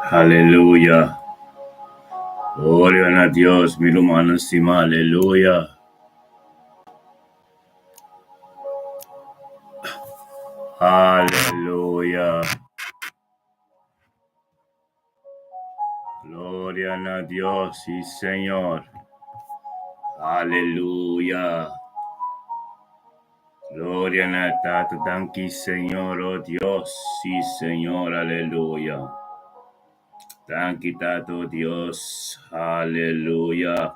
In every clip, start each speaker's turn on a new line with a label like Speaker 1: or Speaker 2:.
Speaker 1: Aleluya. Gloria na Dios, mi rumannan stima. Aleluya. Aleluya. Gloria na Dios, sí Señor. Aleluya. Gloria na Tata, danki Señor, oh Dios, sí Señor, aleluya. Danki Tata, oh Dios, aleluya.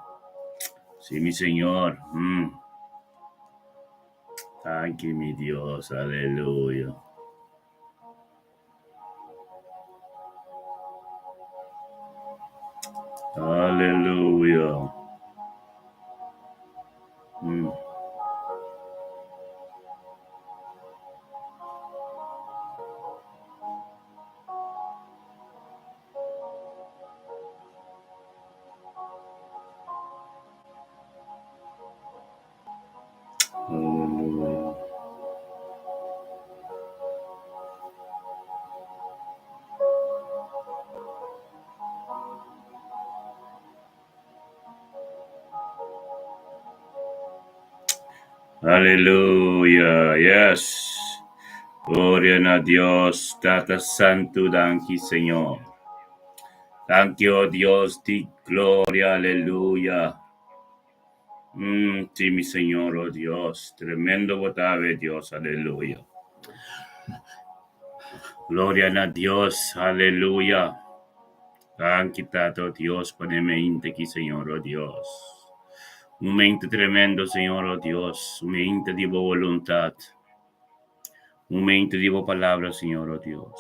Speaker 1: Sí, mi Señor. Mm. Danki mi Dios, aleluya. Aleluya. Mm. Aleluya. Aleluya. Yes. Gloria na Dios, Tata Santu, danki Señor. Danki, oh Dios di gloria, aleluya. Mm, sí, mi Señor, oh Dios, tremendo bo ta, Dios, aleluya. Gloria na Dios, aleluya. Danki Tata, oh Dios, pa e mente aki, Señor, oh Dios. Un mente tremendo, Señor, oh Dios. Un mente di bo voluntad. Un mente di bo palabra, Señor, oh Dios.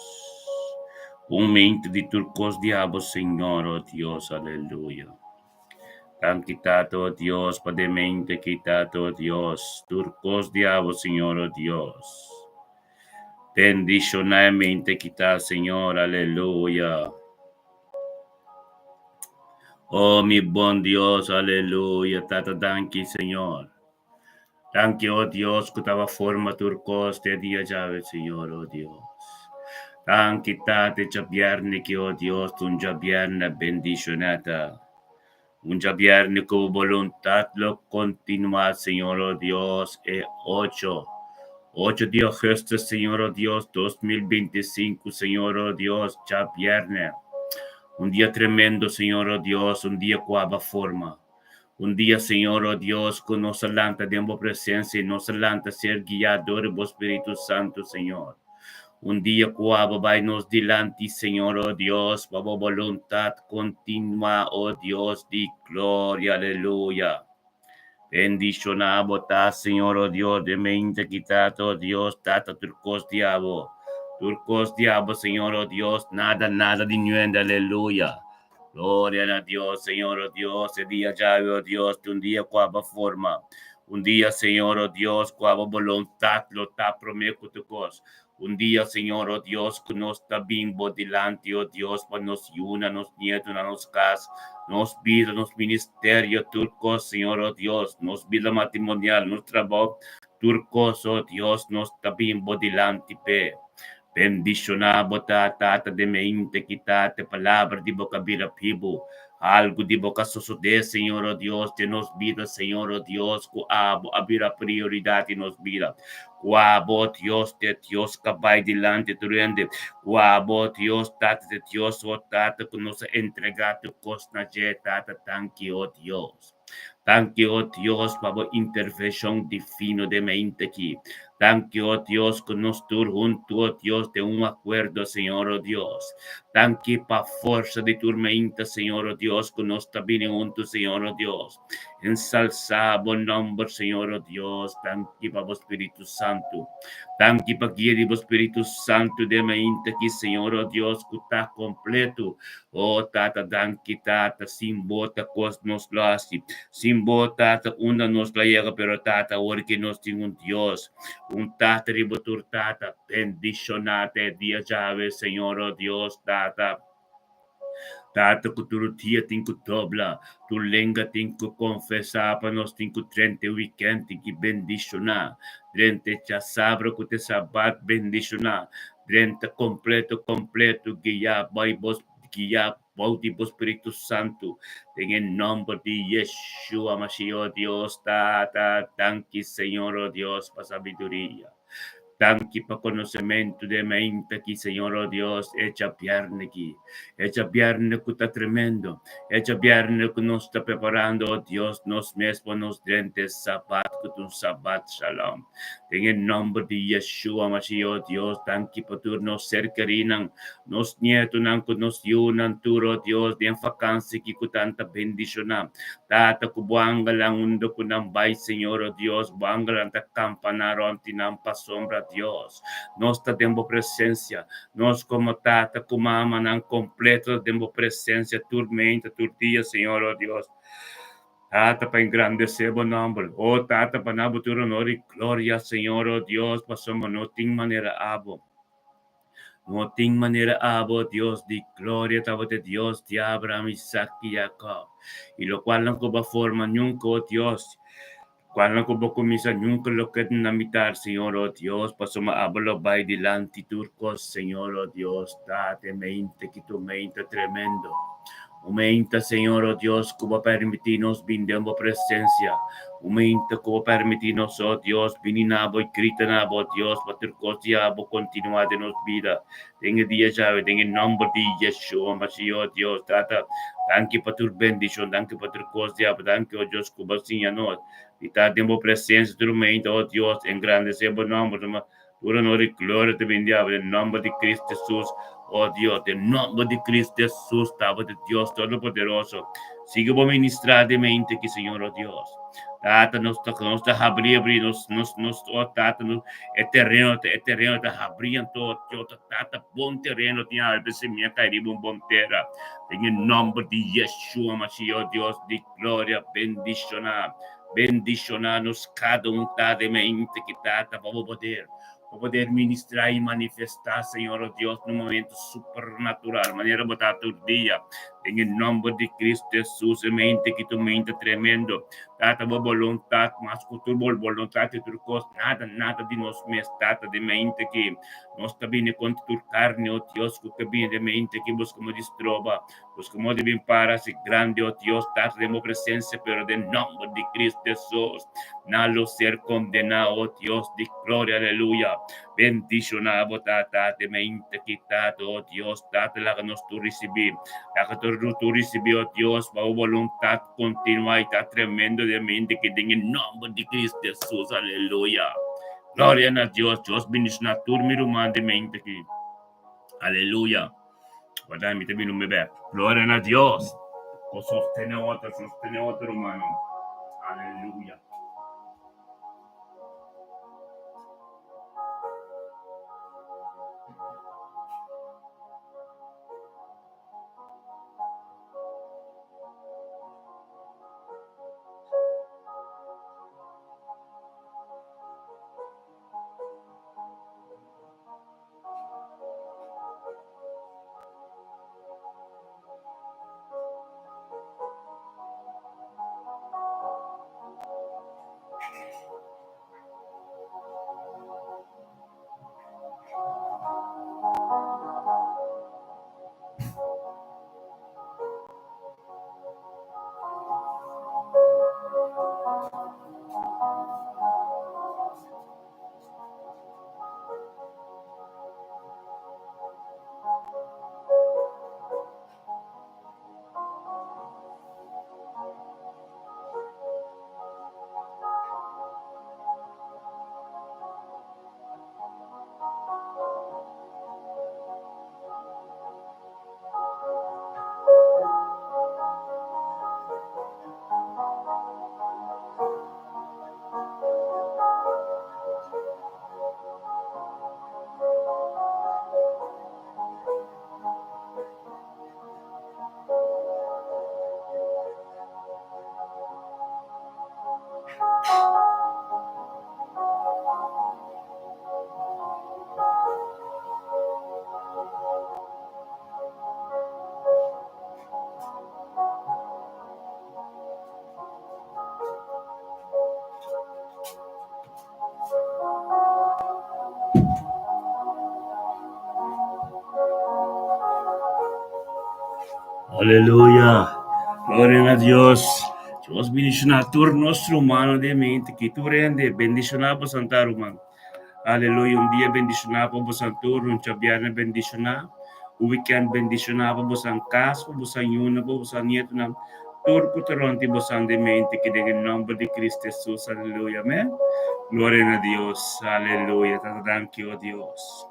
Speaker 1: Un mente di tur cos di abo, Señor, oh Dios, aleluya. Danki Tata, oh Dios, pa e mente aki, Tata, oh Dios. Tur cos di abo, Señor, oh Dios. Bendiciona e mente aki ta, Señor, aleluya. Oh, mi bon Dios, aleluya. Tata, danki, Señor. Danki, oh Dios, cu bo a forma tur cos te dia djawe, Señor, oh Dios. Danki, Tata, djabierne cu, oh Dios, un djabierne bendiciona. Un djabierne cu voluntad lo continua, Señor, oh Dios, e 8. 8 di augustus, Señor, oh Dios, 2025, Señor, oh Dios, djabierne. Un dia tremendo, Señor, oh Dios, un dia cu bo a forma. Un dia, Señor, oh Dios, cu nos lanta den bo presencia y nos lanta ser guia door di Spirito Santo, Señor. Un dia cu bo bay nos dilanti, Señor, oh Dios, pa bo voluntad continua, oh Dios di gloria, aleluya. Bendiciona bo ta, Señor, oh Dios, e mente aki Tata, oh Dios, Tata, tur cos di abo. Tur cos di abo, Señor, oh Dios, nada, nada di niun, aleluya. Gloria na Dios, Señor, oh Dios, e dia djawe, oh Dios, un dia cu bo a forma. Un dia, Señor, oh Dios, cu bo voluntad lo ta prome cu tur cos. Un dia, Señor, oh Dios, cu nos ta bin bo dilanti, oh Dios, pa nos yiunan, nos nieto, na nos cas, nos bida, nos ministerio, tur cos, Señor, oh Dios, nos bida matrimonial, nos trabou, tur cos, oh Dios, nos ta bin bo dilanti pe. Bendiciona bo ta, Tata, e mente aki Tata, palabra di bo a bira bibo. Algo di bo a sucede, Señor, oh Dios, den nos bida, Señor, oh Dios, cu abo a bira prioridad den nos bida. Cu abo, Dios, ta Dios, cu bay dilanti tur hende. Cu abo, Dios, Tata, ta Dios, oh Tata, cu nos entrega tur cos na dje, Tata, danki, oh Dios. Danki, oh Dios, pa bo intervencion divino den e mente aki. Danki, oh Dios, cu nos tur hunto, oh Dios, den un acuerdo, Señor, oh Dios. Danki pa forsa di tur mente, Señor, oh Dios, cu nos ta bini hunto, Señor, oh Dios. Ensalsa bo nomber, Señor, oh Dios. Danki pa bo Spirito Santo. Danki pa guia di bo Spirito Santo den e mente aki, Señor, oh Dios, cu ta completo. Oh, Tata, danki, Tata, sin bo ta cos nos lo haci. Sin bo, Tata, unda nos lo yega, pero Tata, awor cu nos tin un Dios, un Tata riba tur Tata, bendiciona e dia djawe, Señor, oh Dios, Tata. Tata, cu tur dia tin cu dobla, tur lenga tin cu confesa, pa nos tin cu drenta weekend tin cu bendiciona, drenta diasabra cu te sabat bendiciona, drenta completo, completo, guia, bay bos. guiá bou di bo Spiritu Santu. Den e nòmber di Yeshua Mashiach, o Dios Tata, danki Señor, o Dios, pa sabiduria. Danki pa konosementu den meinta aki, Señor, o Dios, e djabièrnè aki. E djabièrnè ku ta tremendo. E djabièrnè ku nos ta preparando, o Dios, nos mes pa nos drenta e Sabat ku ta un Sabat Shalom. Den e nòmber di Yeshua Mashiach, o Dios, danki pa tur nos ser kerinan, nos nietonan ku nos yunan tur, o Dios, den fakansi aki ku tanta bendishoná. Tata, ku bo angelnan unda ku nan bai, Señor, o Dios, bo angelnan ta kampaná rònt di nan pasobra, Dios, nos ta den bo presensia. Nos komo tata ku mamanan kompleto ta den bo presensia tur meinta, tur dia, Señor, o Dios. Tata, pa engrandesé bo nòmber. O Tata, pa na bo tur honor i gloria, Señor, o Dios, pasobra no tin manera abo. No tin manera abo, Dios di gloria, tabata e Dios di Abraham, Isaac i Jacob. I lokualnan ku bo a forma nunka, o Dios, kualnan ku bo kuminsá nunka lo keda na mitar, Señor, o Dios, pasobra abo lo bai dilanti tur kos, Señor, o Dios, Tata, e mente ki tu mente tremendo. Un meinta, Señor, o Dios, ku bo permití nos bin den bo presensia. Un meinta ku bo permití nos, o Dios, bini na bo i grita na bo, Dios, pa tur kos di abo kontinuá den nos bida den e dia djawe, den e nòmber di Yeshua Mashiach, o Dios. Tata, danki pa tur bendishon, danki pa tur kos di abo, danki, o Dios, ku bo siña nos di ta den bo presensia tur meinta, o Dios, engrandesé bo nòmber. Tur honor i gloria ta bin di abo den nomber di Cristo Jesus. O Dios, den nomber di Cristo Jesus, Tabata Dios Todopoderoso, sigui bo ministra den mente aki, Señor, o Dios. Tata, nos ta, nos ta habri, habri, nos, nos, nos, o Tata, nos, e tereno, e tereno ta habri, anto, Dios, ta, Tata, bon tereno tin habri, pa semia kai riba un bon tera. Den e nomber di Yeshua Mashiach, o Dios di gloria, bendiciona. Bendishoná nos kada un ta den mente ki Tata pa bo poder, pa poder ministrá i manifestá, Señor o Dios, na un momento supernatural, manera bo ta tur dia. Den e nòmber di Cristo Jesus, e mente ki ta un mente tremendo. Tata, bo boluntat mas ku tur bo boluntat i tur kos, nada, nada di nos mes, Tata, den mente ki nos ta bini kontra tur karni, o Dios, ku ke bini den mente ki buska mo di stroba. Busca modo di bin para si grandi, oh Dios, Tata, den bo presencia, pero den nomber di Cristo Jesus, nan lo ser condena, oh Dios di gloria, aleluya. Bendiciona bo, Tata, den mente aki, Tata, oh Dios, Tata, laga nos tur ricibi, laga tur nos tur ricibi, oh Dios, pa bo voluntad continua y ta tremendo den mente aki, den e nomber di Cristo Jesus, aleluya. Gloria na Dios, Dios bendiciona tur mi ruman den mente aki. Aleluya. Guarda, mi ta bini un bebé. Gloria na Dios. Ko sostene otro, sostene otro, hermano. Aleluya. Aleluya! Gloria na Dios! Dios bendiciona tur nos rumannan den mente ki tur hende bendiciona bo santa ruman. Aleluya! Un dia bendiciona pa bosan tur, un djabierne bendiciona, un weekend bendiciona pa bosan cas, pa bosan yunan, pa bosan nietonan, tur cu ta rond di bosan den mente ki den e nomber di Cristo Jesus. Aleluya! Amen. Gloria na Dios! Aleluya! Tata danki, o Dios.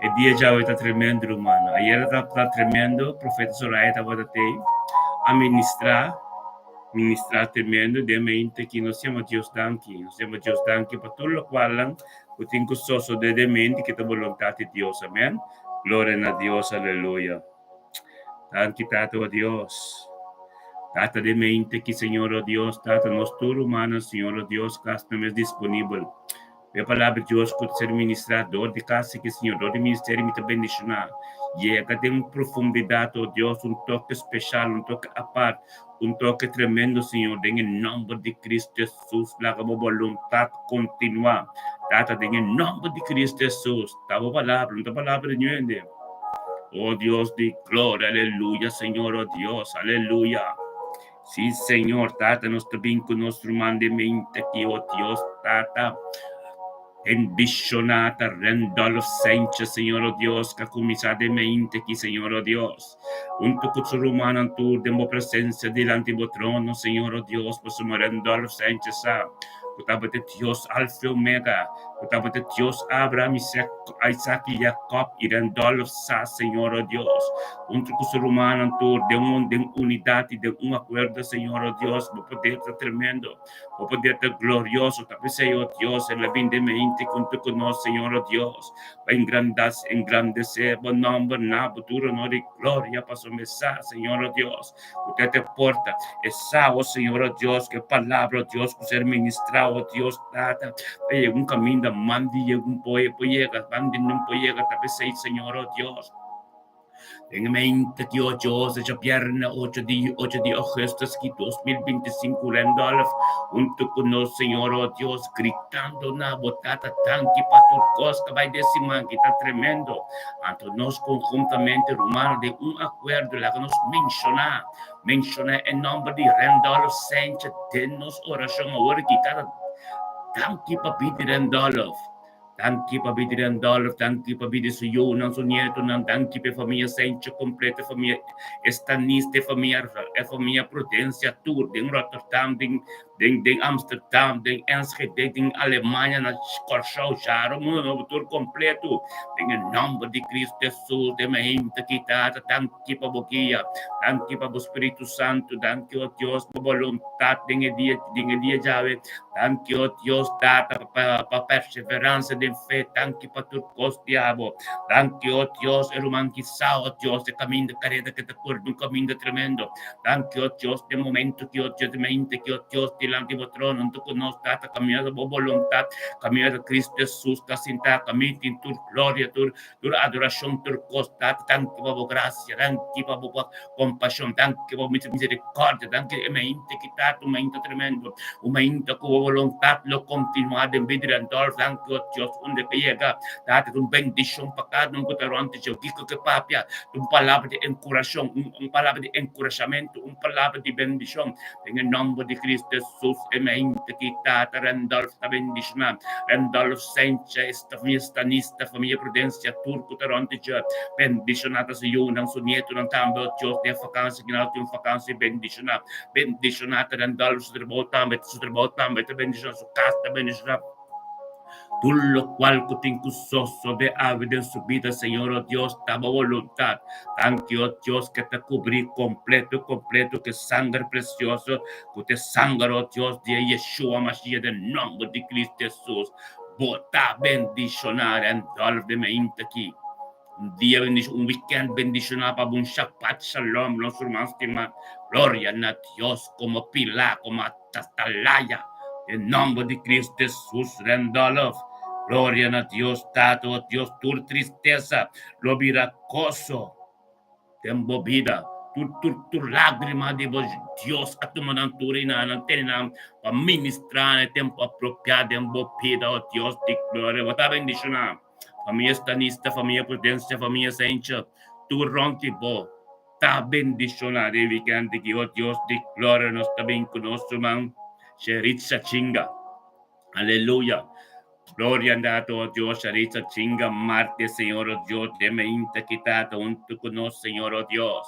Speaker 1: E dia djawe ta tremendo rumannan. Ayera tabata tremendo, Profeta Soraya tabata tei a ministra, ministra tremendo den mente ki nos yama Dios danki. Nos yama Dios danki pa tur lokualnan ku tin ku sosode den mente ki ta boluntat di Dios. Amen. Gloria na Dios, aleluya. Danki Tata o Dios. Tata den mente ki Señor o Dios, Tata nos tur rumannan Señor o Dios kas na mes disponibel. E palabra di Dios ku ta ser ministrá dor di kasa ki Señor, dor di ministerio mi ta bendishoná. Yega den un profundidat, o Dios, un toke speshal, un toke apart, un toke tremendo, Señor, den e nòmber di Cristo Jesus. Laga bo boluntat kontinuá, Tata, den e nòmber di Cristo Jesus. Ta bo palabra, no ta palabra di niun hende. O Dios di gloria, aleluya, Señor, o Dios, aleluya. Sí, Señor, Tata, nos ta bin ku nos ruman den mente aki, o Dios, Tata. Bendishoná ta Randolph Sanchez, Señor, o Dios, ku a kuminsá den mente aki, Señor, o Dios. Huntu ku su rumannan tur den bo presensia dilanti bo trono, Señor, o Dios, pasobra Randolph Sanchez sa ku tabata Dios Alfa i Omega, ku tabata Dios Abraham, Isaac i Jacob, i Randolph sa, Señor, o Dios. Huntu ku su rumannan tur den un den unidat i den un akuerdo, Señor, o Dios, bo poder ta tremendo, bo poder ta glorioso. Ta p'esei, o Dios, el a bin den mente huntu ku nos, Señor, o Dios, pa engrandas engrandesé bo nòmber na bo tur honor i gloria, pasobra e sa, Señor, o Dios, ku ta te porta. E sa, o Señor, o Dios, ku e palabra, o Dios, ku ser ministrá, o Dios, Tata, ta yega un kaminda, mandi yega un por por yega, mandi nun por yega. Ta p'esei, Señor, o Dios. Den e mente di ocho osa djabièrnè ocho di ocho di ougùstùs ki 2025 Randolph huntu ku nos Señor o Dios gritando na bo Tata danki pa tur kos ku bai den siman ki ta tremendo anto nos konhuntamente rumannan den un akuerdo laga nos menshoná menshoná e nòmber di Randolph Sanchez den nos orashon awor ki Tata danki pa bida di Randolph. Danki pa bida di Randolph, danki pa bida di su yunan, su nietonan, danki pa e famia Sencho kompleto, e famia Estanista, e famia e famia Prudencia tur den Rotterdam, den den den Amsterdam, den Enschede, den Alemania, na Kòrsou, Jaro, Mundo Nobo tur kompleto. Den e nòmber di Cristo Jesus, den mi hende ki Tata, danki pa bo guia, danki pa bo Spiritu Santu, danki o Dios pa bo boluntat den e dia den e dia djawe. Danki, o Dios Tata, pa pa perseveransia den fe. Danki pa tur kos di abo. Danki, o Dios, e ruman ki sa, o Dios, e kaminda kareda ke ta kore un kaminda tremendo. Danki, o Dios, den momento ki, o Dios, den mente ki, o Dios, dilanti bo trono, huntu ku nos, Tata, kaminda bo boluntat, kaminda Cristo Jesus ta sintá, kaminda tin tur gloria, tur Tur adorashon, tur kos, Tata, danki pa bo grasia, danki pa bo kompashon, danki pa bo miserikòrdia, danki e mainta ki Tata, un mainta tremendo, un mainta ku bo boluntat lo kontinuá den bida di Randolph, danki o Dios, unda ke yega, Tata, ta un bendishon pa kada un ku ta rònt dje, kiko ke papia, ta un palabra di enkurashon, un palabra di enkurashamentu, un palabra di bendishon, den e nòmber di Cristo Jesus, e mainta ki Tata Randolph ta bendishoná, Randolph Sanchez. Ta famia Stanista, famia Prudencia, tur ku ta rònt di dje. Bendishoná ta su yunan, su nietonan tambe, o Dios, den fakansi, ki nan lo tin un fakansi bendishoná. Bendishoná ta Randolph, su trabou tambe, su trabou tambe ta bendishoná, su kas ta bendishoná. Tur lokual ku tin ku sosodé awe den su bida, Señor, o Dios, ta bo boluntat. Danki, o Dios, ke ta kubrí kompleto, kompleto ku e sanger presioso, ku ta e sanger, o Dios, di e Yeshua Mashiach, den nòmber di Cristo Jesus. Bo ta bendishoná Randolph den mainta aki. Un dia bendishoná, un weekend bendishoná pa bo, un Shabbat Shalom, nos ruman stimá. Gloria na Dios komo pilá, komo atalaya. Den nòmber di Cristo Jesus, Randolph. Gloria na Dios Tata, o Dios, tur tristesa lo bira goso. Den bo bida, tur tur tur lágrima di bo Dios a tuma nan tur i nan a tene nan pa ministrá na e tempu apropiá den bo bida, o Dios di gloria. Bo ta bendishoná famia Stanista, famia Prudencia, famia Sencho, tur rònt di bo. ta bendishoná den wikènt aki, o Dios di gloria, nos ta bin ku nos ruman Sheritza Chinga. Aleluya. Gloria na to Dios, Sheritza Chinga Marte, Señor o Dios, den mainta aki Tata huntu ku nos, Señor o Dios.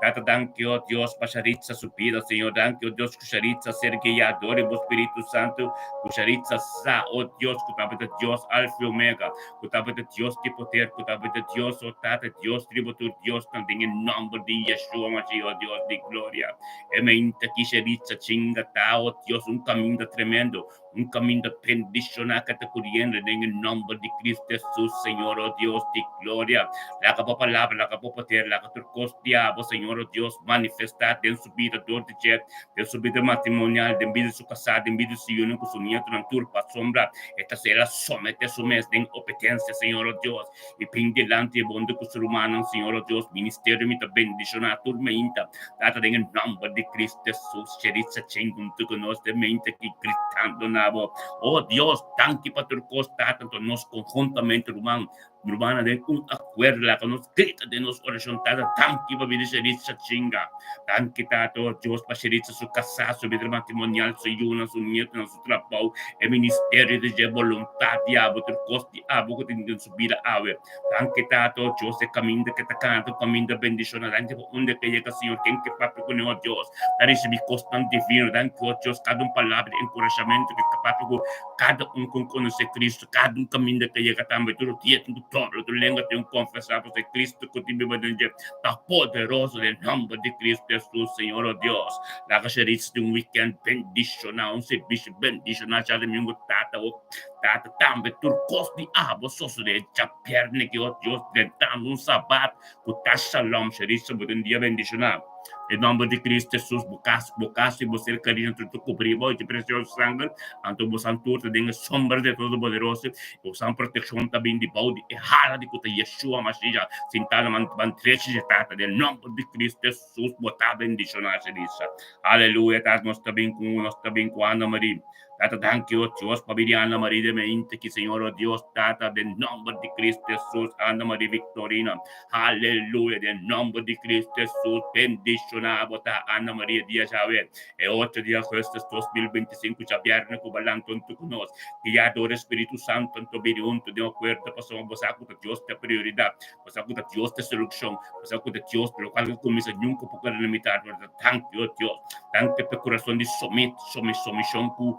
Speaker 1: Tata, danki, o Dios, pa Sheritza su bida, Señor. Danki, o Dios, ku Sheritza ser guiá dor di bo Spiritu Santu, ku Sheritza sa, o Dios, ku tabata Dios Alfa i Omega, ku tabata Dios di poder, ku tabata Dios, o Tata, Dios riba tur diosnan, den e nòmber di Yeshua Mashiach, o Dios di gloria. E mainta ki Sheritza chinga ta, o Dios, un kaminda tremendo, Un kaminda bendishoná ka ta kuriendo den e nòmber di Kristu Hesus, Señor, o Dios di gloria. Laga bo palabra, laga bo poder, laga tur kos di abo, Señor, o Dios, manifestá den su bida dor di dje, den su bida matrimonial, den bida di su kasá, den bida di su yunan ku su nietonan, tur pasobra e ta ser a someté su mes den obedensia, Señor, o Dios, i bin dilanti e bonde ku su rumannan, Señor, o Dios. Ministerio mi ta bendishoná tur meinta. Tata, den e nòmber di Kristu Hesus, Sheritza Chen huntu ku nos den mente aki gritando na bo. O Dios, danki pa tur kos, Tata, anto nos konhuntamente, ruman, rumannan, den un akuerdo laga nos grita den nos orashon, Tata, danki pa bida Sheritza Chinga. Danki, Tata, o Dios, pa Sheritza su kasá, su bida matrimonial, su yunan, su nietonan, su trabou, e ministerio di dje, boluntat di abo, tur kos di abo ku tin den su bida awe. Danki Tata, oh Dios, e kaminda ke ta kanta, un kaminda bendishoná. Danki pa unda ke yega, Señor, ken ke papia kuné, oh Dios, ta risibí kosnan divino. Danki, oh Dios, kada un palabra di enkurashamentu ke ta papia ku kada un ku konosé Kristu, kada un kaminda ke yega tambe. Tur dia tin ku dobla tur lenga tin ku konfesá pasobra e Kristu ku tin biba den dje ta poderoso. Den nòmber di Kristu Hesus, Señor, oh Dios, laga Sheritz tin un wikènt bendishoná, un servisio bendishoná djadumingu, Tata, oh. Tata tambe tur kos di abo sosodé djabièrnè ki ot Dios drentando un sabat ku ta shalom Sherissa bo tin dia bendishoná den nòmber di Kristu Hesus bo kas bo kas i bo ser kerido tur ta kubrí bo i presioso sanger anto bo san tur ta den e sombra di e Todopoderoso i bo san protekshon ta bin di bou di e hala di ku ta Yeshua Mashiach sintá na man drechi di e Tata den nòmber di Kristu Hesus bo ta bendishoná Sherissa Aleluya Tata nos ta bin ku nos ta bin ku Ana Marie. Tata danki o Dios pa bini Ana Maria de mente ki Señor o Dios Tata den nomber di Cristo Jesus Ana Maria Victorina Aleluya den nomber di Cristo Jesus bendiciona bo ta Ana Maria dia djawe e ocho di augustus 2025 djabierne ku balanto hunto ku nos guia dor e Spiritu Santo anto bini hunto den akuerdo pasobra bo sa ku ta Dios ta prioridad bo sa ku ta Dios ta solucion bo sa ku ta Dios lokual ku kuminsa nunka por keda na mitad pero ta danki o Dios danki pa e kurason di somet Sumishon ku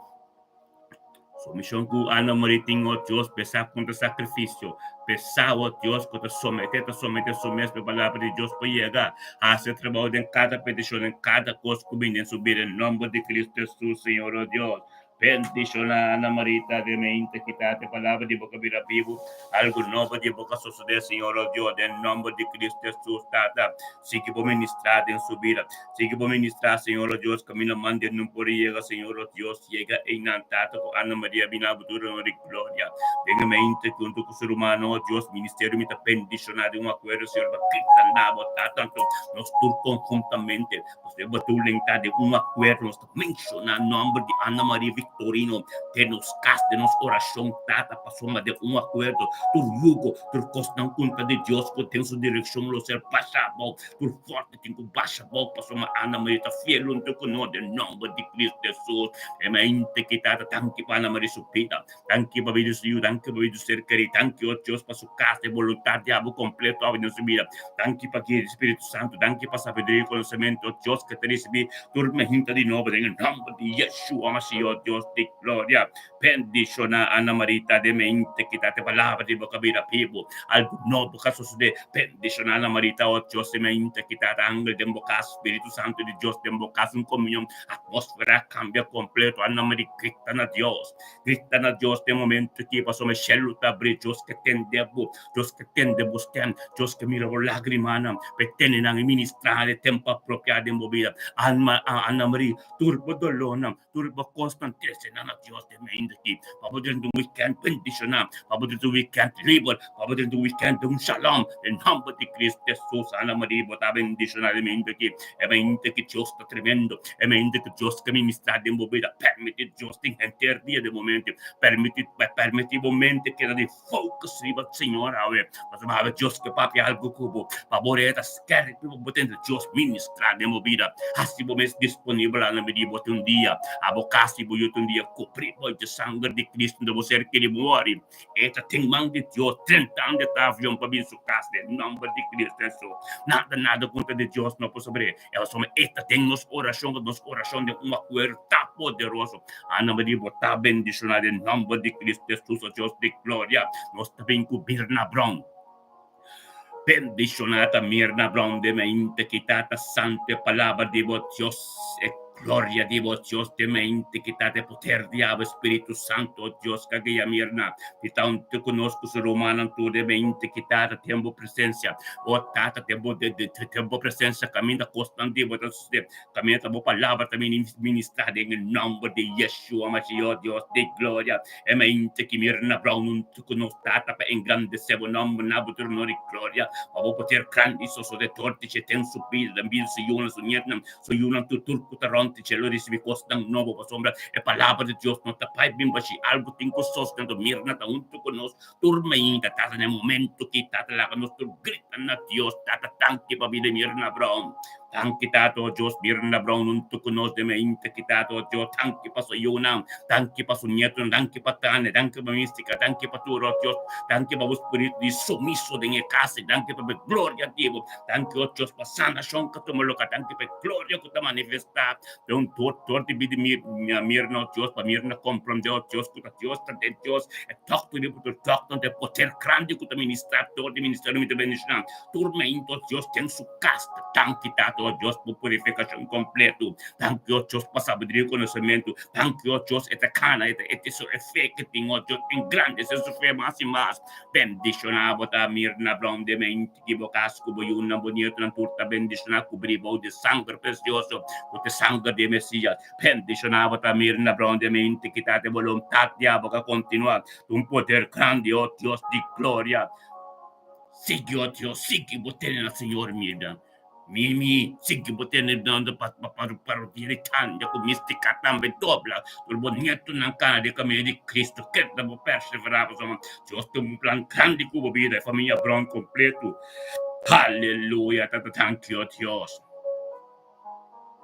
Speaker 1: Sumishon ku Ana Maria tin, o Dios, p'esá kontra sakrifisio, p'esá, o Dios, ku ta someté, ta someté su mes pa e Palabra di Dios pa yega hasi e trabou den kada petishon, den kada kos ku bini den su bida, den nòmber di Kristu Hesus, Señor, o Dios. Bendishoná Ana Maria ta den mente, kita e Palabra di bo ka bira bibu, algu nobo di bo ka sosodé, Señor, o Dios, den nòmber di Kristu Hesus, Tata, sigui bo ministrá den su bida. Sigui bo ministrá, Señor, o Dios, kaminda mande nun por yega, Señor, o Dios, yega einan, Tata, ku Ana Maria bini abo tur honor i gloria. Den e mente, huntu ku su rumannan, o Dios, ministerio mi ta bendishoná den un akuerdo, Señor, pa grita na bo, Tata, anto nos tur konhuntamente, pasobra bo tur lentá den un akuerdo, nos ta menshoná nòmber di Ana Maria Victorino den nos kas, den nos orashon, Tata, pasobra den un akuerdo, tur yugo, tur kosnan kontra di Dios ku den su direkshon lo ser bashá abou, tur forte. Tin ku basha bou pasobra Ana Maria ta fiel huntu ku nos den nomber di Cristo Jesus. E mente ki tata danki pa Ana Maria su bida, danki pa bida su yu, danki pa bida su ser keri, danki o Dios pa su kas e boluntat di abo kompleto awe den su bida. Danki pa guia di Spiritu Santu, danki pa sabiduria i konosementu o Dios ke ta risibi tur mehinta di nobo den e nomber di Yeshua Mashiach o Dios di gloria. Bendiciona Ana Marita den mente ki ta te palabra di bo ka bira bibu. Algu nobo ka sosode. Bendiciona Ana Marita, oh Dios, den mente ki ta angel den bo kas, Spiritu Santu di Dios den bo kas, un komunion, atmosfera kambia kompleto. Ana Maria grita na Dios, grita na Dios den momento ki pasobra shelu ta abri, Dios ke tende bo, Dios ke tende bo stem, Dios ke mira bo lagrimanan, pa e tene nan i ministra den tempo apropiado den bo bida. Alma, Ana Maria, tur bo dolornan, Tur bo kosnan. Trese nan na Dios den mente aki. Pa bo drenta un weekend bendishoná, pa bo drenta un weekend liber, pa bo drenta un weekend den un shalom. Den nòmber di Cristo Hesus, Ana Maria, bo ta bendishoná den mente aki. E mente ki Dios ta tremendo, e mente ki Dios ke ministrá den bo bida. Permití Dios tin henter dia den bo mente. Permití, permití bo mente keda di focus riba Señor awe. Pasobra awe Dios ke papia algu ku bo. Pa bo reta skerpi bo tende Dios ministrá den bo bida. Hasi bo mes disponibel a nomber di bo te un dia. Abo kas i bo yu te un dia kubrí bo dje sanger di Cristo unda bo ser keri mori. E ta tin man di Dios drentando e ta avion pa bin su kas den nomber di Cristo Hesus. Nada nada kontra di Dios no por sobr'é. E pasobra e ta den nos orashon, nos orashon den un akuerdo ta poderoso. A nomber di bo ta bendishoná den nomber di Cristo Hesus, o Dios di gloria. Nos ta bin ku Birna Brown. Bendishoná ta Mirna Brown den mente ki ta ta santo e palabra di bo Dios, e gloria di bo Dios den mente ki ta ta e poder di abo Spiritu Santo, o Dios ka guia Mirna di ta huntu ku nos ku su rumannan tur den mente ki ta ta den bo presensia. O Tata, den bo den bo presensia kaminda kosnan di bo ta sosodé, kaminda ta bo palabra ta ministrá den e nòmber di Yeshua Mashiach, Dios di gloria. E mente ki Mirna Brown huntu ku nos Tata pa engrandesé bo nòmber na bo tur honor i gloria, pa bo poder grandi sosodé dor di dje den su bida, den bida di su yunan, su nietnan, su yunan tur tur ku ta rònt di dje lo risibí kosnan nobo, pasobra e palabra di Dios no ta bai bin bashí, algu tin ku sosodé. Anto Mirna ta huntu ku nos tur mainta, Tata, na e momento ki Tata laga nos tur grita na Dios, Tata, danki pa bida di Mirna Brown. Danki Tata, o Dios, Mirna Brown huntu ku nos den mainta ki, Tata, o Dios, danki pa su yunan, danki pa su nietonan, danki pa Tania, danki pa Mistica, danki pa tur, o Dios, danki pa bo spiritu di sumiso den e kas, danki pa bo gloria di bo, danki, o Dios, pa sanashon ku a tuma lugar, danki pa e gloria ku ta manifestá den tur tur di bida di Mirna, o Dios, pa Mirna komprondé, o Dios, ku ta Dios ta den Dios, e tòkter di bo tur tòkter, e poder grandi ku ta ministrá dor di ministerio mi ta bendishoná tur mainta, o Dios, den su Kas ta danki Tata o Dios pa purifikashon kompleto. Danki o Dios pa sabiduria i konosementu. Danki o Dios e ta kana e ta e su e fe ke tin o Dios engrandese su fe mas i mas. Bendishoná bo ta Mirna Blom de menti ki bo kas ku bo yunan bo nietonan tur ta bendishoná kubrí bou di sanger presioso ku ta e sanger di e Mesias. Bendishoná bo ta Mirna Blom de menti ki ta te boluntat di abo ka kontinua un poder grandi o Dios di gloria. Sigui, oh Dios, sigui bo tene na Señor mira. Mimi, sigui bo tene dando pa pa pa pa ku mística tambe dobla. Tur bo nietonan kana di camino di Cristo. Keda bo perseverá pasobra Dios tin un plan grandi ku bo bida, e familia Brown completo. Aleluya, Tata, danki, oh Dios.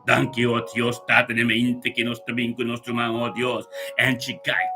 Speaker 1: Danki, oh Dios, Tata, den mente ki nos ta bin ku nos ruman, oh Dios, Angie Guy.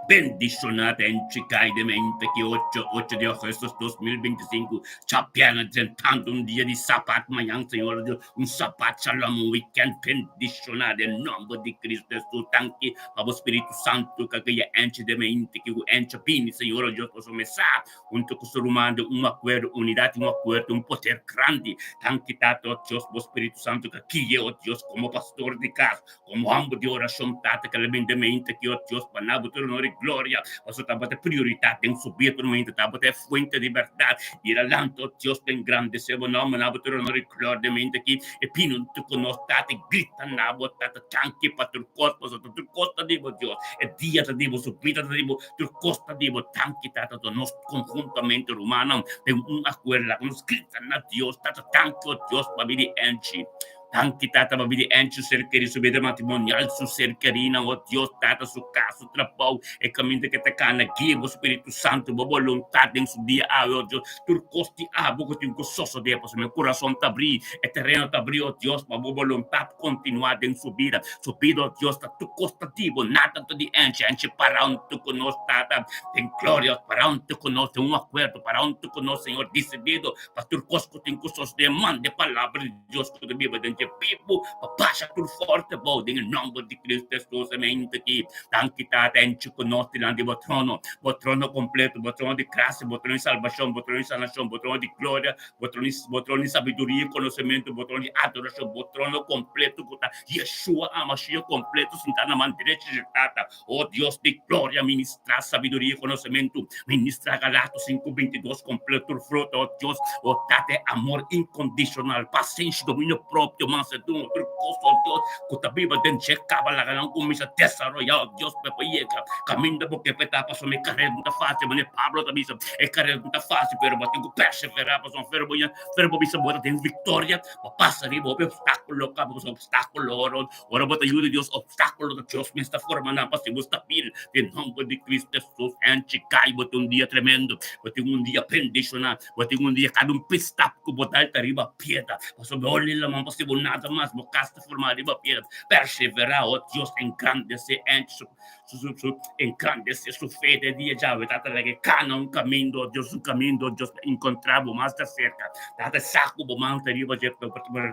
Speaker 1: Bendishoná ta Angie Guy den mente ki ocho, ocho di augustus 2025, djabièrnè drentando un dia di sabat mañan, Señor Dios, un sabat shalom, un weekend bendishoná den nòmber di Cristo Hesus. Danki pa bo Spiritu Santu ku a guia Angie den mente ki ku Angie bini, Señor Dios, pasobra mi sa Hunto cu su ruman den un acuerdo, unidad y un acuerdo, un poder grandi. Danki Tata, oh Dios, bo Spiritu Santo ta guia, oh Dios, como pastor di cas, como homber di oracion, Tata, cu el bende mente aki, oh Dios, pa na bo tur honor y gloria, pasobra tabata e prioridad den su bida tur momento, tabata e fuente di berdad. Y el a lanta, oh Dios, pa engrandece bo nomber, na bo tur honor y gloria den mente aki, e bini hunto cu nos, Tata, y grita na bo, Tata, danki pa tur cos, pasobra tur cos ta di bo, Dios. E dia ta di bo, su bida ta di bo. Tur kos ta di bo danki, Tata, to nos konhuntamente rumannan den un akuerdo laga nos grita na Dios, Tata, danki o Dios pa bida di Angie. Danki, Tata, pa bida di Angie, su ser keri, su bida matrimonial, su ser kerinan, o Dios, Tata, su kas, su trabou, e kaminda ke ta kana, guia bo Spiritu Santu, bo boluntat den su dia awe, o Dios. Tur kos di abo ku tin ku sosodé, pasobra mi kurason ta abrí, e tereno ta abrí, o Dios, pa bo boluntat kontinuá den su bida. Su bida, o Dios, ta tur kos ta di bo, nada ta di Angie. Angie para huntu ku nos, Tata, den gloria, para huntu ku nos den un akuerdo, para huntu ku nos, Señor, disidido pa tur kos ku tin ku sosodé. Manda e palabra di Dios ku ta biba den dje bibu pa basha tur forte bou den e nòmber di Cristo Hesus. Amen. Aki. Danki, Tata, Angie ku nos dilanti bo trono, bo trono kompleto, bo trono di grasia, bo trono di salbashon, bo trono di sanashon, bo trono di gloria, bo trono di, bo trono di sabiduria i konosementu, bo trono di adorashon, bo trono kompleto ku ta Yeshua HaMashiach kompleto sintá na man derecho di Tata. O Dios di gloria, ministrá sabiduria i konosementu, ministrá Galatos 5:22 kompleto tur fruta, o Dios, o Tata, e amor inkondishonal, pasenshi, dominio propio. mansedumbre, tur kos, oh Dios, ku ta biba den dje kaba laga nan kuminsá desaroyá, oh Dios, pa e por yega kaminda bo ke pa e ta. Pasobra e karera no ta fásil, manera Pablo ta bisa, e karera no ta fásil, pero bo tin ku perseverá, pasobra ora bo ora bo bisa bo ta den viktoria, bo pasa riba hopi opstákulo kaba, pasobra opstákulo ora ora bo ta yuda Dios, opstákulo ta Dios mes ta forma nan pa hasi bo stabil. Den nòmber di Cristo Hesus, Anchi Kai, bo tin un dia tremendo, bo tin un dia bendishoná. Bo tin un dia kada un pistap ku bo dal ta riba piedra, pasobra bo lila man pa sibo nada mas, bo kas ta formá riba piedra. Perseverá, o Dios, engrandesé Angie su su su engrandesé su fe den dia djawe. Tata, laga e kana un kaminda, o Dios, un kaminda, o Dios, pa enkontrá bo mas ta serka. Tata, sa ku bo man ta riba dje,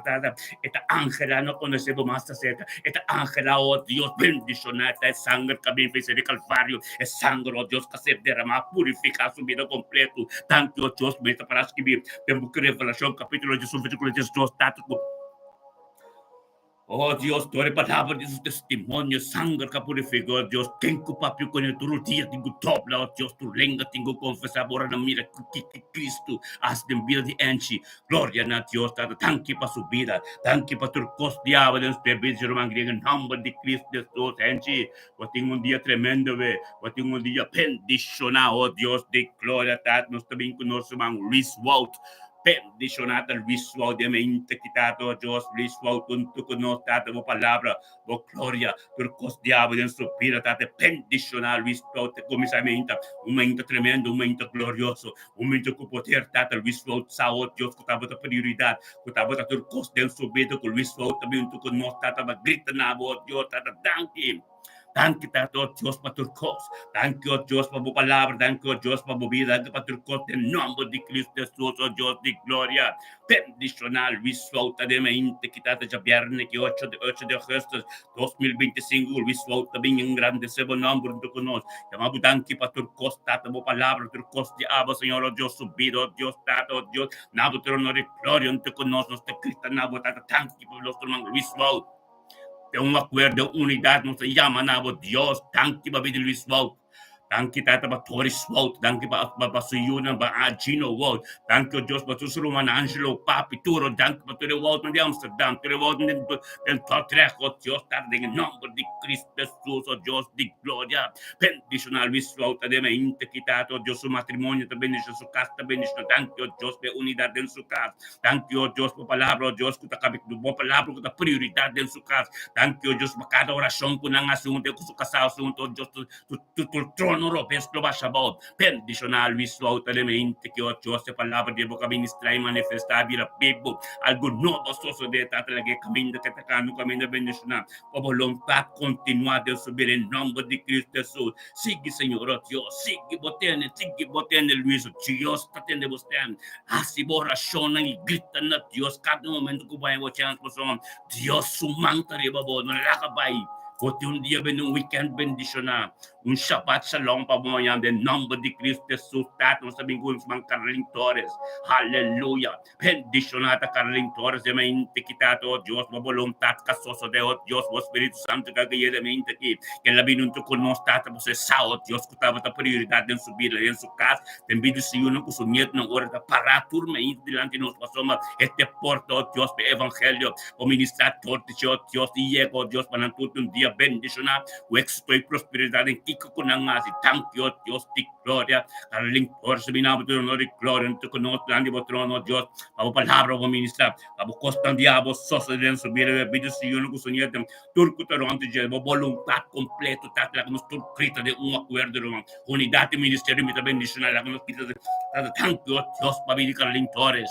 Speaker 1: Tata, e ta angelá no konosé bo mas ta serka. E ta angelá, o Dios, bendishoná ta e sanger ku a bin vense di Kalvario. E sanger, o Dios, ku a ser deramá, purifiká su bida kompleto. Danki, o Dios, mi ta para skibí den buki Revelashon, kapítulo 21, versíkulo 12, Tata, ku, o Dios, dor e palabra di su testimonio, sanger ku a purifiká, o Dios, ken ku papia kuné tur dia tin ku dobla, o Dios, tur lenga tin ku konfesá, ora nan mira kiko Kristu a hasi den bida di Angie. Gloria na Dios, Tata, danki pa su bida, danki pa tur kos di awe den su bida, su ruman griego, en nomber di Kristu Jesus, Angie. Bo tin un dia tremendo we. Bo tin un dia bendishoná, oh Dios di gloria. Tata, nos ta bin ku nos ruman Luis Wout. Bendishoná ta Luis Wout den mente ki, Tata, oh Dios. Luis Wout huntu ku nos, Tata, bo palabra, bo gloria, tur kos diabel den su bida, Tata, bendishoná Luis Wout. Ta kuminsá mente, un mente tremendo, un mente glorioso, un mente ku poder, Tata. Luis Wout sa, oh Dios, ku tabata prioridat, ku tabata tur kos den su bida, ku Luis Wout ta bin huntu ku nos, Tata, pa grita na bo, oh Dios, Tata, danki. Danki, Tata, oh Dios, pa tur kos. Danki, oh Dios, pa bo palabra. Danki, oh Dios, pa bo bida. Danki pa tur kos den nomber di Cristo Jesus, oh Dios di gloria. Bendishoná Luis Wout ta den mente ki Tata djabièrnè ki ocho di ocho di augustus 2025 ku Luis Wout ta bin engrandesé bo nomber huntu ku nos. Yama bo danki pa tur kos, Tata, bo palabra, tur kos di abo, Señor, oh Dios, su bida, oh Dios, Tata, oh Dios. Na bo trono di gloria huntu ku nos, nos ta grita na bo, Tata, danki pa nos ruman Luis Wout. Den un akuerdo, den unidat, nos ta yama na bo Dios. Danki pa bida Luis Wout. Danki Tata pa Doris Wout. Danki pa pa su yunan, pa Gino Wout. Danki o Dios pa tur su rumannan, Angelo, Papi, Turo. Danki pa tur e Woutnan di Amsterdam, tur e Woutnan den den Dordrecht. O Dios Tata, den e nomber di Cristo Jesus, o Dios di gloria, bendiciona Luis Wout aden ainda ki Tata, o Dios, su matrimonio ta bendiciona, su cas ta bendiciona. Danki o Dios pa e unidat den su cas. Danki, o Dios, pa palabra, o Dios, ku ta kabe ku bo palabra ku ta prioridat den su kas. Danki, o Dios, pa kada orashon ku nan hasi huntu, e ku su kasá hasi huntu, o Dios, tu tu tur trono robes lo basha abou. Bendishoná Luis Wouter den mente ki, o Dios, e palabra di bo ka ministrá i manifestá bira bibu. Algu nobo a sosodé, Tata, laga e kaminda ke ta kanu kaminda bendishoná pa boluntat kontinuá den su bida, en nòmber di Kristu Hesus. Sigui, Señor, o Dios, sigui bo tende, sigui bo tende, Luis, Dios ta tende bo stem. Hasi bo orashonnan i grita na Dios kada momento ku bo haña bo chèns, pasobra Dios su man ta riba bo, no laga bai. Bo tin un dia bini, un wikènt bendishoná, un Shabbat Shalom pa bo mañana den nòmber di Kristu Hesus. Tata, nos ta bin ku nos man Carlin Torres. Haleluya! Bendishoná ta Carlin Torres den mente ki, Tata, o Dios, bo boluntat ka sosodé, o Dios, bo Spiritu Santu ka guia den mente ki. Kel a bini huntu ku nos, Tata, bo sa, o Dios, ku tabata prioridat den su bida, den su kas, den bida di su yunan ku su nietunan, ora ta pará tur mainta dilanti nos pasobra e ta e porta, o Dios, pa e evangelio, pa ministrá tur di dje, o Dios, i yega, o Dios, pa nan tur tin un dia bendishoná ku éksito i prosperidat den kiko ku nan hasi. Danki, o Dios di gloria. Carlin Torres ta bini abo tur honor i gloria huntu ku nos dilanti bo trono, o Dios, pa bo palabra bo ministrá, pa bo kosnan di abo sosodé den su bida, den bida di su yunan ku su nietunan. Tur ku ta rònt di dje, bo boluntat kompleto ta laga nos tur grita den un akuerdo, ruman. Unidat di ministerio mi ta bendishoná, laga nos grita ta danki o Dios pa bini Carlin Torres.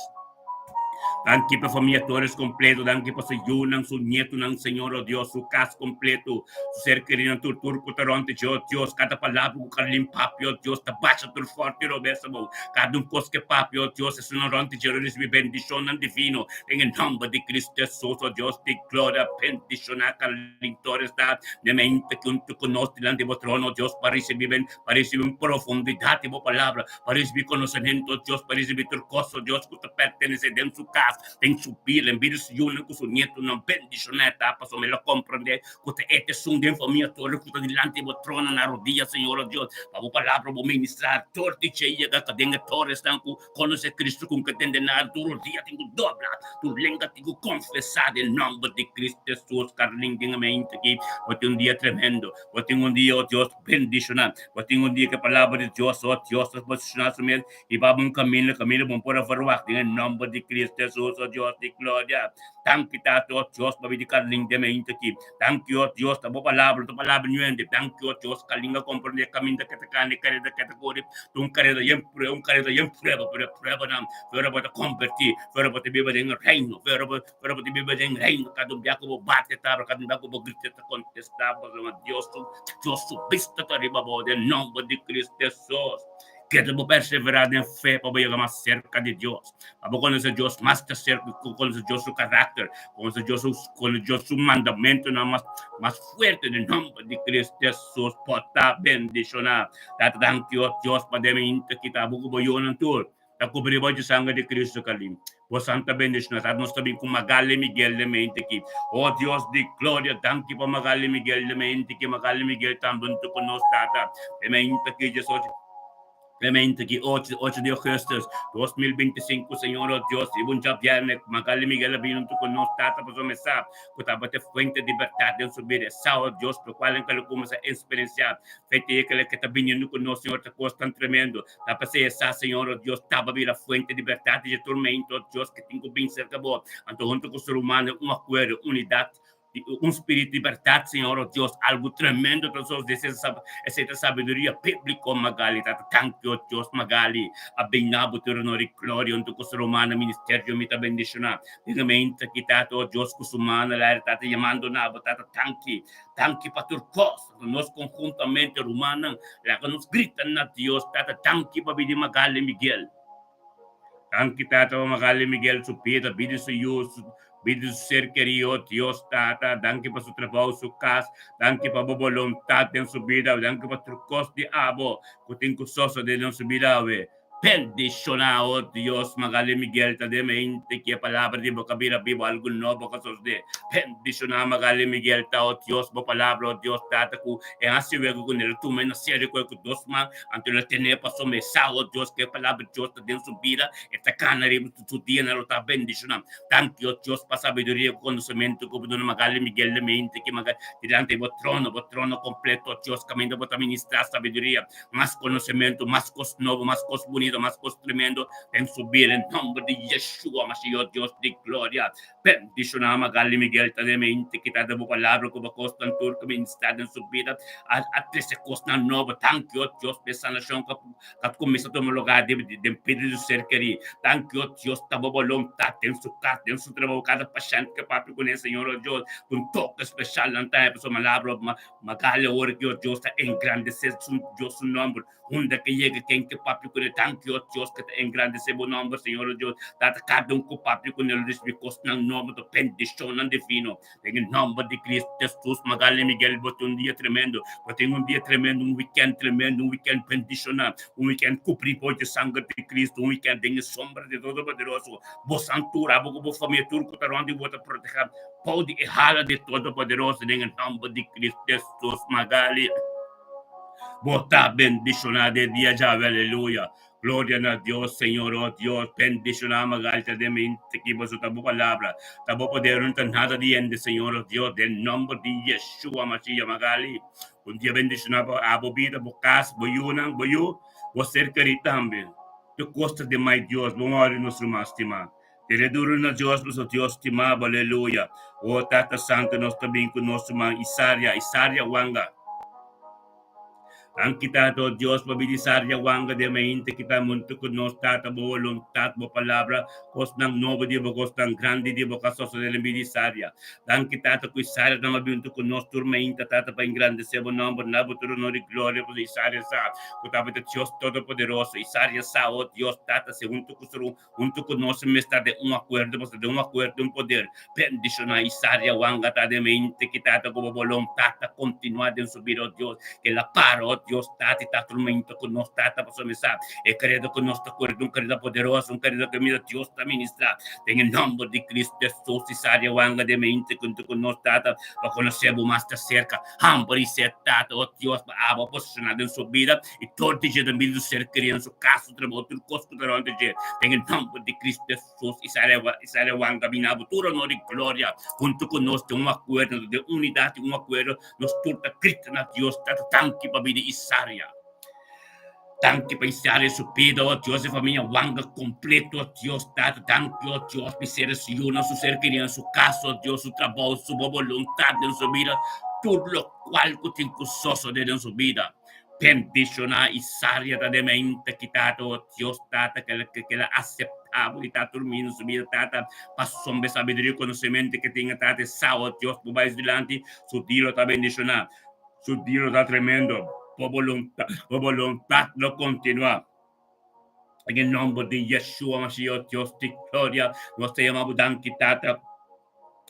Speaker 1: Danki pa famia Torres kompleto, danki pa su yunan, su nietunan, Señor o Dios, su kas kompleto, su ser kerinan, tur tur ku ta rònt di dje, o Dios, kada palabra ku Carlin papia, o Dios, ta basha tur fòrti robes abou. Kada un kos ke papia, o Dios, esunnan rònt di dje lo risibí bendishonnan divino. Den e nòmber di Cristo Jesus, o Dios di gloria, bendishoná Carlin Torres ta den mente huntu ku nos dilanti bo trono, o Dios, pa risibí ben, pa risibí un profundidat di bo palabra, pa risibí konosementu, o Dios, pa risibí tur kos, o Dios, ku ta pertenesé den su. kas, den su bida, den bida di su yunan ku su nietunan. Bendishoná e ta pasobra el a komprendé ku ta e ta esun den famia tur ku ta dilanti bo trono na rodia, Señor, o Dios, pa bo palabra bo ministrá tur di dje yega ka den e toresnan ku konosé Cristo ku ka tende nada. Tur rodia tin ku dobla, tur lenga tin ku konfesá den nòmber di Cristo Hesus. Carlin den e mente aki, bo tin un dia tremendo, bo tin un dia, o Dios, bendishoná, bo tin un dia ku e palabra di Dios, o Dios, ta posishoná su mes i pa bo un kaminda, kaminda bo no por a verwagt den e nòmber di Cristo Hesus, o Dios di gloria. Danki Tata, o Dios, pabia di Carlin den mente aki. Danki, o Dios, ta bo palabra, ta palabra nuende. Danki, o Dios, Carlin a komprendé kaminda ke ta kana, e kareda ke ta kore. Ta un kareda yen prueba, un kareda yen prueba, pero e pruebanan fuera bo ta kombertí, fuera bo ta biba den e reino, fuera bo, fuera bo ta biba den reino. Kada un bia ku bo bati e tabla, kada un bia ku bo grita e ta kontestá, pasobra Dios su, Dios su bista ta riba bo den nòmber di Cristo Hesus. Keda bo perseverá den fe pa bo yega mas serka di Dios, pa bo konosé Dios mas ta serka, konosé Dios su karakter, konosé Dios su, konosé Dios su mandamentunan mas, mas fuerte den nòmber di Cristo Hesus. Por ta bendishoná. Tata, danki, o Dios, pa den mi kita bo ku bo yunan tur. Ta kubrí bo dje sanger di Cristo Kalim. Bo santa bendishoná. Tata, nos ta bin ku Magali Miguel den mente aki. O Dios di gloria, danki pa Magali Miguel den mente aki. Magali Miguel tambe huntu ku nos, Tata. Den mente aki, diesocho, den mente aki, ocho, ocho di augustus, 2025, Señor, o Dios, riba un djabièrnè, Magali Miguel a bini huntu ku nos, Tata, pasobra mi sa ku tabata e fuente di bèrdat den su bida. E sa, o Dios, lokual en kal a kuminsá eksperensiá. Fe te kla ke ta biniendo ku nos, Señor, ta kos tan tremendo. Ta p'esei e sa, Señor, o Dios, taba bira fuente di bèrdat di dje tormento, o Dios, ke tin ku bin serka bo. Anto huntu ku ser humano un akuerdo, unidat, di un spiritu di bèrdat, Señor, o Dios, algu tremendo ta sosodé. Esei ta sabiduria bíbliko, Magali. Tata, danki, o Dios, Magali, a bin na bo tur honor i gloria huntu ku ser humano ministerio mi ta bendishoná. Den e mente aki, Tata, o Dios, ku su mano al aire, Tata, yamando na bo, Tata, danki, danki pa tur kos. Nos konhuntamente, rumannan, laga nos grita na Dios, Tata, danki pa bida di Magali Miguel. Danki, Tata, pa Magali Miguel su bida, bida di su yu, bida di su ser kerí. Oh Dios, Tata, danki pa su trabou, su kas. Danki pa bo boluntat den su bida. Danki pa tur kos di abo ku tin ku sosodé den su bida awe. Bendishoná, oh Dios, Magali Miguel ta den mente ki e palabra di bo ka bira bibo, algu nobo ka sosodé. Bendishoná Magali Miguel ta, oh Dios, bo palabra, oh Dios, Tata, ku e hasi wega ku el a tuma e na serio ku e ku dos man, anto el a ten'é pasobra e sa, oh Dios, ku e palabra di Dios ta den su bida, e ta kana riba su dianan, lo ta bendishoná. Danki, oh Dios, pa sabiduria ku konosementu ku bo duna Magali Miguel den mente ki Magali dilanti bo trono, bo trono kompleto, oh Dios, kaminda bo ta ministrá sabiduria. Mas konosementu, mas kos nobo, mas kos bunito, mas kos tremendo den su bida den nomber di Yeshua Mashiach, Dios di gloria. Bendishoná Magali Miguel ta den mente kita den bo palabra ku bo kosnan tur ku ministrá den su bida a a trese kosnan nobo. Danki o Dios pa e sanashon ku a kuminsá tuma lugá den bida di su ser kerí. Danki o Dios ta bo boluntat den su kas, den su trabou, kada pashènt ku papia kuné Señor o Dios ku un toke speshal nan ta pasobra malabra Magali ora ki Dios ta engrandesé su Dios su nòmber, unda ke yega ken ke papia kuné, danki o Dios ke ta engrandesé bo nòmber, Señor o Dios, Tata kada un ku papia kuné lo risibí kosnan nobo, to bendishonnan divino, den e nòmber di Cristo Jesus. Magali Miguel, bo tin un dia tremendo, bo tin un dia tremendo, un wikènt tremendo, un wikènt bendishoná, un wikènt kubrí por e sanger di Cristo, un wikènt den e sombra di Todopoderoso, bo santura, abo ku bo famia tur ku ta rònt di bo ta protehá. Bou di e hala di Todopoderoso den e nòmber di Cristo Jesus Magali bo ta bendishoná den dia djawe aleluya gloria na Dios Señor oh Dios bendishoná Magali ta den mente ki boso ta bo palabra ta bo poder no ta nada di hende Señor oh Dios den nòmber di Yeshua Mashiach Magali un dia bendishoná pa abo bida bo kas bo yunan bo yu bo ser kerí tambe te kosta den mai Dios bo mòri nos ruman stimá. Tene duru na Dios pasobra Dios stima bo, aleluya. O Tata Santu nos ta bin ku nos ruman Isaria, Isaria Wanga. Danki Tata o Dios pa bini Isaria Wanga den mainta ki ta huntu ku nos Tata bo boluntat, bo palabra, kosnan nobo di bo, kosnan grandi di bo ka sosode den bida Isaria. Danki Tata ku Isaria ta bin huntu ku nos tur mainta Tata pa engrandese bo nomber, na bo tur honor i gloria pasobra Isaria sa ku tabata Dios Todopoderoso, Isaria sa o Dios Tata si huntu ku su Huntu ku nos mester den un akuerdo, pasobra den un akuerdo un poder bendishoná. I Saria Wanga ta den mente ki tata ku bo boluntat ta kontinuá den su bida, o Dios, ke el a para, o Dios Tata, i ta tormenta ku nos Tata, pasobra mi sa e kareda ku nos ta kore ta un kareda poderoso, un kareda ku mira Dios ta ministrá. Den e nòmber di Kristu Hesus, i saria wanga den mente kuntu ku nos Tata, pa konosé bo mas ta serka. Hamber i set, Tata, o Dios, pa abo a posishoná den su bida, i tur di dje ta bira su ser kerí den su kas, su trabou, tur kos ku ta rònt di dje. Den e nòmber di Kristu Hesus, i saria wanga bini abo tur honor i gloria huntu ku nos den un akuerdo, den unidat i un akuerdo, nos tur ta grita na Dios, Tata, danki pa bida Isaria. Danki pa Isaria su bida, o Dios, e famia wanga kompleto, o Dios, Tata, danki, o Dios, pa Isaria su yunan, su ser kerinan, su kas, o Dios, su trabou, su bo boluntat den su bida, tur lokual ku tin ku sosode den su bida. Bendishoná Isaria ta den mente ki Tata, o Dios, Tata, ke el a aseptá bo i ta turmi den su bida, Tata, pasobra e sabiduria i konosementu ke tin, Tata, e sa, o Dios, bo bai su dilanti, su dia lo ta bendishoná. Su dia lo ta tremendo. Bo boluntat, bo boluntat lo kontinuá. Den e nòmber di Yeshua Mashiach, Dios di gloria, nos ta yama bo danki, Tata.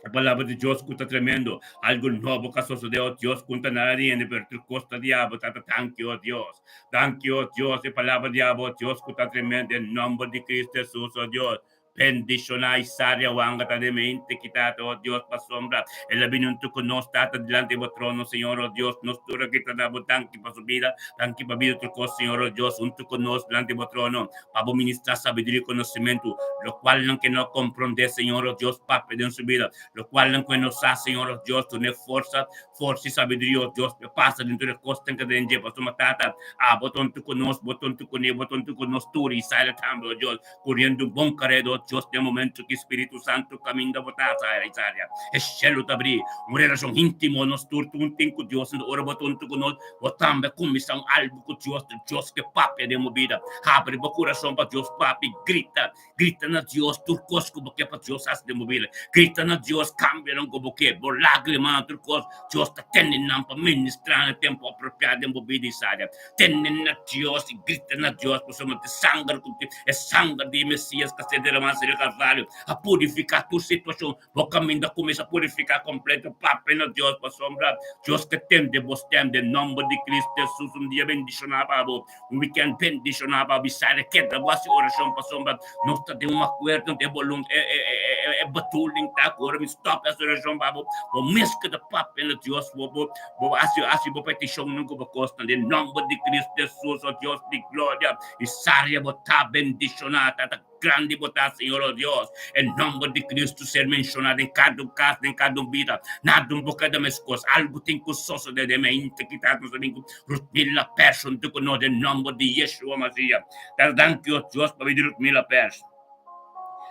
Speaker 1: E palabra di Dios ku ta tremendo. Algu nobo ka sosodé, o Dios, ku no ta nada di hende, pero tur kos ta di abo, Tata. Danki, o Dios. Danki, o Dios, e palabra di abo, o Dios, ku ta tremendo. Den nòmber di Kristu Hesus, o Dios. Bendishoná Isaria wanga ta den mente ki Tata, oh Dios, pasobra el a bini huntu ku nos, Tata, dilanti bo trono, Señor, oh Dios. Nos tur aki ta da bo danki pa su bida, danki pa bida tur kos, Señor, oh Dios, huntu ku nos dilanti bo trono, pa bo ministrá sabiduria i konosementu, lokualnan ke no a komprondé, Señor, oh Dios, papia den su bida, lokualnan ku e no sa, Señor, oh Dios, dun'é forsa, forsa i sabiduria, oh Dios, pa e pasa den tur e kosnan ke ta den dje, pasobra, Tata, abo ta huntu ku nos, bo ta huntu kuné, bo ta huntu ku nos tur, Isaria tambe, oh Dios. Kuriendo un bon kareda, oh Dios, den momento ki Spiritu Santu kaminda bo ta asa área. E shelu ta abrí. Un relashon íntimo nos tur ta un tin ku Dios. Enton ora bo ta huntu ku nos, bo tambe a kuminsá un algu ku Dios. Dios ke papia den bo bida. Habri bo kurason pa Dios papia i grita. Grita na Dios tur kos ku bo ke pa Dios hasi den bo bida. Grita na Dios kambionan ku bo ke. Bo lágrimanan tur kos, Dios ta tende nan pa ministrá na tempu apropiado den bo bida i saria. Tende na Dios i grita na Dios pasobra te sanger ku e sanger di Mesias ka ser deramá riba Kalvario a purifiká tur situashon. Bo kaminda kuminsá purifiká kompleto. Papia na Dios pasobra Dios ke tende bo stèm den nòmber di Kristu Hesus. Un dia bendishoná pa bo, un wikènt bendishoná pa bo. I sali keda bo hasi orashon pasobra nos ta den un akuerdo den boluntat. E bedoeling ta ku ora mi stòp hasi orashon pa bo, bo mes keda papia na Dios. Bo bo Bo hasi hasi bo petishonnan ku bo kosnan den nòmber di Kristu Hesus, o Dios di gloria, i saria bo ta bendishoná, Tata grandi bo ta, Señor, o Dios. E nòmber di Kristu ser menshoná den kada un kas, den kada un bida. Nada un bo keda meskos. Algu tin ku sosodé den mente ki ta nos amigu Rutmila Pers huntu ku nos den nòmber di Yeshua Masiah. Tata danki, o Dios, pa bida di Rutmila Pers.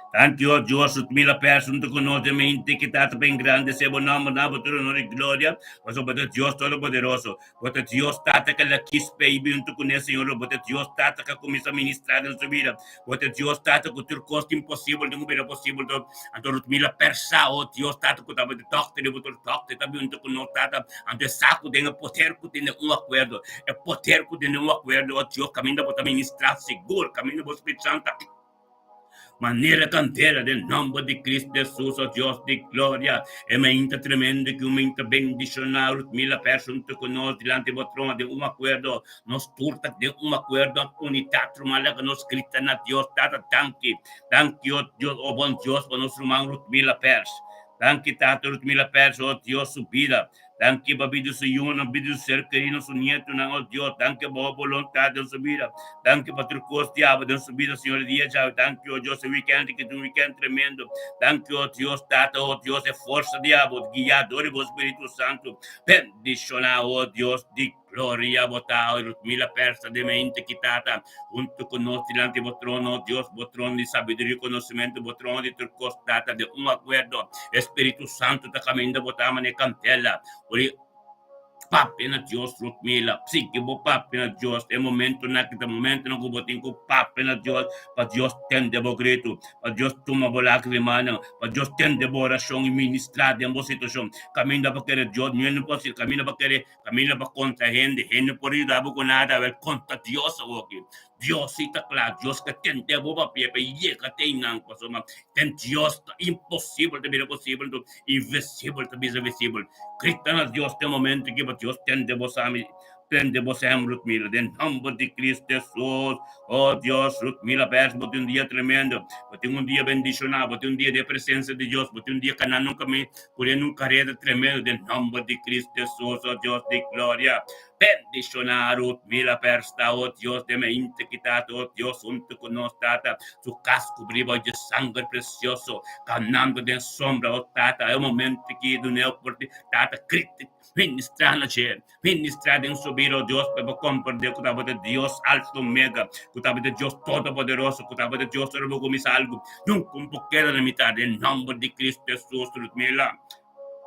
Speaker 1: Danki, o Dios, Rutmila Pers huntu ku nos den mente ki Tata pa engrandesé bo nòmber na bo tur honor i gloria, pasobra bo ta Dios Todopoderoso. Bo ta Dios Tata ku la kis p'e i bin huntu kuné, Señor. Bo ta Dios Tata ku a kuminsá ministrá den su bida. Bo ta Dios Tata ku tur kos imposibel tin ku bira posibel. Anto Rutmila Pers sa, o Dios Tata, ku tabata dòkter i bo tur dòkter ta bin huntu ku nos, Tata. Anto e sa ku den e poder ku tin den un akuerdo, e poder ku tin den un akuerdo, o Dios, kaminda bo ta ministrá sigur, kaminda bo Spiritu Santu ta. Manera kandela den nòmber di Kristu Hesus, o Dios di gloria, e mainta tremendo ki un mainta bendishoná Rutmila Pers huntu ku nos dilanti bo trono den un akuerdo, nos tur ta den un akuerdo, unidat ruman laga nos grita na Dios Tata danki, danki o Dios, o bon Dios pa nos ruman Rutmila Pers, danki Tata Rutmila Pers, o Dios su bida. Danki pa bida su yunan, bida su ser kerido, su nietunan, oh Dios. Danki pa bo boluntat den su bida. Danki pa tur kos di abo den su bida, Señor, e dia djawe. Danki, oh Dios, e weekend ki ta un weekend tremendo. Danki, oh Dios, Tata, oh Dios, e forsa di abo, guiá dor di bo Spiritu Santu. Bendishoná, oh Dios di gloria, bo ta, oh Rutmila Persa de mente ki Tata, huntu ku nos dilanti bo trono, oh Dios, bo trono di sabiduria i konosementu, bo trono di tur kos, Tata, den un akuerdo, e Spiritu Santu ta kaminda bo ta manera kantela, ora papia na Dios, Rutmila, sigui bo papia na Dios, e momentonan aki ta momentonan ku bo tin ku papia na Dios, pa Dios tende bo gritu, pa Dios tuma bo lágrimanan, pa Dios tende bo orashon i ministrá den bo situashon. Kaminda bo kere Dios, niun hende por hasi, kaminda bo kere Kaminda pa konta hende, hende por yuda bo ku nada, awel konta Dios awoki. Dios si ta kla, Dios ke tende bo papia pa yega te einan, pasobra den Dios ta imposibel ta bira posibel, anto invisibel ta bisa visibel. Grita na Dios den momento ki pa Dios tende bo sami. Tende bo sèm, Rutmila, den nòmber di Cristo Hesus. Oh Dios, Rutmila Bers, bo tin un dia tremendo. Bo tin un dia bendishoná, bo tin un dia den presensia di Dios, bo tin un dia kanando un kamin, kuriendo un kareda tremendo den nòmber di Cristo Hesus, oh Dios di gloria. Bendishoná Rutmila Bers ta, oh Dios, den mente ki Tata, oh Dios, huntu ku nos, Tata, su kas kubrí bou dje sanger presioso, kanando den sombra, oh Tata, e momento ki dun'é oportunidat, Tata, kriti, Ministrá na dje, ministrá den su bida, o Dios, pa e por komprendé ku tabata Dios Alfa Omega, ku tabata Dios Todopoderoso, ku tabata Dios ora bo kuminsá algu, nunka un por keda na mitad. Den nòmber di Kristu Hesus, Ludmila,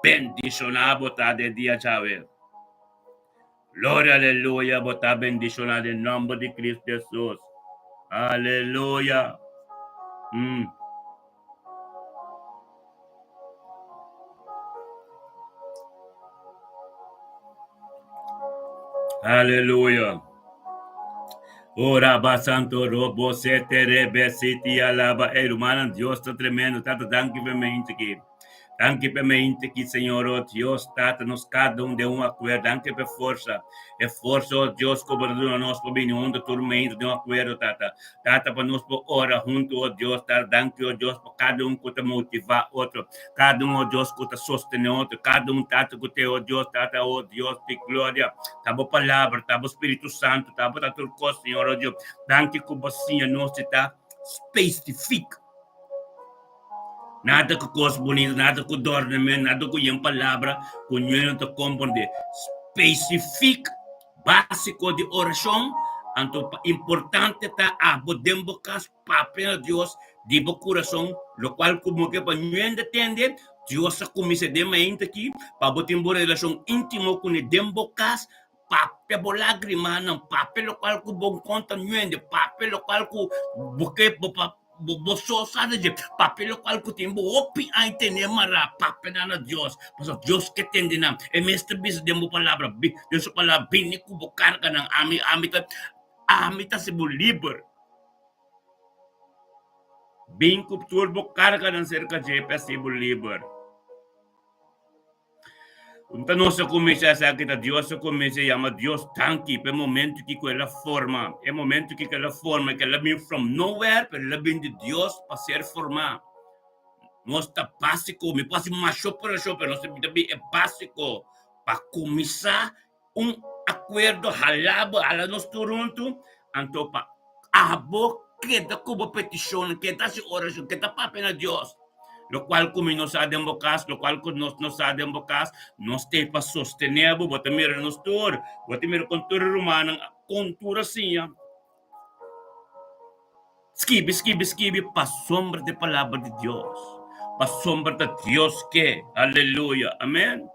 Speaker 1: bendishoná bo ta den dia djawe. Gloria, aleluya, bo ta bendishoná den nòmber di Kristu Hesus. Aleluya. Mm. Aleluya. Ora ba santo robo sete rebe siti alaba. Ey, rumannan, Dios ta tremendo. Tata, danki pa e mente aki. Danki pa e mente aki, Señor, oh Dios, Tata, nos kada un den un akuerdo. Danki pa e forsa. E forsa, oh Dios, ku bo ta duna nos pa bini huntu tur mente den un akuerdo, Tata. Tata, pa nos por ora huntu, oh Dios, Tata, danki, oh Dios, pa kada un ku ta motivá otro, kada un, oh Dios, ku ta sostené otro, kada un, Tata, ku te, oh Dios, Tata, oh Dios di gloria, ta bo palabra, ta bo Spiritu Santu, ta bo ta tur kos, Señor, oh Dios, danki ku bo siña nos di ta spesifik. Nada ku kos bunita, nada ku dornament, nada ku yen palabra ku ñoe no ta komprendé. Spesifik. Básiko di orashon, anto pa importante ta abo den bo kas papia na Dios di bo kurason, lokual ku bo ke pa ñuende tende, Dios a kuminsá den mainta aki pa bo tin bo relashon íntimo kuné den bo kas, papia bo lágrimanan, papia lokual ku bo konta ñuende, papia lokual ku bo ke bo pa. Bo bo so sa di dje papia lokual ku tin bo hopi aña tene mará papia nan na Dios pasobra Dios ke tende nan e mes ta bisa den bo palabra den su palabra bini ku bo karganan ami ami ta ami ta hasi bo liber bin ku tur bo karganan serka dje pa hasi bo liber. Unta nos a kuminsá esaki ta Dios a kuminsá yama Dios danki pa e momento ki ku el a forma, e momento ki ku el a forma, ku el a bin from nowhere pero el a bin di Dios pa ser formá. Nos ta básiko, mi por hasi masha operashon pero nos ta bin e básiko pa kuminsá un akuerdo hala bo, hala nos tur huntu, anto pa abo keda ku bo petishonnan, keda hasi orashon, keda papia na Dios. Lokual ku mi no sa den bo kas, lokual ku nos no sa den bo kas, nos t'ei pa sostené bo. Bo ta mira nos tur, bo ta mira kon tur e rumannan kon tur a siña. Skibi, skibi, skibi pasobra ta e palabra di Dios, pasobra ta Dios ke. Aleluya! Amen.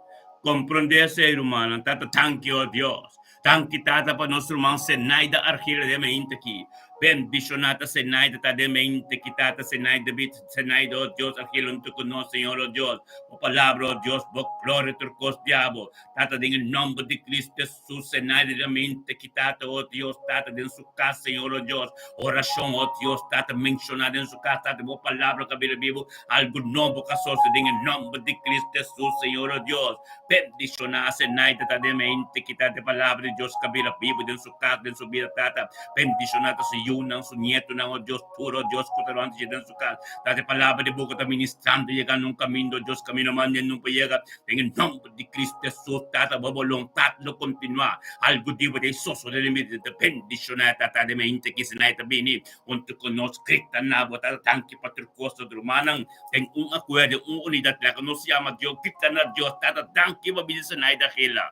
Speaker 1: Komprondé esei, rumannan. Tata, danki, o Dios. Danki, Tata, pa nos ruman Zenaida Argila den mente aki. Bendishoná ta Zenaida ta den mente aki, Tata. Zenaida bit, Zenaida, o Dios, Argila huntu ku nos, Señor, o Dios. Bo palabra, o Dios, bo gloria tur kos di abo. Tata, den e nòmber di Cristo Hesus, Zenaida den mente aki, Tata, o Dios, Tata, den su kas, Señor, o Dios. Orashon, o Dios, Tata, menshoná den su kas, Tata, bo palabra ka bira bibu, algu nobo ka sosodé den e nòmber di Cristo Hesus, Señor, o Dios. Bendishoná Zenaida ta den mente ki ta de palabra di Dios ka bira bibu den su kas, den su bida, Tata. Bendishoná ta su yunan, su nietonan, o Dios, tur, o Dios, ku ta rònt dje den su kas. Ta de palabra di bo ku ta ministrando yegando un kaminda, o Dios, kaminda manda e nunka yega. Den e nòmber di Cristo Hesus, Tata, bo boluntat lo kontinuá. Algu di bo ta e sosodé den mi bida. Bendishoná Tata den mente ki Zenaida ta bini huntu ku nos. Grita na bo, Tata, danki pa tur kos, rumannan. Den un akuerdo, un unidat, laga nos yama Dios, grita na Dios, Tata, danki pa bida Zenaida Gila.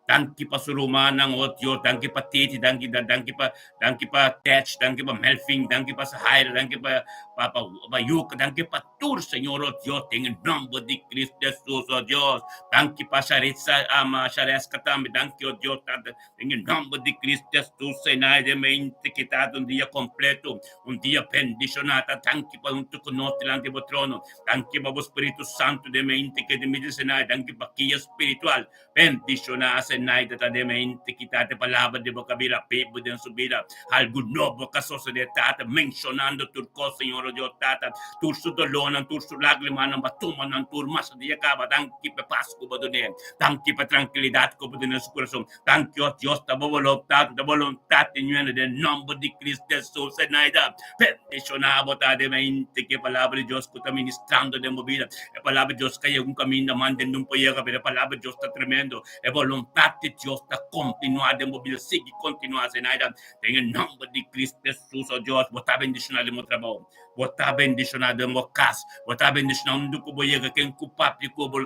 Speaker 1: Danki pa su rumannan, oh Dios, danki pa Titi, danki, danki pa, danki pa Tetch, danki pa Melvin, danki pa Sahaira, danki pa, pa, pa, pa Yuka, danki pa tur, Señor, oh Dios, den e nomber di Cristo Jesus, oh Dios. Danki pa Sharitza, ama Shareska tambe, danki, oh Dios, Tata, den e nomber di Cristo Jesus, Zenaida, mente ki Tata, un dia completo, Un dia bendishoná ta danki pa huntu ku nos dilanti bo trono. Danki pa bo Spiritu Santu den mente ke den mi disená. Danki pa guia spiritual. Bendishoná. Zenaida ta den mente kita e palabra di bo ka bira bibu den su bida. Algu nobo ka sosode Tata, menshonando tur kos Señor o Dios Tata, tur su dolónan, tur su lágrimanan, bo a tuma nan tur mas dia kaba. Danki pa e pas ku bo dun'é, danki pa e trankilidat ku bo dun'é su kurason. Danki o Dios ta bo boluntat, ta boluntat di ñuena den nòmber di Cristo Jesus. Zenaida, bendishoná bo ta den mente ku e palabra di Dios ku ta ministrando den bo bida. E palabra di Dios ka yega un kaminda man den un por yega, pero e palabra di Dios ta tremendo. E boluntat di Dios ta kontinuá den bo bida. Sigui kontinuá, Zenaida, den e nòmber di Cristo Jesus. O Dios, bo ta bendishoná den bo trabou, bo ta bendishoná den bo kas, bo ta bendishoná unda ku bo yega, ken ku papia ku bo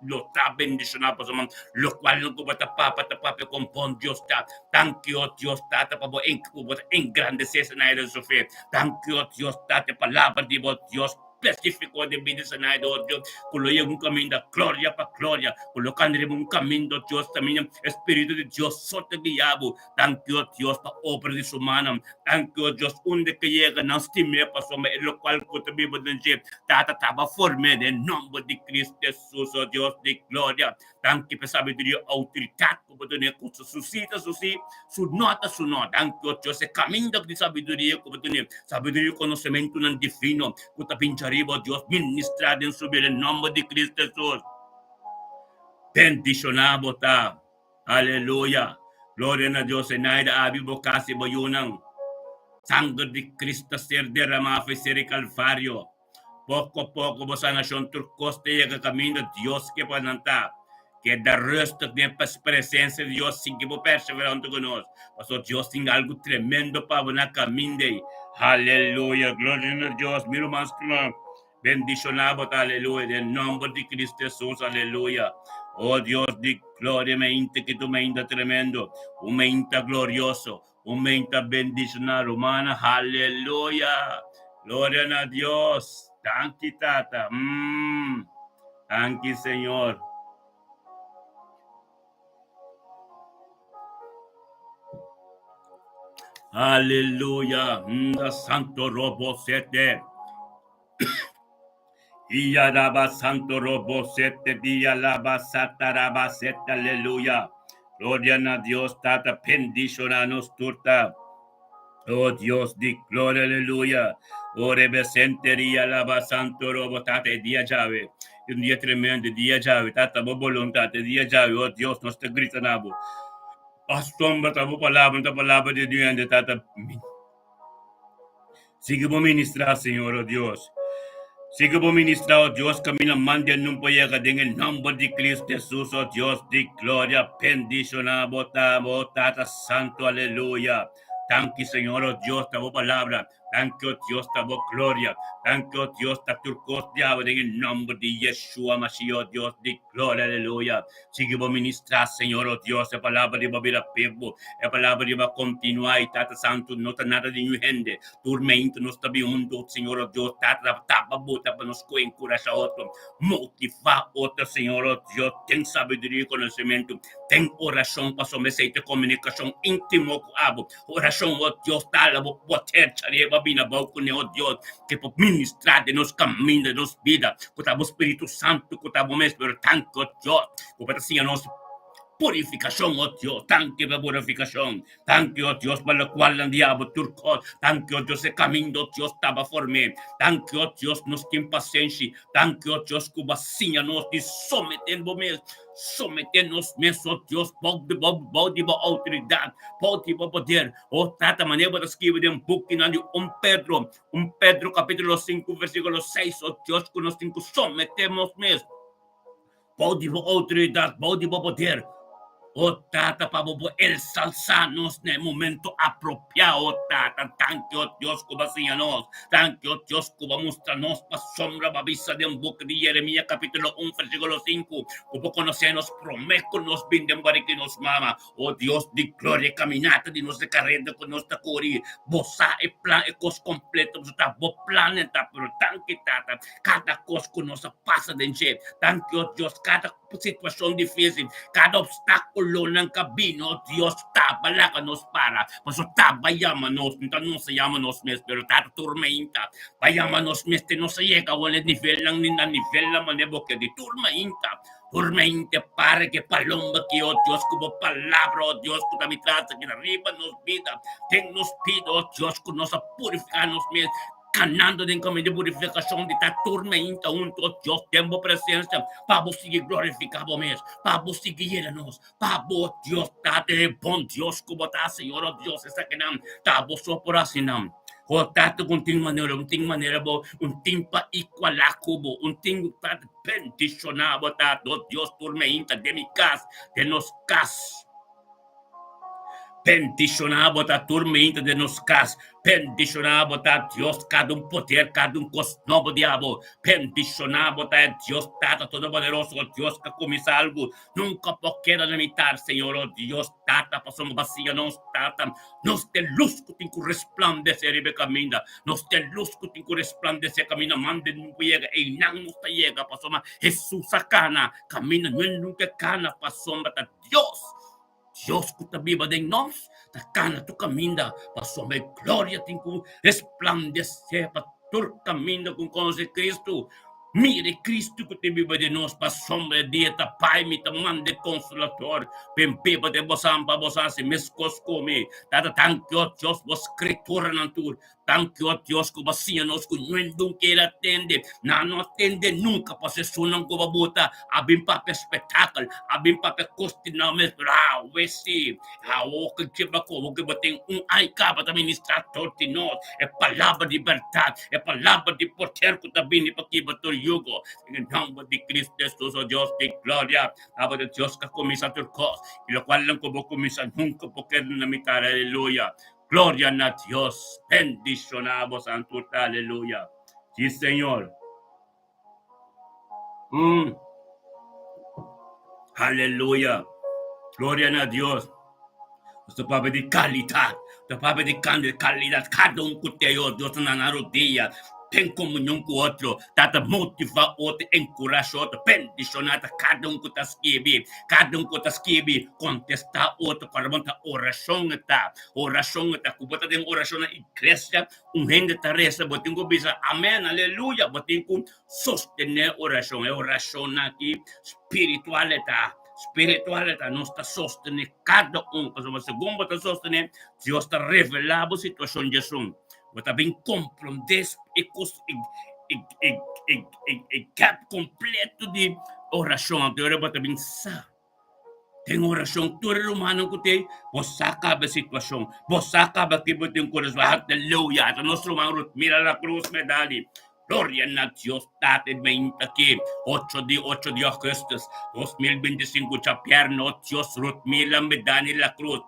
Speaker 1: lo ta bendishoná pasobra lokual ku bo ta papa ta papia kon bon Dios ta. Danki, o Dios Tata, pa bo ku bo ta engrandesé Zenaida su fe. Danki, o Dios Tata, e palabra di bo Dios spesífiko den bida Zenaida, o Dios, ku lo yega un kaminda gloria pa gloria, ku lo kanda riba un kaminda, o Dios, kaminda e Spiritu di Dios so ta guia bo. Danki, o Dios, pa obra di su mannan. Danki, o Dios, unda ke yega nan stim'é pasobra e lokual ku ta biba den dje. Tata taba form'é den nòmber di Cristo Hesus, o Dios di gloria. Danki pa e sabiduria i outoridat ku bo dun'é ku su sí ta su sí, su nò ta su nò. Danki, o Dios, e kaminda di sabiduria ku bo dun'é, sabiduria i konosementunan divino ku ta bin djariba, o Dios, ministrá den su bida den nòmber di Cristo Hesus. Bendishoná bo ta. Aleluya! Gloria na Dios! Zenaida, abi bo kas i bo yunan. Sanger di Cristo a ser derramá for e ser di Calvario. Poko poko bo sanashon tur kos ta yega kaminda Dios ke pa nan ta. Keda rustig den e presensia di Dios, sigui bo perseverá huntu ku nos, pasobra Dios tin algu tremendo pa bo na kaminda ei. Aleluya! Gloria na Dios! Mi ruman stimá, Bendiciona bo ta aleluya den nomber di Cristo Jesus aleluya oh Dios di gloria me inta ki tu me inta tremendo un me inta glorioso un me inta bendiciona rumana aleluya gloria na Dios danki tata mm danki Señor. Aleluya mm santo robo sete. Iyaraba santo robo sete dia laba sataraba sete aleluya. Gloria na Dios tata bendiciona nos turta. Oh Dios di gloria aleluya. Oh rebesenteria laba santo robo tata e dia llave. Un dia tremendo dia llave tata bo voluntad e dia llave oh Dios nos ta grita na bo. Asombra ta bo palabra ta palabra di duende tata. Sigui bo ministrá, Señor, o Dios. Sigui bo ministrá, o Dios, camina mande nun por yega den e nomber di Cristo Jesus, o Dios di gloria, bendiciona bo ta, bo Tata Santo, aleluya. Danki, Señor, o Dios, ta bo palabra. Danki, o Dios, ta bo gloria. Danki, o Dios, ta tur cos diablo den e nomber di Yeshua Mashiach, o Dios di gloria, aleluya. Sigui bo ministrá, Señor, o Dios, e palabra di bo bira bibu, e palabra di bo a kontinuá, i Tata Santu, no ta nada di niun hende. Tur meintu nos ta bin huntu, Señor, o Dios, Tata, tapa bo ta pa nos ku enkurashá otro, motivá otro, Señor, o Dios, den sabiduria i konosementu, den orashon, pasobra esei ta e komunikashon íntimo ku abo. Orashon, o Dios, tala bo poder djariba bini abou kuné, o Dios, ke por ministrá den nos kaminda, den nos bida, ku ta bo Spiritu Santu, ku ta bo mes, pero danki, o Dios, ku bo ta siña nos purifikashon, o Dios, danki pa purifikashon, danki, o Dios, pa lokual nan di abo tur kos, danki, o Dios, e kaminda, o Dios, taba form'é, danki, o Dios, nos tin pasenshi, danki, o Dios, ku bo a siña nos di someté bo mes. Someté nos mes, o Dios, bou di bo, bou di bo outoridat, bou di bo poder. O Tata, manera bo ta skibi den bukinan di 1 Pedro, 1 Pedro kapítulo 5 versíkulo 6, o Dios, ku nos tin ku someté nos mes bou di bo outoridat, bou di bo poder. O Tata, pa bo por ensalsá nos na e momento apropiá, o Tata. Danki, o Dios, ku bo a siña nos. Danki, o Dios, ku bo a mustra nos pasobra bo a bisa den buki di Yeremia kapítulo un versíkulo sinku, ku bo konosé nos promé ku nos bin den barika di nos mama. O Dios di gloria, e kaminata di nos, e kareda ku nos ta kori, bo sa e plan, e kos kompleto, pasobra ta bo plannan ta. Pero danki, Tata, kada kos ku nos a pasa den dje. Danki, o Dios, kada situashon difísil, kada opstákulonan ka bini, o Dios, taba laga nos para, pasobra taba yama nos, no ta nos a yama nos mes, pero Tata turmenta pa yama nos mes te nos a yega awor na e nivelnan, na nivelnan manera bo ke di turmenta. Turmente para ke palomba ki, oh Dios, ku bo palabra, oh Dios, ku ta mi tras aki riba nos bida, den nos bida, oh Dios, ku nos a purifiká nos mes, kanando den kaminda di purifikashon di ta turmenta huntu, oh Dios, den bo presensia, pa bo sigui glorifiká bo mes, pa bo sigui yena nos, pa bo, Dios, Tata, e bon Dios ku bo ta, Señor, oh Dios, esakinan ta bo so por hasi nan. Oh Tata, ku un tin manera, un tin manera bo, un tin pa igualá ku bo, un tin pa Bendishoná bo ta dos Dios tur meinta den mi kas, den nos kas. Bendishoná bo ta tur meinta den nos kas. Bendishoná bo ta Dios kada un poder, kada un kos nobo di abo. Bendishoná bo ta e Dios Tata Todopoderoso, Dios ka kuminsá algu nunka por keda na mitar, Señor, o Dios Tata, pasobra bo a siña nos, Tata, Nos ta e lus ku tin ku resplandesé riba e kaminda. Nos ta e lus ku tin ku resplandesé kaminda mande nunka yega. Einan nos ta yega pasobra Hesus a kana kaminda no e nunka e kana pasobra ta Dios, Dios ku ta biba den nos ta kana tur kaminda pasobra e gloria tin ku resplandesé pa tur kaminda ku konosé Kristu. Mira e Cristo cu ta biba den nos, pasobra e dia ta pai mi ta manda e Consolador ben biba den bosan pa bosan haci mescos cu mi. Tata, danki, oh Dios, bo Scrituranan tur. Danki, oh Dios, cu bo a siña nos cu ningún kere atende. Nan no atende nunca, pasobra esunnan cu bo a bota a bin papia spectakel, a bin papia cos di nan mes, pero awe si, awo cu djeba como cu bo tin un ai caba ta ministra tur di nos e palabra di berdad. E palabra di poder ku ta bini pa kibra tur yugo. Den e nomber di Cristo Jesus, o Dios di gloria, abo ta Dios ku a kuminsá tur kos, i lokualnan ku bo kuminsá nunka por keda na mitar. Aleluya! Gloria na Dios! Bendishoná bo santu ta. Aleluya! Sí, Señor. Mm. Aleluya! Gloria na Dios! Nos ta papia di kalidat, nos ta papia di kambio di kalidat. Kada un ku te yo, Dios ta na nan rodia, ten komunion ku otro, ta ta motivá otro, enkurashá otro, bendishoná ta kada un ku ta skibi, kada un ku ta skibi, kontestá otro. Kòrda bon ta orashon e ta, orashon e ta. Ku bo ta den orashon na iglesia, Un hende ta resa, bo tin ku bisa amen, aleluya. Bo tin ku sostené orashon. E orashonnan aki spiritual e ta, spiritual e ta. Nos ta sostené kada un, pasobra segun bo ta sostené, Dios ta revelá bo situashon djesun. Bo ta bin komprondé e kos, e e e e e e gap kompleto di orashon. Anto ora bo ta bin sa. Den orashon tur e rumannan ku tin, bo sa kaba e situashon, bo sa kaba ke bo tin ku resolve. Aleluya! Ata nos ruman Ruth mira la krus medali. Gloria na Dios Tata e meinta aki, ocho di ocho di augustus 2025 djabièrnè, o Dios Ruth mira medani la krus.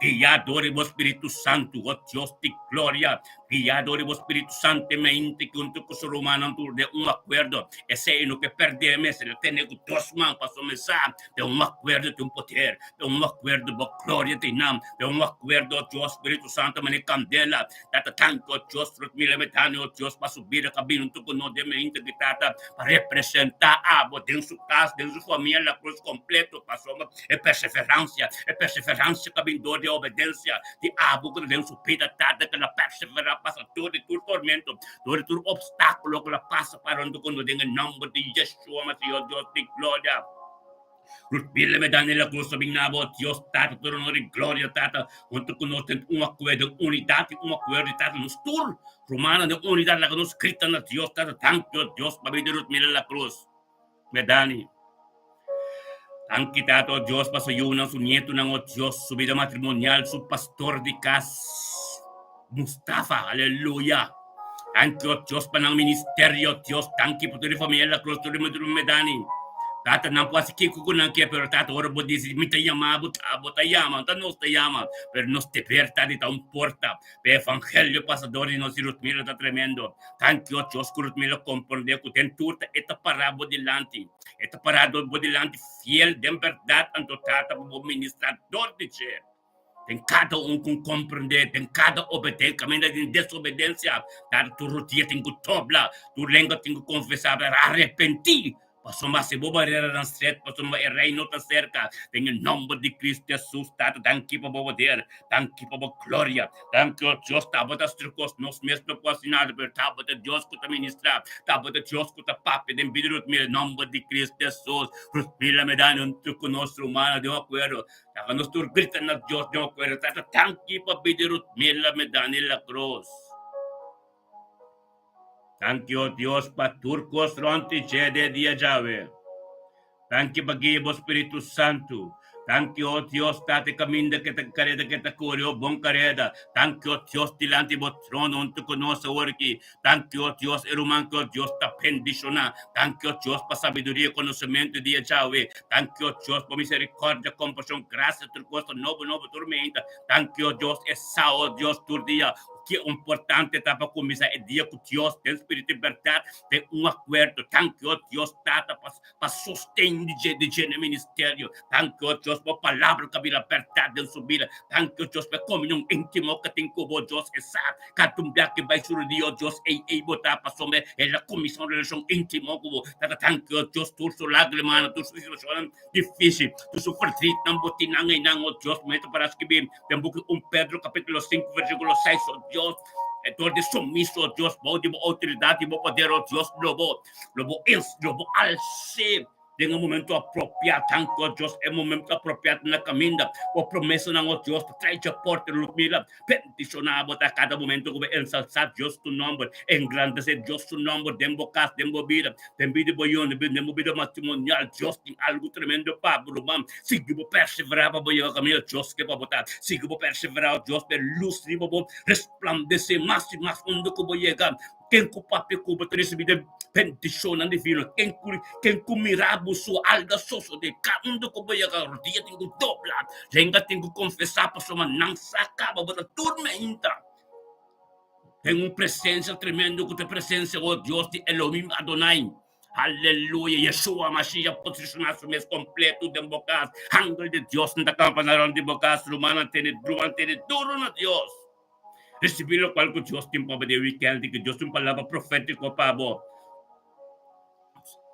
Speaker 1: Guiá dor di bo Spiritu Santu, o Dios di gloria, guiá dor di bo Spiritu Santu e mente ki huntu ku su rumannan tur den un akuerdo. Esei no ke pèrdè mes, el a tene ku dos man pasobra mi sa den un akuerdo tin poder, den un akuerdo bo gloria tin nan, den un akuerdo, o Dios, Spiritu Santu manera kandela ta ta tantu, o Dios, rut mi lemetani, o Dios, pa su bida ka bini huntu ku nos den mente ki Tata pa representá abo den su kas, den su famia, la krus kompleto, pasobra. E perseveransia, e perseveransia ta bin dor di e obedensia di abo ku ta den su bida tarde ku el a perseverá pasa dor di tur tormento, dor di tur opstákulo ku el a pasa pa rònt ku nos den e nòmber di Yeshua Masias, Dios di gloria. Rut Biblia me da na krus ta bin na bo, Dios Tata, tur honor i gloria, Tata, huntu ku nos den un akuerdo, den unidat i un akuerdo, Tata, nos tur rumannan den unidat laga nos grita na Dios, Tata, danki, o Dios, pabia di Rut Mila la krus. Me Dani. Danki Tata, o Dios, pa su yunan, su nietunan, o Dios, su bida matrimonial, su pastor di kas, Mustafa, aleluya. Danki, o Dios, pa nan ministerio, o Dios, danki pa tur e familia La Cruz, tur e matrimonio Dani. Tata, nan por hasi kiko ku nan ke, pero Tata, ora bo disi, mi ta yama bo, bo ta yama, ta nos ta yama, pero nos deber ta di ta un porta pa e evangelio pasa dor di nos, i Rutmila ta tremendo. Danki, o Dios, ku Rutmila komprondé ku den tur ta e ta pará bo dilanti. E ta pará bo dilanti fiel den bèrdat, anto Tata pa bo ministrá dor di dje. Den kada un ku komprondé, den kada obedé, kaminda den desobedensia, Tata tur rodia tin ku dobla, tur lenga tin ku konfesá, arepentí. Pasobra si bo bareranan stret, pasobra e Reino ta serka. Den e nomber di Cristo Jesus, Tata, danki pa bo poder, danki pa bo gloria. Danki, o Dios, tabata strikos, nos mes no por hasi nada, pero tabata Dios ku ta ministra, tabata Dios ku ta papia den bida di nos. Nomber di Cristo Jesus, Mira me dani un tur ku nos rumannan den un akuerdo. Laga nos tur grita na Dios den un akuerdo, Tata, danki pa bida di Ruth Mila Medani La Cruz. Danki, o Dios, pa tur kos rònt di dje den e dia djawe. Danki pa guia bo Spiritu Santu. Danki, o Dios, Tata, e kaminda ke ta kareda ke ta kore, o bon kareda. Danki, o Dios, dilanti bo trono huntu ku nos awor aki. Danki, o Dios, e ruman ku o Dios ta bendishoná. Danki, o Dios, pa sabiduria i konosementu dia djawe. Danki, o Dios, pa miserikòrdia, kompashon, grasia, tur kos ta nobo nobo tur meinta. Danki, o Dios, e sa, o Dios, tur dia. Ki importante ta pa kuminsá e dia ku Dios den spiritu i bèrdat den un akuerdo. Danki, o Dios Tata, pa pa sosten di dje di dje na e ministerio. Danki, o Dios, pa bo palabra ku a bira bèrdat den su bida. Danki, o Dios, pa e komunion íntimo ku tin ku bo, Dios. E sa kada un bia ku e bai su rudia, o Dios, ei ei bo ta, pasobra el a kuminsá un relashon íntimo ku bo. Tata, danki, o Dios, tur su lágrimanan, tur su situashonnan difísil, tur su verdrietnan, bo tin nan einan, o Dios. Mi ta para skibí Den buki 1 Pedro capítulo 5 versículo 6, oh Dios, e dor di sumiso, oh Dios, bou di bo autoridad y bo poder, oh Dios, lo bo, lo bo ens, lo bo alsé den e momento apropiado. Danki, oh Dios, e momento apropiado na caminda. Bo promesanan, oh Dios, ta trae dje porta luz. Mira, bendiciona bo ta cada momento cu bo ensalsa Dios su nomber, engrandece Dios su nomber den bo cas, den bo bida. Den bida bo yòn, den bo bida matrimonial, Dios tin algu tremendo pa bo, ruman. Sigui bo perseverá pa bo yega kaminda Dios ke pa bo ta. Sigui bo perseverá, o Dios, pa e lus riba bo resplandesé mas i mas unda ku bo yega. Ken ku papia ku bo ta risibí den bendishonnan divino. Ken ku ken ku mira bo su alga sosodé. Ka unda ku bo yega, rodia tin ku dobla, lenga tin ku konfesá pasobra nan sa kaba bo ta tur meinta. Den un presencia tremendo cu ta presencia, oh Dios di Elohim Adonai. Aleluya, Yeshua Mashiach posiciona su mes completo den bo cas. Angel di Dios ta campa na rond di bo cas. Rumannan tene, ruman tene duro na Dios. Ricibi locual cu Dios tin pa bo den weekend y cu Dios tin un palabra profetico pa bo.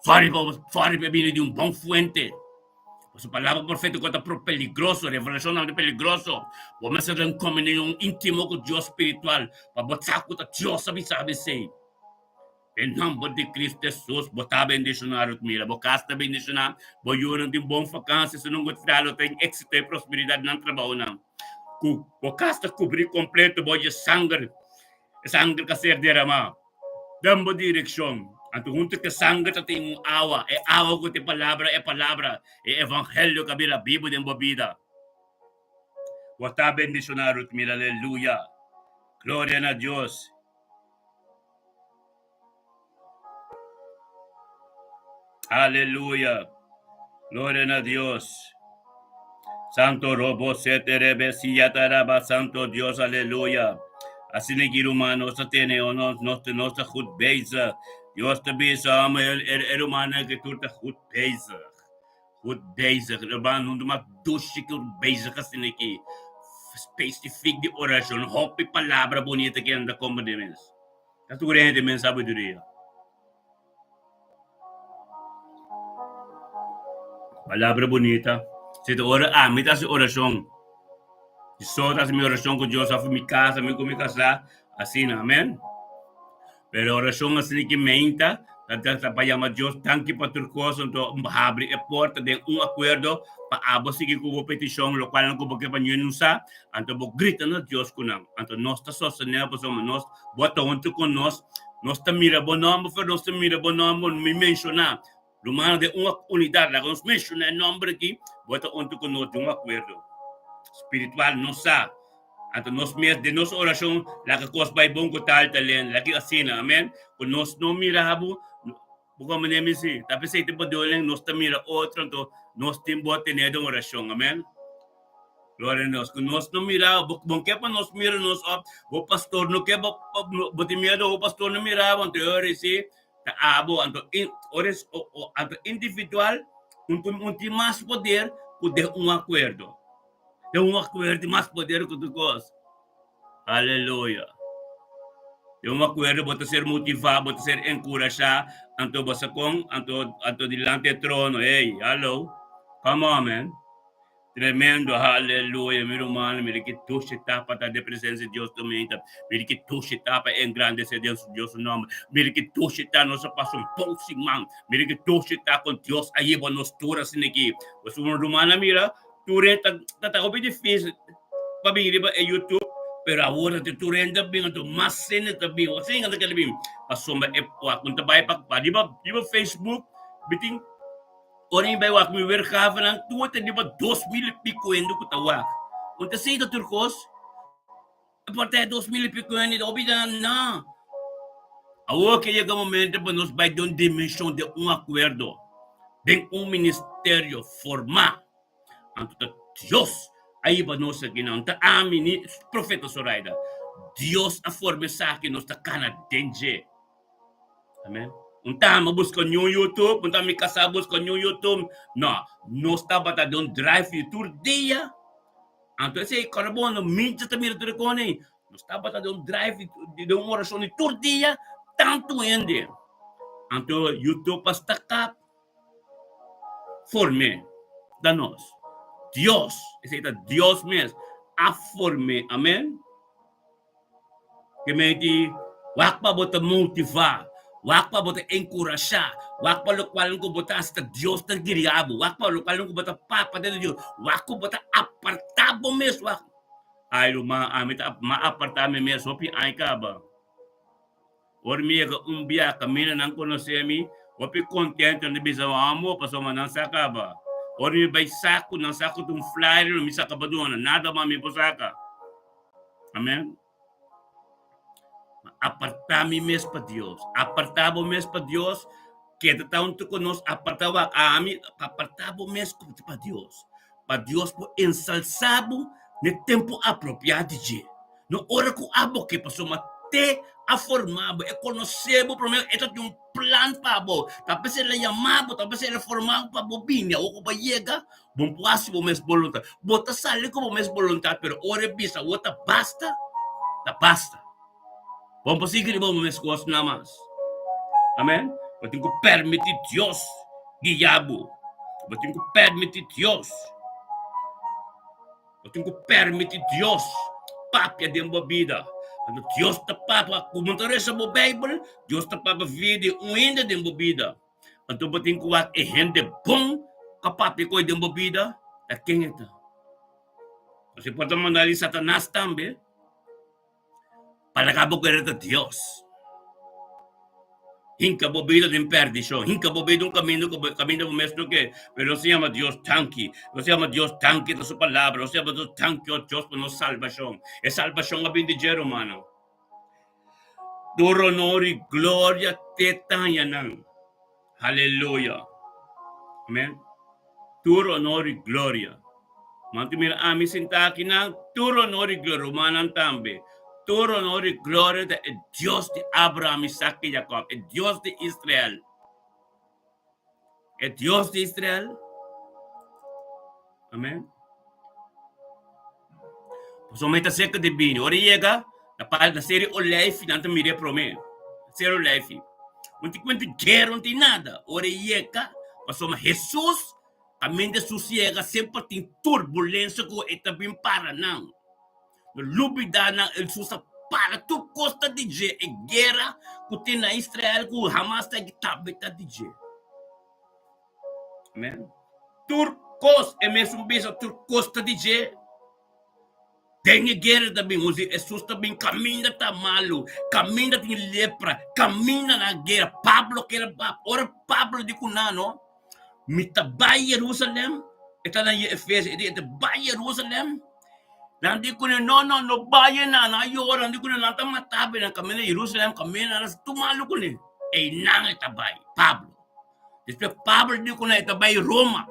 Speaker 1: Sorry pa sorry pa bini di un bon fuente. Su palabra profético ta pro peligroso, revelacion ta peligroso. Bo mester den comunion íntimo cu Dios spiritual pa bo sa cu ta Dios a bisa esey. Den nomber di Cristo Jesus, bo ta bendiciona Ruth Mira, bo cas ta bendiciona, bo yunan tin bon vakantie, si nan Godfrey lo tin éxito y prosperidad den nan trabaonan. Cu bo cas ta cubri completo bo dje sanger, e sanger ca ser derama. Den bo direkshon. Anto huntu ku e sanger ta tin un awa, e awa ku ta e palabra, e palabra, e evangelio ku a bira bibu den bo bida. Bo ta bendishoná, Ruth Mira, aleluya! Gloria na Dios! Aleluya! Gloria na Dios! Santo robo sete rebe siyataraba Santo Dios, aleluya! Asina ki ruman nos ta tene o nos nos nos ta goed bezig. Dios ta bisa amo e e rumannan ki tur ta goed bezig. Goed bezig. Ruman huntu mas dushi ku bezig asina ki specifiek di orashon. Hopi palabra bonita ki anda komprende mes. Ta tur hende men sabiduria. Palabra bunita. Si ta ora ami ta hasi orashon. Si so ta hasi mi orashon ku Dios òf mi kasa, mi ku mi kasá, asina, amen. Pero orashon asina ki meinta ta ta pa yama Dios danki pa tur kos, anto habri e porta den un akuerdo pa abo sigui ku bo petishon, lokualnan ku bo ke pa ñu'e sa, anto bo grita na Dios ku nan. Anto nos ta sostené pasobra nos Bo ta huntu ku nos. Nos ta mira bo nòmber, pero nos ta mira bo nòmber, mi menshoná. Rumannan den un unidat, laga nos menshoná e nòmber aki, bo ta huntu ku nos den un akuerdo spiritual, nos sa. Anto nos mes den nos orashon laga kos bai bon ku tal talento, laga asina, amen. Ku nos no mira bo, bo komprendé mi si? Ta p'esei ta bedoeling nos ta mira otro, anto nos tin bo tene den orashon, amen. Gloria a Dios. Ku nos no mira, bo, bo ke pa nos mira nos op, bo pastor no ke bo, bo tin miedo bo pastor no mira bo, anto ora si ta abo, anto in, ora es, o, o, anto individual un, un tin mas poder ku den un akuerdo. Den un akuerdo tin mas poder ku tur kos. Aleluya. Den un akuerdo bo ta ser motivá, bo ta ser enkurashá, anto bo sa kon, anto anto dilanti e trono, hey, hallo, come on man. Tremendo, haleluya, mi rumannan, mira ki dushi ta pa ta den presensia di Dios dominta, mira ki dushi ta pa engrandesé Dios, Dios su nomber, mira ki dushi ta nos a pasa un bon siman, mira ki dushi ta kon Dios a hiba nos tur asina aki. Pasobra un rumannan mira, tur e ta ta ta hopi difisil pa bin riba e YouTube, pero awor ta tur hende ta bin, anto mas hende ta bin, otro hende ta kere bin, pasobra e ku ta bai pa riba riba Facebook mi tin Ora mi bai wak mi wergavenan tur ta riba 2000 y pico hende ku ta wak. Un ta sey ta tur kos? E por ta e 2000 y pico hende hopi ta nan. Awor ke yega momento pa nos bai den un dimension den un akuerdo, den un ministerio formá. Anto ta Dios a hiba nos akinan, no ta ami ni profeta Zoraida. Dios a forma esaki, nos ta kana den dje. Amen. Un ta mi busca niun YouTube, un ta mi casá busca niun YouTube. No, nos tabata den un drive di tur dia. Anto esei kòrda bon, no mincha ta mira tur e kos ei. Nos tabata den un drive di den un orashon di tur dia, tantu hende. Anto YouTube a staka form'é ta nos. Dios, esei ta Dios mes a form'é. Amen. Ke menti wak pa bo ta motivá, wak pa bo ta enkurashá, wak pa lokual ku bo ta hasi ta Dios ta guiá bo, wak pa lokual ku bo ta papia den Dios, wak ku bo ta apartá bo mes wak. Ai ruman, ami ta m'a apartá mi mes hopi aña kaba. Ora mi yega un bia kaminda nan konosé mi, hopi kontento nan ta bisa, Amo, pasobra nan sa kaba. Ora mi bai saku, nan sa ku ta un flyer lo mi saka pa duna, nada mas mi por saka. Amen. Apartá mi mes pa Dios. Apartá bo mes pa Dios. Keda ta huntu ku nos. Apartá wak ami. Apartá bo mes pa Dios. Pa Dios por ensalsá bo na e tempu apropiá di dje. No ora ku abo ke pasobra te a forma bo, e konosé bo promé, e ta tin un plan pa bo. Ta p'esei el a yama bo, ta p'esei el a forma bo pa bo bini. Awor ku bo a yega, Bo no por hasi bo mes boluntat. Bo ta sali ku bo mes boluntat, pero ora e bisa awor ta basta, ta basta. Bo no por sigui riba bo mes kosnan mas. Amen. Bo tin ku permití Dios guia bo. Bo tin ku permití Dios. Bo tin ku permití Dios papia den bo bida. Anto Dios ta papia, ku bo ta resa bo Beibel, Dios ta papia via di un hende den bo bida. Anto bo tin ku wak e hende bon ku a papia ku oi den bo bida, ta ken e ta? Pasobra por ta manda di Satanas tambe pa laga bo kere ta Dios. Hinka bo bida den perdishon, hinka bo bida un kaminda ku kaminda bo mes no ke. Pero nos ta yama Dios danki, nos ta yama Dios danki ta su palabra, nos ta yama Dios danki, o Dios, pa nos salbashon. E salbashon a bin di dje, rumannan. Tur honor i gloria te taña nan. Haleluya. Amen. Tur honor i gloria. Man tu mira ami sintá aki nan, tur honor i gloria, rumannan tambe. Tur honor i gloria ta e Dios di Abraham, Isaac i Jacob, e Dios di Israel. E Dios di Israel. Amen. Pasobra mi ta serka di bini. Ora e yega, na pal na seri oleifi, nan ta mira e promé. Seri oleifi. No tin kuenta guera, no tin nada. Ora e yega, pasobra Hesus, kaminda Hesus yega, semper tin turbulensia ku e ta bin para nan. No lubida nan, Hesus a para tur kos ta di dje. E guera ku tin na Israel ku Hamas ta tambe ta di dje. Amen. Tur kos, e mesun bisa, tur kos ta di dje. Den e guera ta bin, Jose, Jesus ta bin, kaminda ta malu, kaminda tin lepra, kaminda na guera. Pablo kere ba, ora Pablo di ku nan, no, mi ta bai Jerusalem, e ta na Efesio, e di, e ta bai Jerusalem, nan di kuné, no, no, no bai nan, nan a yora, nan di kuné, nan ta mata bo, nan kaminda Jerusalem, kaminda nan tur malu kuné, einan e ta bai, Pablo. Despues Pablo di ku nan e ta bai Roma.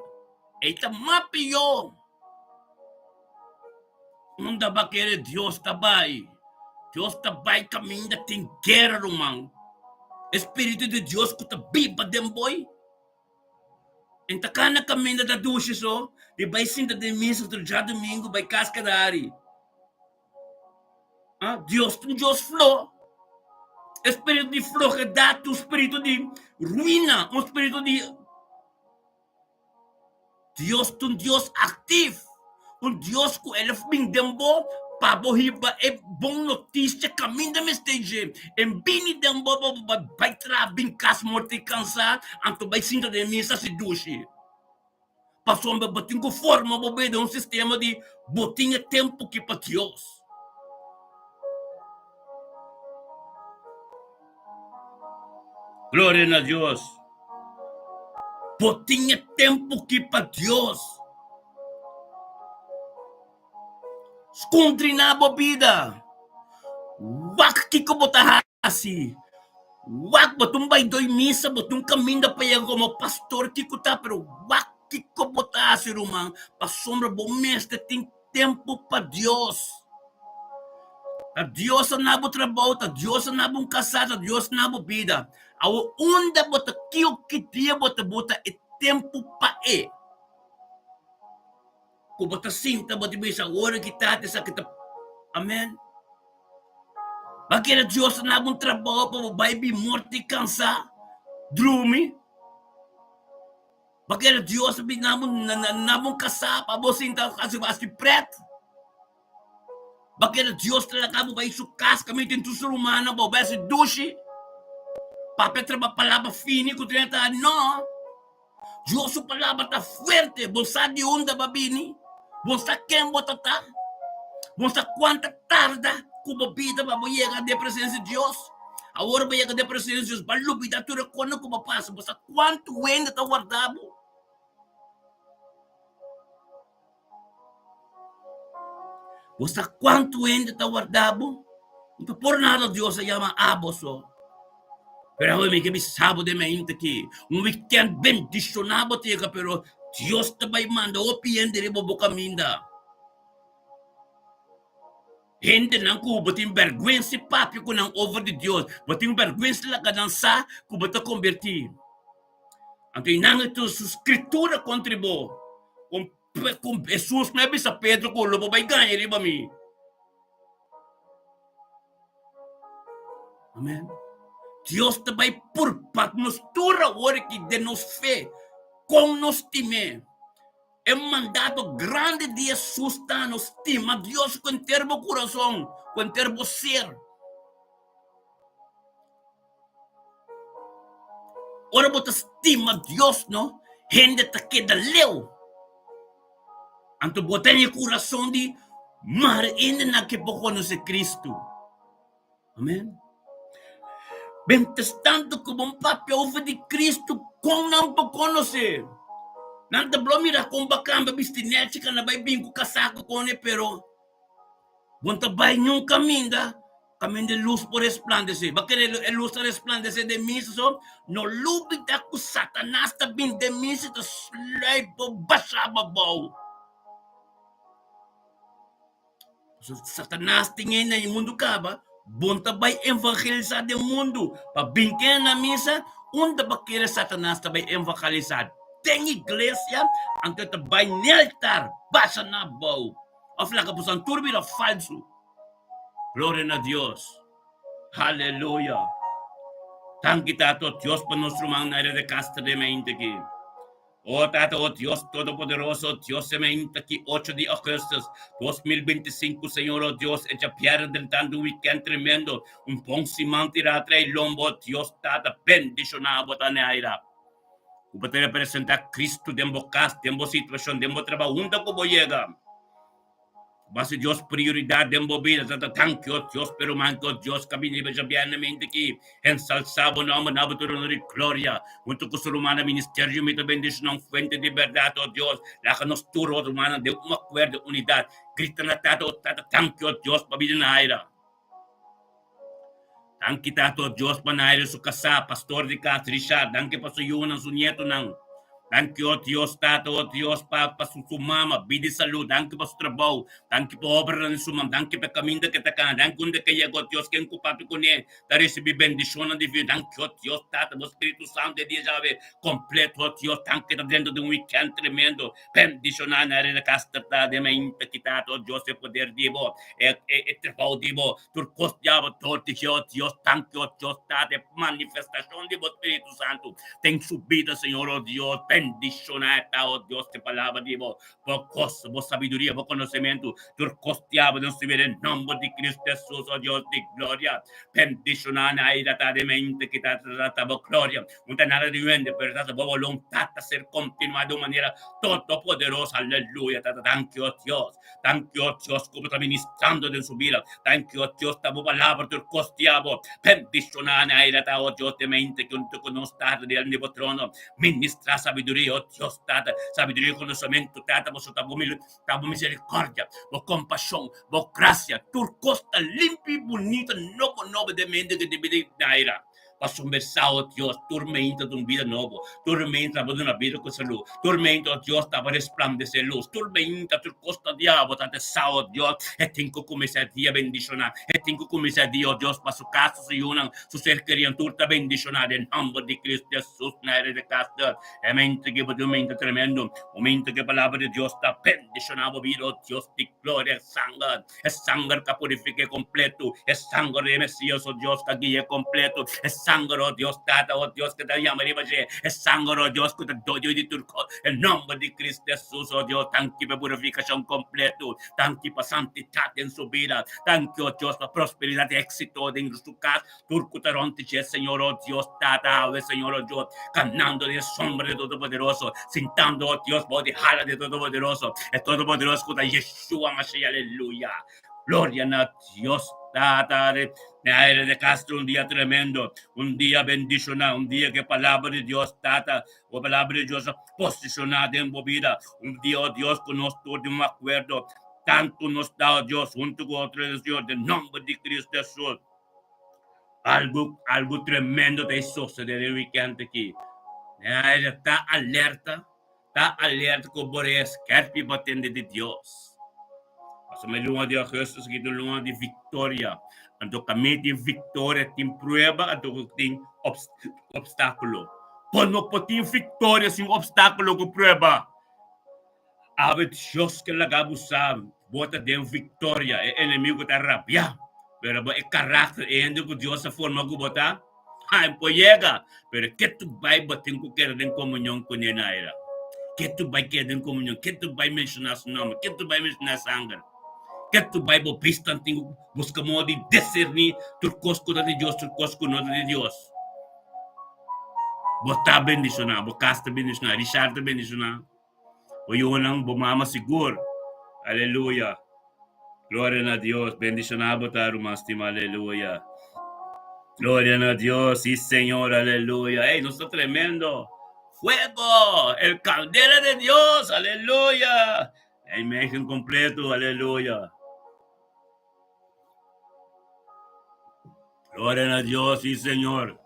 Speaker 1: E ta mas pió. Unda ba kere Dios ta bai? Dios ta bai kaminda tin guera, ruman. E spiritu di Dios ku ta biba den boi. En ta kana kaminda ta dushi so, di bai sinta den misa tur djadumingu bai kas kada ari. Ah, Dios ta un Dios flo. E spiritu di flohedat ta un spiritu di ruina, un spiritu di Dios ta un Dios aktif, un Dios ku el a bin den bo pa bo hiba e bon notisia kaminda mester dje. E bini den bo pa bo bai traha bin kas morto i kansa, anto bai sinta den misa si dushi. Pasobra bo tin ku forma bo bida un sistema di bo tin e tempu ki pa Dios. Gloria na Dios. Bo tin e tempu ki pa Dios. Skundriná bo bida. Wak kiko bo ta hasi. Wak bo ta un bai doi misa, bo ta un kaminda pa yega komo pastor kiko ta, pero wak kiko bo ta hasi ruman, pasobra bo mester tin tempu pa Dios. Ta Dios a na bo trabou, ta Dios a na bo kasá, ta Dios a na bo bida. Awor unda bo ta kio ki dia bo ta buta e tempu pa e? Ku bo ta sinta bo ta bisa ora ki ta esaki ta amen. Ba kere Dios a na bo un trabou pa bo bai bin morto i kansa drumi? Pakier Dios a bin na na bo kasá pa bo sinta hasi hasi pret? Pakier Dios ta laga bo bai su kas kaminda tin tur su rumannan pa bo bai hasi dushi? Papia traba palabra fini ku tin ta no. Dios su palabra ta fuerte, bo sa di unda bo a bini, bo sa ken bo ta ta, bo sa kuanta tarda ku bo bida pa bo yega den presensia di Dios. Awor bo yega den presensia di Dios, bo a lubida tur e kosnan ku bo pasa. Bo sa kuantu hende ta warda bo. Bo sa kuantu hende ta warda bo. No ta por nada Dios a yama abo so. Pero awe mi ke bisa bo den mainta aki, un weekend bendishoná bo ta yega, pero Dios ta bai manda hopi hende riba bo kaminda. Hendenan ku bo tin bèrgwensa di papia ku nan over di Dios, bo tin bèrgwensa di laga nan sa ku bo ta kombertí. Anto i nan a tuma su skritura kontra bo, kon kon Hesus no a bisa Pedro ku lo bo bai gaña riba mi. Amen. Dios ta bai purpa nos tur awor aki den nos fe, kon nos stim'é. E mandato grandi di Hesus ta nos stima Dios ku henter bo kurason, ku henter bo ser. Ora bo ta stima Dios no, hende ta keda leu. Anto bo ta den e kurason di mara hendenan ke por konosé Kristu. Amen. Mientras tanto ku bo papia over di Kristu, kon nan por konosé? Nan ta blo mira kon bo kambia bisti nèchi ka na bai bin ku kasako kone, pero bo no ta bai niun kaminda kaminda e lus por resplandesé. Bo kere e lus ta resplandesé den misa so? No lubida ku Satanas ta bin den misa i ta sluip bo basha bo abou. Pasobra Satanas tin ei na e mundu kaba, bon ta bai evangelisá den mundu pa bin kende na misa, unda bo kere Satanas ta bai evangelisá? Den iglesia, anto e ta bai n'e altar, basha na abou, òf laga boso tur bira falsu. Gloria na Dios. Haleluya. Danki Tata Dios pa nos ruman Naira de Castro den mente aki. O Tata, o Dios Todopoderoso, Dios e mainta ki ocho di augustus 2025, Señor, o Dios, e djabièrnè drentando un weekend tremendo, un bon siman tirá tra'i lomba, o Dios Tata, bendishoná bo ta Neaira. Ku bo ta representá Cristo den bo kas, den bo situashon, den bo trabou, unda ku bo yega. Basi Dios prioridad den bo bida ta ta danki o Dios pero man ku Dios ka bini riba djabièrnamente ki ensalsá bo nòmber na bo tur honor i gloria huntu ku su rumannan ministerio mi ta bendishoná un fuente di bèrdat o Dios laga nos tur o rumannan den un akuerdo unidat grita na Tata o Tata danki o Dios pa bida na aira Danki Tata o Dios pa Naira su kasá pastor di kas Richard danki pa su yunan su nietonan. Danki, o Dios, Tata, o Dios, pa pa su, su mama, bida i salú. Danki pa su trabou. Danki pa obranan di su man. Danki pa e kaminda ke ta kana. Danki unda ke yega, o Dios, ken ku papia kuné ta risibí bendishonnan divino. Danki, o Dios, Tata, bo Spiritu Santu e dia djawe kompleto, o Dios. Danki ta drenta den un wikènt tremendo. Bendishoná na reda kas ta ta den mainta ki, Tata, o Dios, e poder di bo, e e e trabou di bo. Tur kos diabel dor di dje, o Dios, danki, o Dios, Tata, e manifestashon di bo Spiritu Santu den su bida, Señor, o Dios, bendishoná e ta, o Dios, e palabra di bo, bo goso, bo sabiduria, bo konosementu, tur kos diabel den su bida, den nomber di Cristo Hesus, o Dios di gloria, bendishoná na e ta den mente ki ta trata bo gloria, no ta nada di hende, pero ta bo boluntat ta ser kontinuá di un manera todopoderoso, aleluya, Tata, danki, o Dios. Danki, o Dios, ku bo ta ministrando den su bida. Danki, o Dios, ta bo palabra tur kos di abo. Bendishoná na aire ta, o Dios, den mente ku huntu ku nos, Tata, dilanti di bo trono. Ministrá sabiduria, o Dios, Tata, sabiduria i konosementu, Tata, pasobra ta bo ta bo miserikordia, bo kompashon, bo grasia, tur kos ta limpi i bunita, nobo nobo den mente ku den bida di aire. Pasobra sa, o Dios, tur meinta ta un bida nobo, tur meinta bo duna bida ku salú, tur meinta, o Dios, ta bo resplandesé lus, tur meinta, tur kos ta di abo ta te sa, o Dios, e tin ku kuminsá e dia bendishoná, e tin ku kuminsá e dia, o Dios, pa su kas, su yunan, su ser kerinan, tur ta bendishoná den nòmber di Kristu Hesus na e kas. E meinta ki bo tin un meinta tremendo, un meinta ku e palabra di Dios ta bendishoná bo bida, o Dios di gloria, e sanger. E sanger ta purifiké kompletu. E sanger di e Mesias, o Dios, ta gui'é kompletu. E sanger, o Dios Tata, o Dios, ku ta yama riba dje. E sanger, o Dios, ku ta doño di tur kos. E nòmber di Kristu Hesus, o Dios, danki pa e purifikashon kompletu. Danki pa santidat den su bida. Danki, o Dios, pa prosperidat i éksito den su kas. Tur ku ta rònt di dje, Señor, o Dios Tata, awe, Señor, o Dios, kanando den e sombra di Todopoderoso, sintando, o Dios, bou di hala di Todopoderoso, e Todopoderoso ku ta Yeshua Mashiach, aleluya! Gloria na Dios Tata. Naira de Castro, un dia tremendo, un dia bendishoná, un dia ku e Palabra di Dios Tata, ku e Palabra di Dios a posishoná den bo bida, un dia, o Dios, ku nos tur den un akuerdo, tantu nos ta, o Dios, huntu ku otro, Señor, den nomber di Cristo Hesus. Algu, algu tremendo ta e sosode den weekend aki. Naira ta alerta, ta alerta ku bo res skerpi pa tende di Dios. Pasobra e luna di augustus aki ta un luna di viktoria. Anto kaminda tin viktoria tin prueba, anto ku tin obstákulo. Bo no por tin viktoria sin obstákulo ku prueba. Awe Dios ke laga bo sa bo ta den victoria, e enemigo ta rabia, pero bo e karakter, e hende ku Dios a forma ku bo ta, ha, e por yega, pero ke tu bai bo tin ku keda den komunion kuné Naira, ke tu bai keda den komunion, ke tu bai menshoná su nòmber, ke tu bai menshoná e sanger, ke tu bai bo bistan tin ku buska modo di diserní tur kos ku ta di Dios, tur kos ku no ta di Dios. Bo ta bendishoná, bo kas ta bendishoná, Richard ta bendishoná. Bo yunan, bo mama sigur. Aleluya. Gloria na Dios. Bendiciona bo ta, ruman stima. Aleluya. Gloria na Dios. Sí, Señor. Aleluya. Ey, nos ta tremendo. Fuego. El candela de Dios. Aleluya. La imagen completo. Aleluya. Gloria na Dios, sí, Señor.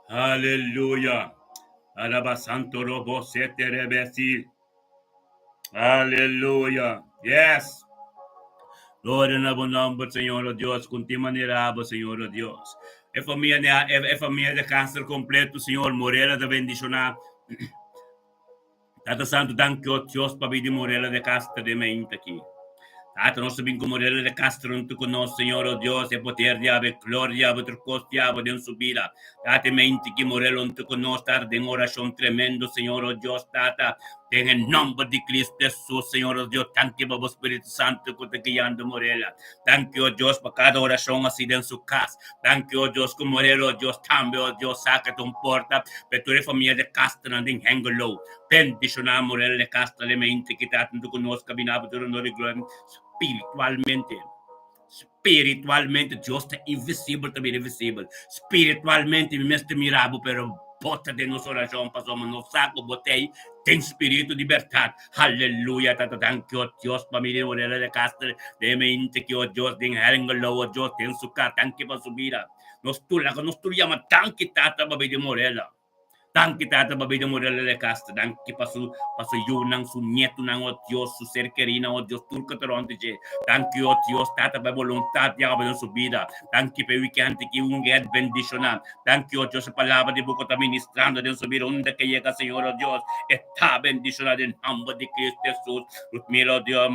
Speaker 1: Aleluya. Alaba Santo Robo Sete Rebesi. Aleluya. Yes. Gloria na bo nomber, Señor, oh Dios. Con ti manera abo, Señor, oh Dios. E familia, e, e familia de Castro completo, Señor. Morela de bendicionar. Tata Santu, danki o Dios pa bidi Morela de Castro den mainta aki. Tata, nos ta bin ku Morela de Castro huntu ku nos, Señor, o Dios, e poder di abo, e gloria di abo, tur kos di abo den su bida. Tata, e mainta aki Morela huntu ku nos, Tata, den orashon tremendo, Señor, o Dios, Tata, den e nomber di Cristo Hesus, Señor, o Dios, danki pa bo Spiritu Santu ku ta guiando Morela. Danki, o Dios, pa kada orashon hasi den su kas. Danki, o Dios, ku Morela, o Dios, tambe, o Dios, sa ke ta un porta pa tur e famia de Castranan den Hengelo. Bendishoná Morela de Castra den mente ki ta huntu ku nos kaminá pa tur honor i gloria spiritualmente. Spiritualmente, Dios ta invisibel ta bira visibel. Spiritualmente, mi mester mira bo, pero bo ta den nos orashon pasobra nos sa ku bo t'ei den spiritu di bèrdat. Haleluya tata danki o Dios pa mi den Orela de Castro den mente ki o Dios den Hengelo o Dios den su kas danki pa su bida nos tur laga nos tur yama danki tata pa mi den Orela. Danki Tata pa bida Morela de Castro. Danki pa su pa su yunan, su nietunan, oh Dios, su ser kerinan, oh Dios, tur ku ta rònt di dje. Danki, oh Dios, Tata, pa e boluntat di abo den su bida. Danki pa e wikènt aki un gèt bendishoná. Danki, oh Dios, e palabra di bo ku ta ministrando den su bida unda ke yega, Señor, oh Dios, e ta bendishoná den nòmber di Cristo Hesus. Ruth Mila, oh Dios,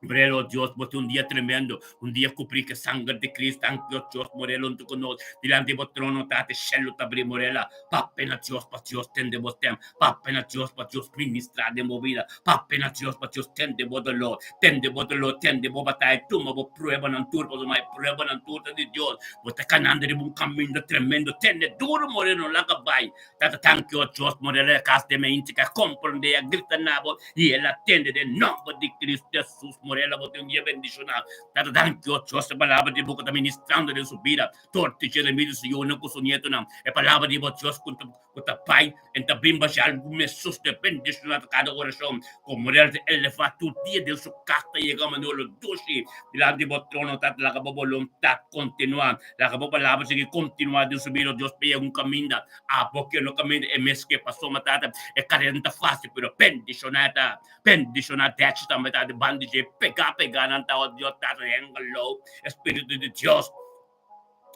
Speaker 1: Morel, oh Dios, bo tin un dia tremendo, un dia cubrí cu e sanger di Cristo. Danki, oh Dios, Morel hunto cu nos, dilanti bo trono, Tata, e shelu ta abrí, Morela. Papia na Dios pa Dios tende bo stem. Papia na Dios pa Dios ministrá den bo bida. Papia na Dios pa Dios tende bo dolor, tende bo dolor, tende bo bataya, tuma bo pruebanan tur, pasobra e pruebanan tur ta di Dios. Bo ta kanando riba un kaminda tremendo. Tende duro, Morel, no laga bai. Tata tanki o Dios morel e kas den mi inti ka komprende a grita na bo i el a tende den nomber di Cristo Jesus morel bo tin un dia bendiciona Tata danki o Dios e palabra di bo ku ta ministrando den su bida torti Jeremias di su yunan ku su nietonan e palabra di bo Dios ku ta ku ta bai en ta bin basha algu mesus te bendiciona kada oracion ku morel ta eleva tur dia den su kas ta yega manolo dushi dilanti bo trono Tata laga bo boluntad kontinua Laga bo palabra sigui kontinuá den su bida, Dios pega un kaminda, abo ke no kaminda e mes ke pasó ma tata e karera no ta fásil pero bendishoná e ta, bendishoná Dèchi tambe ta di banda dje pegá pegá nan ta oh Dios tata hengelou espíritu di Dios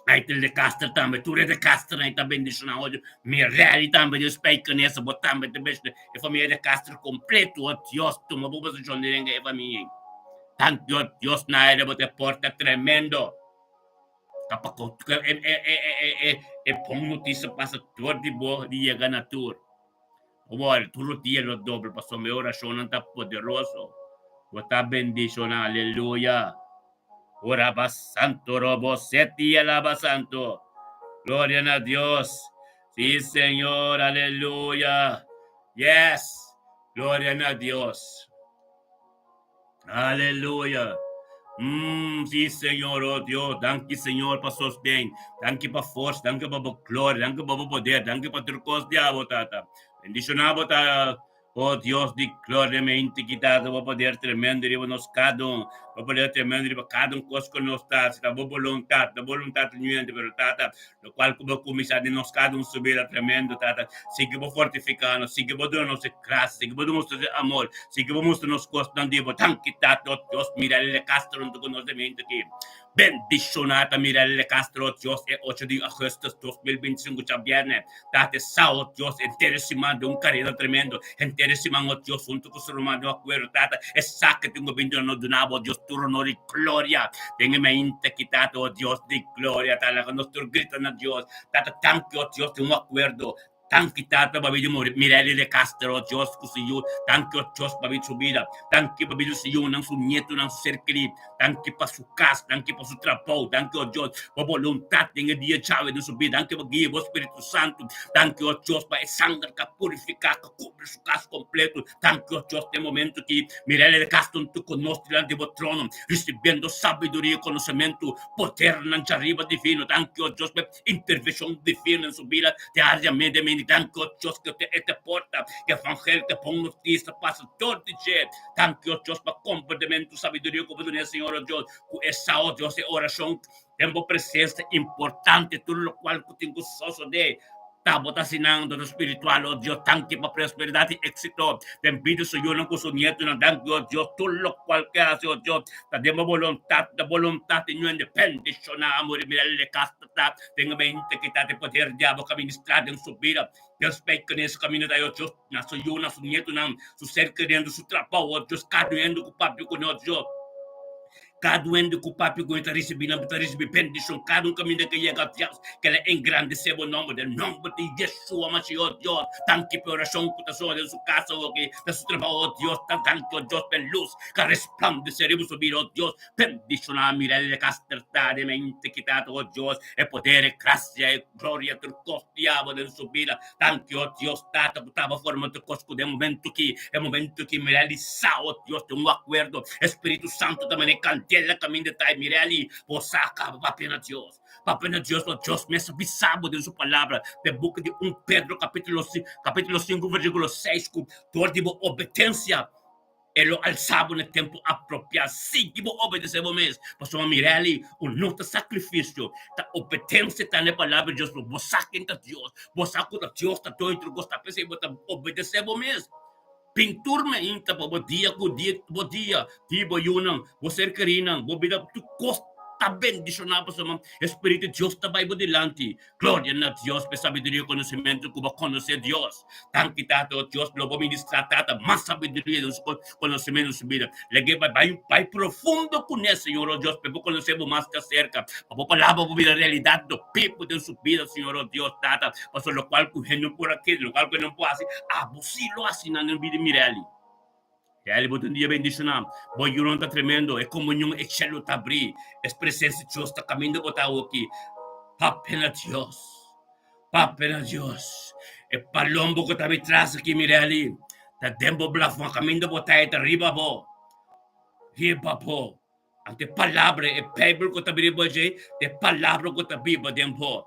Speaker 1: ai ta de Castro tambe tur e de Castro nan ta bendishoná oh Dios Mirelli tambe Dios Spijkenisse bo tambe ta bendishoná e famia de Castro kompleto oh Dios tuma bo posishon den e famia ei tantu oh Dios na aire bo ta e porta tremendo. E bon notisia pasa tur di bo di yega na tur. Awor, tur dia lo dobla pasobra e orashonnan ta poderoso. Bo ta bendishoná. Aleluya! Ora ba santo robo seti alaba santo. Gloria na Dios. Sí, Señor. Aleluya. Yes. Gloria na Dios. Aleluya. Sí, Señor, oh Dios. Danki, Señor, pa sosten. Danki pa forsa. Danki pa bo gloria. Danki pa bo poder. Danki pa tur kos di abo, Tata. Bendiciona bo, Tata. Oh Dios di gloria, me intikitado bo poder tremendo riba nos kada un. Bo poder tremendo riba kada un kos ku nos ta hasi. Ta bo boluntat, ta boluntat niente, pero Tata, Lokual ku bo kuminsá den nos kada un subida tremendo, Tata. Sigui bo fortifiká nos, sigui bo duna nos e grasia, sigui bo demostrá nos e amor, sigui bo mustra nos kosnan di bo. Danki, Tata, oh Dios, Mirelle Castro huntu ku nos den mente aki. Bendishoná ta Mirelle Castro, oh Dios, e ocho di augustus 2025 djabièrnè. Tata, e sa, oh Dios, henter e siman den un karera tremendo, henter e siman, oh Dios, huntu ku su ruman den un akuerdo, Tata, e sa ke tin ku bin duna nos duna bo, oh Dios, tur honor i gloria. Den e mainta aki, Tata, oh Dios di gloria, ta laga nos tur grita na Dios. Tata, danki, oh Dios, den un akuerdo. Danki, Tata, pa bida Mirelli de Castro, oh Dios, ku su yu. Danki, oh Dios, pa bida su bida. Danki pa bida su yunan, su nietonan, su ser kerí. Danki pa su kas, danki pa su trabou. Danki, oh Dios, pa boluntat den e dia djawe den su bida. Danki pa guia bo Spiritu Santu. Danki, oh Dios, pa e sanger ka purifiká, ka kubri su kas kompleto. Danki, oh Dios, den momento ki Mirelli de Castro huntu ku nos dilanti bo trono, risibiendo sabiduria i konosementu, podernan djariba divino. Danki, oh Dios, pa e intervenshon divino den su bida diariamente. Danki, oh Dios, ku e te porta, ku evangelio, ku e bon notisia pasa dor di dje. Danki, oh Dios, pa komprendementu, sabiduria ku bo duna e Señor, oh Dios, ku e sa, oh Dios, e orashon den bo presensia importante, tur lokual ku tin ku sosodé. Ta bo ta asina nan spiritual, oh Dios. Danki pa prosperidat i éksito den bida su yunan ku su nietonan. Danki, oh Dios, tur lokual ke hasi, oh Dios, ta den bo boluntat, ta boluntat di ñuende. Bendishoná, amor, i mira le kasta ta den e mente ki ta di poder di abo ka ministrá den su bida. Dios bay kene su kaminda ta, oh Dios, na su yunan, su nietonan, su ser keriendo, su trabou, oh Dios, kada hende ku papia kuné, oh Dios. Kada un hende ku papia ku e ta risibí nan ta risibí bendishon. Kada un kaminda ke yega Dios, ke la engrandesé bo nòmber den nòmber di Yeshua Mashiach, oh Dios. Danki pa e orashon ku ta sona den su kasa awoki, den su trabou, oh Dios. Ta danki, oh Dios, pa e lus ku a resplandesé riba su bida, oh Dios. Bendishoná Mirelle Caster ta den mente kitá, oh Dios, e poder, e grasia, e gloria, tur kos di abo den su bida. Danki, oh Dios Tata, ku taba forma tur kos ku den momento ki, e momento ki Mirelli sa, oh Dios, den un akuerdo, e Spiritu Santu ta manera kandela kaminda ta, i Mirelli, bo sa kaba papia na Dios. Papia na Dios, oh Dios mes a bisa bo den su palabra, den buki di un Pedro kapitulo, kapitulo sinku versíkulo seis, ku dor di bo obedensia, E lo alsa bo na e tempu apropiá. Sigui bo obedesé bo mes, pasobra mir'Eli, un no ta sakrifisio, ta obedensia ta na e Palabra di Dios. Bo sa ken ta Dios, bo sa ku ta Dios ta doi tur kos, ta p'esei bo ta obedesé bo mes. Bin tur mainta pa bo dia ku dia, bo dia di bo yunan, bo ser kerinan, bo bida, tur kos ta bendishoná pasobra e Spiritu di Dios ta bai bo dilanti. Gloria na Dios p'e sabiduria i konosementu ku bo konosé Dios. Danki Tata, o Dios, lo bo ministrá Tata mas sabiduria den su konosementu den su bida. Lag'é bai bai bai profundo kuné, Señor, o Dios, p'e bo konosé bo mas djaserka, pa bo palabra por bira realidat do pipo den su bida, Señor, o Dios, Tata, pasobra lokual ku hende no por a kere, lokual ku hende no por hasi, abo sí lo hasi nan den bida di Mirelly. Mirelly, bo ta un dia bendishoná. Bo yunan ta tremendo, e komunion, e shelu ta abrí, es presensia di Dios ta kaminda bo ta awoki. Papia na Dios. Papia na Dios. E palombo ku ta mi tras aki, Mirelly, ta den bo blafon, kaminda bo ta, e ta riba bo. Riba bo. Anto e palabra, e Bijbel ku ta bini bo dje, ta e palabra ku ta biba den bo.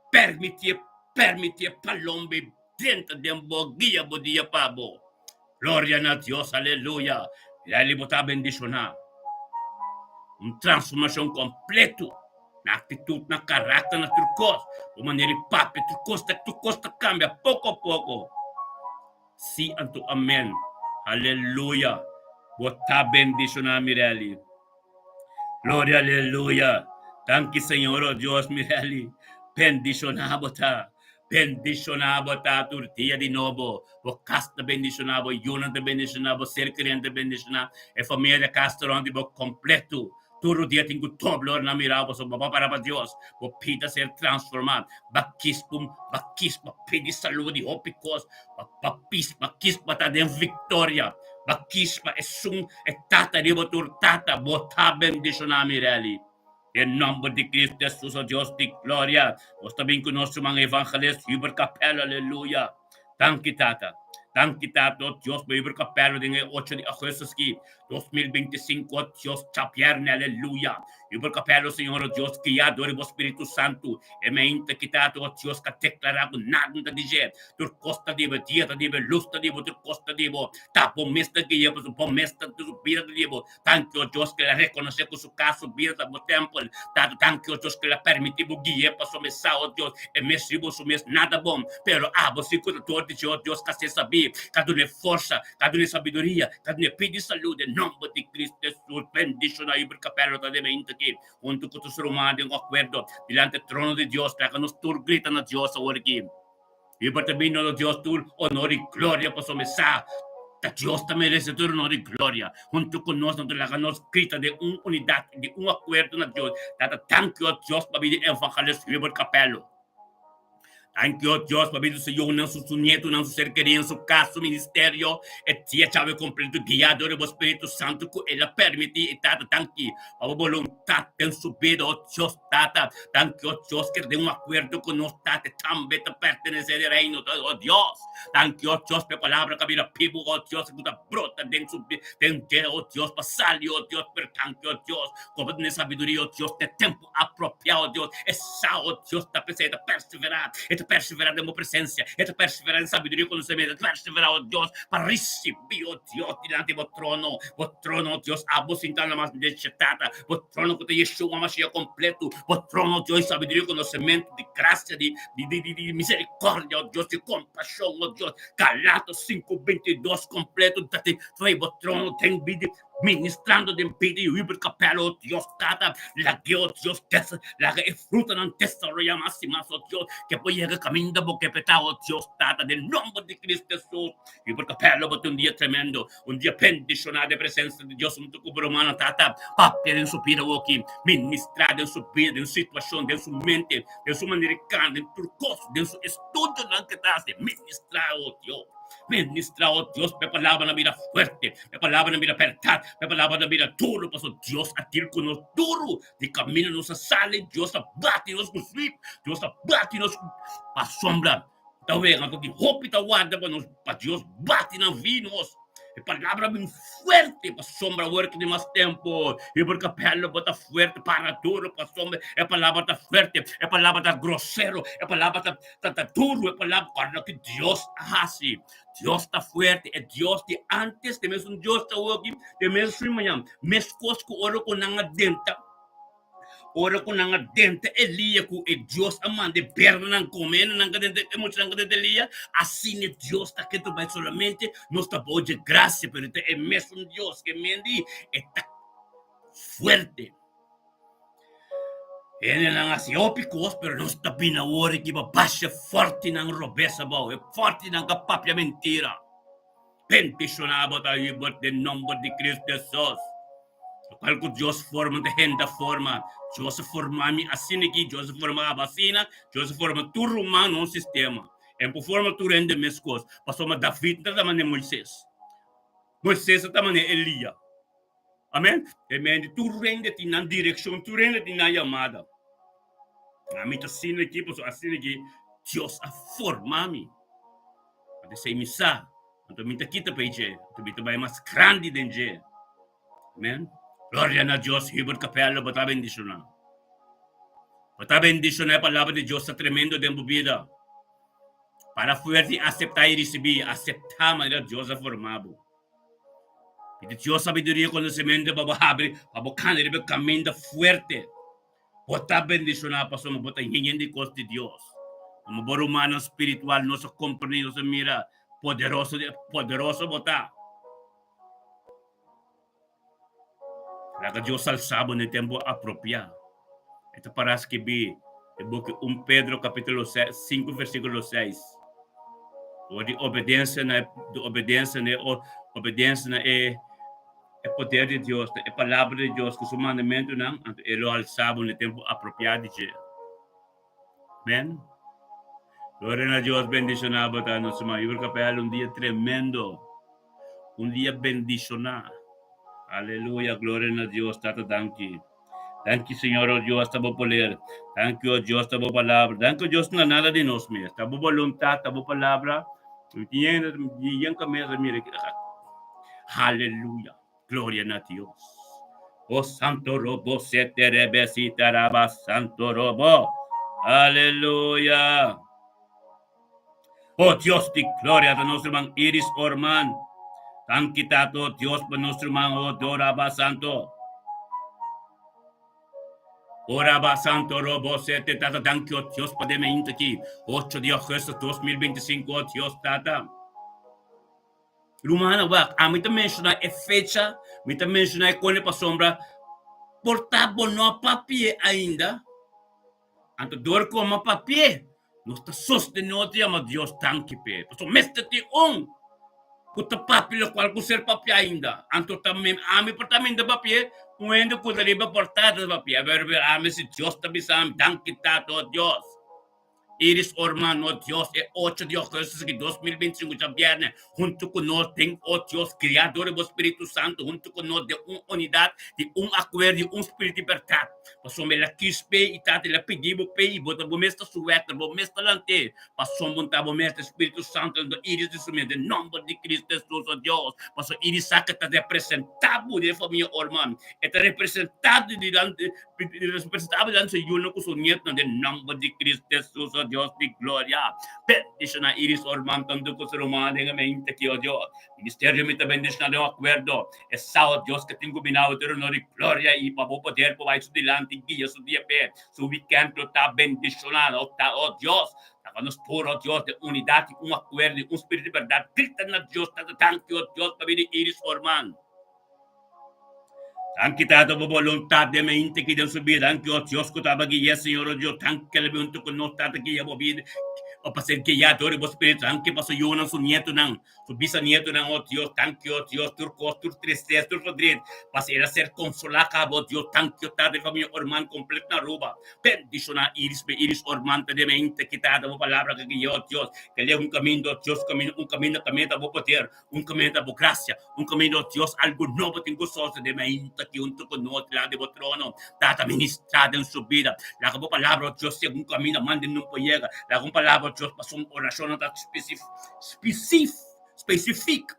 Speaker 1: Permití, permití e palomba ei drenta den bo, guia bo dia pa bo. Gloria na Dios, aleluya. Mirelly, bo ta bendishoná. Un transformashon kompleto na aktitut, na karakter, na tur kos. Bo manera di papia, tur kos ta, tur kos ta kambia poko a poko. Sí anto amen. Aleluya. Bo ta bendishoná Mirelly. Gloria aleluya. Danki Señor oh Dios Mirelly. Bendishoná bo ta. Bendishoná bo ta tur dia di nobo. Bo kas ta bendishoná, bo yunan ta bendishoná, bo ser kerinan ta bendishoná, e famia di kas ta rònt di bo kompleto. Tur dia tin ku dobla ora nan mira bo, pasobra bo a para pa Dios. Bo pida ser transformá. Ba kis ku ba kis pa pidi salú di hopi kos. Ba ba pis ba kis pa ta den viktoria. Ba kis pa esun e Tata riba tur tata. Bo ta bendishoná, Mirelly. Den nòmber di Cristo Hesus, o Dios di gloria, nos ta bin ku nos ruman Evangelist Hubert Capello. Aleluya! Danki Tata. Danki Tata, o Dios, pa Hubert Capello den e ocho di augustus aki, 2025, o Dios, djabièrnè, aleluya. Hubert Capello, Señor, o Dios, guiá dor di bo Spiritu Santu, e meinta ki Tata, o Dios, ka deklará ku nada no ta di dje. Tur kos ta di bo, dia ta di bo, lus ta di bo, tur kos ta di bo. Ta bo mes ta guia, pasobra bo mes ta, tur bida ta di bo. Danki, o Dios, ku el a rekonosé ku su kas, su bida ta bo tèmpel. Tata, danki, o Dios, ku el a permití bo gui'é pasobra e sa, o Dios, e mes riba su mes nada bon. Pero abo si ku ta dor di dje, o Dios, ka ser sabí, ka dun'é forsa, ka dun'é sabiduria, ka dun'é pidi salú den nòmber di Cristo Hesus. Bendishoná Hubert Capello ta den mainta aki, huntu ku tur su rumannan den un akuerdo dilanti e trono di Dios. Laga nos tur grita na Dios awor aki. Hubert ta bini ora Dios tur honor i gloria pasobra e sa ta Dios ta merece tur honor i gloria. Hunto cu nos nan ta laga nos grita den un unidad i den un acuerdo na Dios. Tata danki o Dios pa bini Evangelist Hubert Capello. Danki o Dios pa bini su yunan, su su nietonan, su ser kerinan, su cas, su ministerio. E dia chawe completo guia dor di bo Spiritu Santo cu el a permiti i Tata danki pa bo boluntat den su bida o Dios Tata. Danki, o Dios, ke ta den un akuerdo ku nos Tata tambe ta pertenesé di Reino, o Dios. Danki, o Dios, pa e palabra ku a bira bibu, o Dios, ku ta brota den su den dje, o Dios, pa sali, o Dios. Pero danki, o Dios, ku bo tene sabiduria, o Dios, den e tempu apropiá, o Dios. E sa, o Dios, ta p'esei e ta perseverá, e ta perseverá den bo presensia, e ta perseverá den sabiduria i konosementu, e ta perseverá, o Dios, pa risibí, o Dios, dilanti bo trono, bo trono, o Dios, abo sintá na mas derecha, Tata. Bo trono ku ta Yeshua Mashiach kompletu, bo trono, Dios di sabiduria, konosementu, di grasia, di di di di miserikòrdia, o Dios di kompashon, o Dios. Galatos sinku 22 kompletu ta te trae bo trono den bida, ministrando den bida di Hubert Capello, o Dios Tata, lag'é, o Dios, des laga e frutanan desaroyá mas i mas, o Dios, ke por yega kaminda bo ke petá, o Dios Tata, den nòmber di Cristo Hesus. Hubert Capello, bo tin un dia tremendo. Un dia bendishoná den presensia di Dios huntu ku bo rumannan tata papia den su bida awoki, ministrá den su bida, den su situashon, den su mente, den su manera di kana, den tur kos, den su estudionan ke ta hasi, ministrá, o Dios, ministrá, o Dios, pa e palabranan bira fuerte, pa e palabranan bira bèrdat, pa e palabranan bira duru, pasobra Dios a dil ku nos duru, di kaminda nos a sali, Dios a bati nos ku swip, Dios a bati nos ku pasobra. Ta wega ku tin hopi ta warda pa nos, pa Dios bati nan vi nos. E palabra bin fuerte pasobra awor ki tin mas tempo. Hubert Capello bo ta fuerte, para duro pasobra e palabra ta fuerte, e palabra ta grosero, e palabra ta ta ta duro, e palabra kòrda loke Dios a hasi. Dios ta fuerte, e Dios di antes ta e mesun Dios di awoki, ta e mesun mañana. Meskos ku ora ku nan a denta. Ora ku nan a denta Elia ku e Dios a manda e bernan kome nan ka denta e muchanan ka denta Elia, asina e Dios ta ketu bai solamente nos ta bou dje grasia, pero ta e mesun Dios ke mendi e ta fuerte. Hendenan hasi hopi kos, pero nos ta bini awor aki pa basha e fortinan robes abou, e fortinan ka papia mentira. Bendishoná bo ta Hubert den nomber di Cristo Jesus. Lokual ku Dios forma ta hende a forma. Dios a forma mi asina aki, Dios a forma abo asina, Dios a forma tur ruman na un sistema. E por forma tur hende meskos, pasobra David no ta manera Moises. Moises ta manera Elia. Amen. Amen. Tur hende tin nan direkshon, tur hende tin nan yamada. Ami ta asina aki, pasobra asina aki Dios a forma mi. Anto esei mi sa. Anto mi ta kita pa e dje. Anto mi ta bai mas grandi den dje. Amen. Gloria na Dios, Hubert Capello, bo ta bendiciona. Bo ta bendiciona, e palabra di Dios ta tremendo den bo bida. Para fuerte y acepta y ricibi, acepta manera Dios a forma bo. Pidi Dios sabiduria y conocimento pa bo habri, pa bo cana riba e caminda fuerte. Bo ta bendiciona pasobra bo ta yen di cos di Dios. Como bo rumannan spiritual nos a comprende, nos a mira poderoso, poderoso bo ta. Laga Dios alsa bo na e tempu apropiá. E ta pará skibí den buki un Pedro kapítulo 5 versíkulo 6. Dor di obedensia na di obedensia na e obedensia na e e poder di Dios, na e palabra di Dios ku su mandamentunan, anto e lo alsa bo na e tempu apropiá di dje. Amen. Gloria na Dios, bendishoná bo ta nos ruman Hubert Capel, un dia tremendo, un dia bendishoná. Aleluya, gloria na Dios, Tata danki. Danki Señor, oh Dios, ta bo poder. Danki, oh Dios, ta bo palabra. Danki, oh Dios, na nada di nos mes. Ta bo voluntad, ta bo palabra. Mi tin yen cabeza, mira. Aleluya. Gloria na Dios. O Santo Robo, sete rebesita raba Santo Robo. Aleluya. O Dios di gloria, ta nos herman Iris Orman. Danki Tato, Dios pa nos herman, o Doraba Santo. Oraba Santo Robo sete Tata, danki o Dios pa deme inta aki. 8 di augustus 2025, o Dios Tata. Rumannan, wak, ami ta menshoná e fecha, mi ta menshoná e kone pasobra por ta bo no a papi'é ainda. Anto dor ku a papi'é, nos ta sostené otro yama Dios danki p'e. Pasobra mester tin un ku ta papia lokual ku ser papiá ainda. Anto ta ami por ta minda papi'é, un hende ku ta riba portada ta papi'é. Pero ami si Dios ta bisa ami, danki Tata, oh Dios. Iris Orman, o Dios, e ocho di augustus di 2025 djabièrnè, huntu ku nos den, o Dios, guiá dor di bo Spiritu Santu, huntu ku nos den un unidat, di un akuerdo, di un spiritu di bèrdat. Pasobra el a kis p'e i Tata, el a pidi bo p'e i bo ta bo mes ta su wèter, bo mes ta lant'é. Pasobra bo ta bo mes ta Spiritu Santu, anto Iris di su mes, den nòmber di Cristo Hesus, o Dios, pasobra Iris sa ke ta representá bo den e famia Orman, e ta representá dilanti Representá dilanti su yunan ku su nietonan den nòmber di Cristo Hesus, o Dios di gloria. Bendishoná Iris Orman tantu ku su rumannan den e mente aki, o Dios. Ministerio mi ta bendishoná den un akuerdo. E sa, o Dios, ke tin ku bini awe tur honor i gloria i pa bo poder por bai su dilanti guia su dia p'e. Su wikènt lo ta bendishoná, o ta, o Dios. Laga nos tur, o Dios, den unidat i un akuerdo i un spiritu di bèrdat grita na Dios, Tata, danki, o Dios, pa bini Iris Orman. Danki Tata bo boluntad den mente ki den su bida. Danki o Dios ku taba guia Señor o Dios. Danki ke lebe huntu ku nos Tata guia bo bida o pa ser guiá dor di bo Spiritu. Danki pa su yunan, su nietonan, su bisanietonan o Dios. Danki o Dios tur kos, tur tristesa, tur verdriet pa el a ser konsolá kaba o Dios. Danki o Tata di famia Orman kompleto na Aruba. Bendishoná Iris pe Iris Orman ta den mente ki Tata bo palabra ke guia o Dios. Ke leba un kaminda o Dios kaminda un kaminda kaminda bo poder. Un kaminda bo grasia, un kaminda, oh Dios, algu nobo tin ku sosode mainta aki huntu ku nos dilanti di bo trono. Tata, ministrá den su bida. Laga bo palabra, oh Dios, yega un kaminda manda nun por yega. Laga un palabra, oh Dios, pasobra un orashonnan ta spesifik.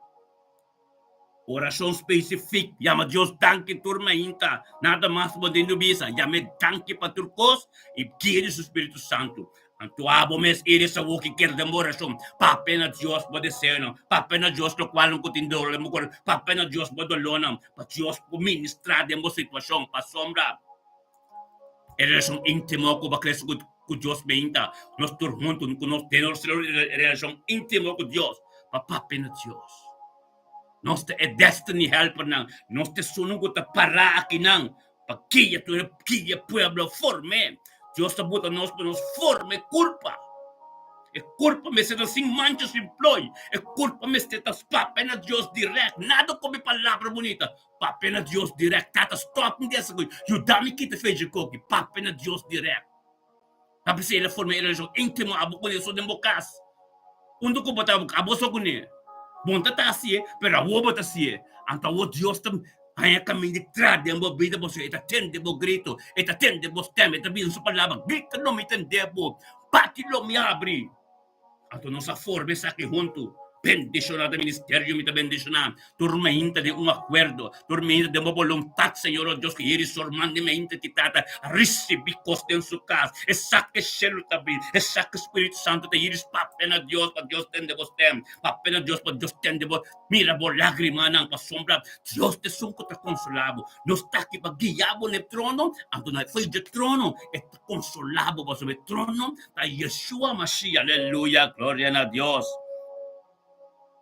Speaker 1: Orashon spesifik, Yama Dios danki tur mainta. Nada mas bo den di bisa, yam'é danki pa tur kos i guia di su spiritu santu. Anto abo mes iri sa woki keda den bo orashon, papia na Dios bo deseonan, papia na Dios lokualnan ku tin doló den bo kurason, papia na Dios bo dolónan, pa Dios por ministrá den bo situashon. Pasobra e relashon íntimo ku bo a krese ku Dios mainta, nos tur huntu ku nos den nos relashon íntimo ku Dios, pa papia na Dios. Nos ta e destiny helpernan. Nos ta esunnan ku ta pará akinan pa guia tur e guia pueblo form'é. Dios ta buta nos pa nos forma e kurpa. E kurpa mester ta sin mancha, sin ploi. E kurpa mester ta papia na Dios dirèkt. Nada komi palabra bunita. Papia na Dios dirèkt. Tata, stòp mi di esaki. Yuda mi kita fecha koki. Papia na Dios dirèkt. Ta p'esei el a forma e relashon íntimo abo ku Hesus den bo kas. Unda ku bo ta abo so kuné. Bon ta ta hasié, pero awor bo ta hasié. Anto awor Dios ta haña kaminda di tra den bo bida pasobra e ta tende bo grito, e ta tende bo stèm, e ta bisa su palabra, Grita lo mi tende bo, bati lo mi abri. Anto nos a forma esaki huntu. Bendishoná ta ministerio, mi ta bendishoná tur mainta den un akuerdo, tur mainta den bo boluntat, Señor, o Dios, ku yeri sor manda e mainta ki tata a risibí kos den su kas. Esaki shelu ta bini, esaki Spiritu Santu ta yeri papia na Dios pa Dios tende bo stèm, papia na Dios pa Dios tende bo, mira bo lágrimanan, pasobra Dios ta esun ku ta konsolá bo. Nos ta aki pa guia bo na e trono, anto na fo'i dje trono e ta Konsolá bo pasobra e trono ta Yeshua Mashiach. Aleluya, gloria na Dios.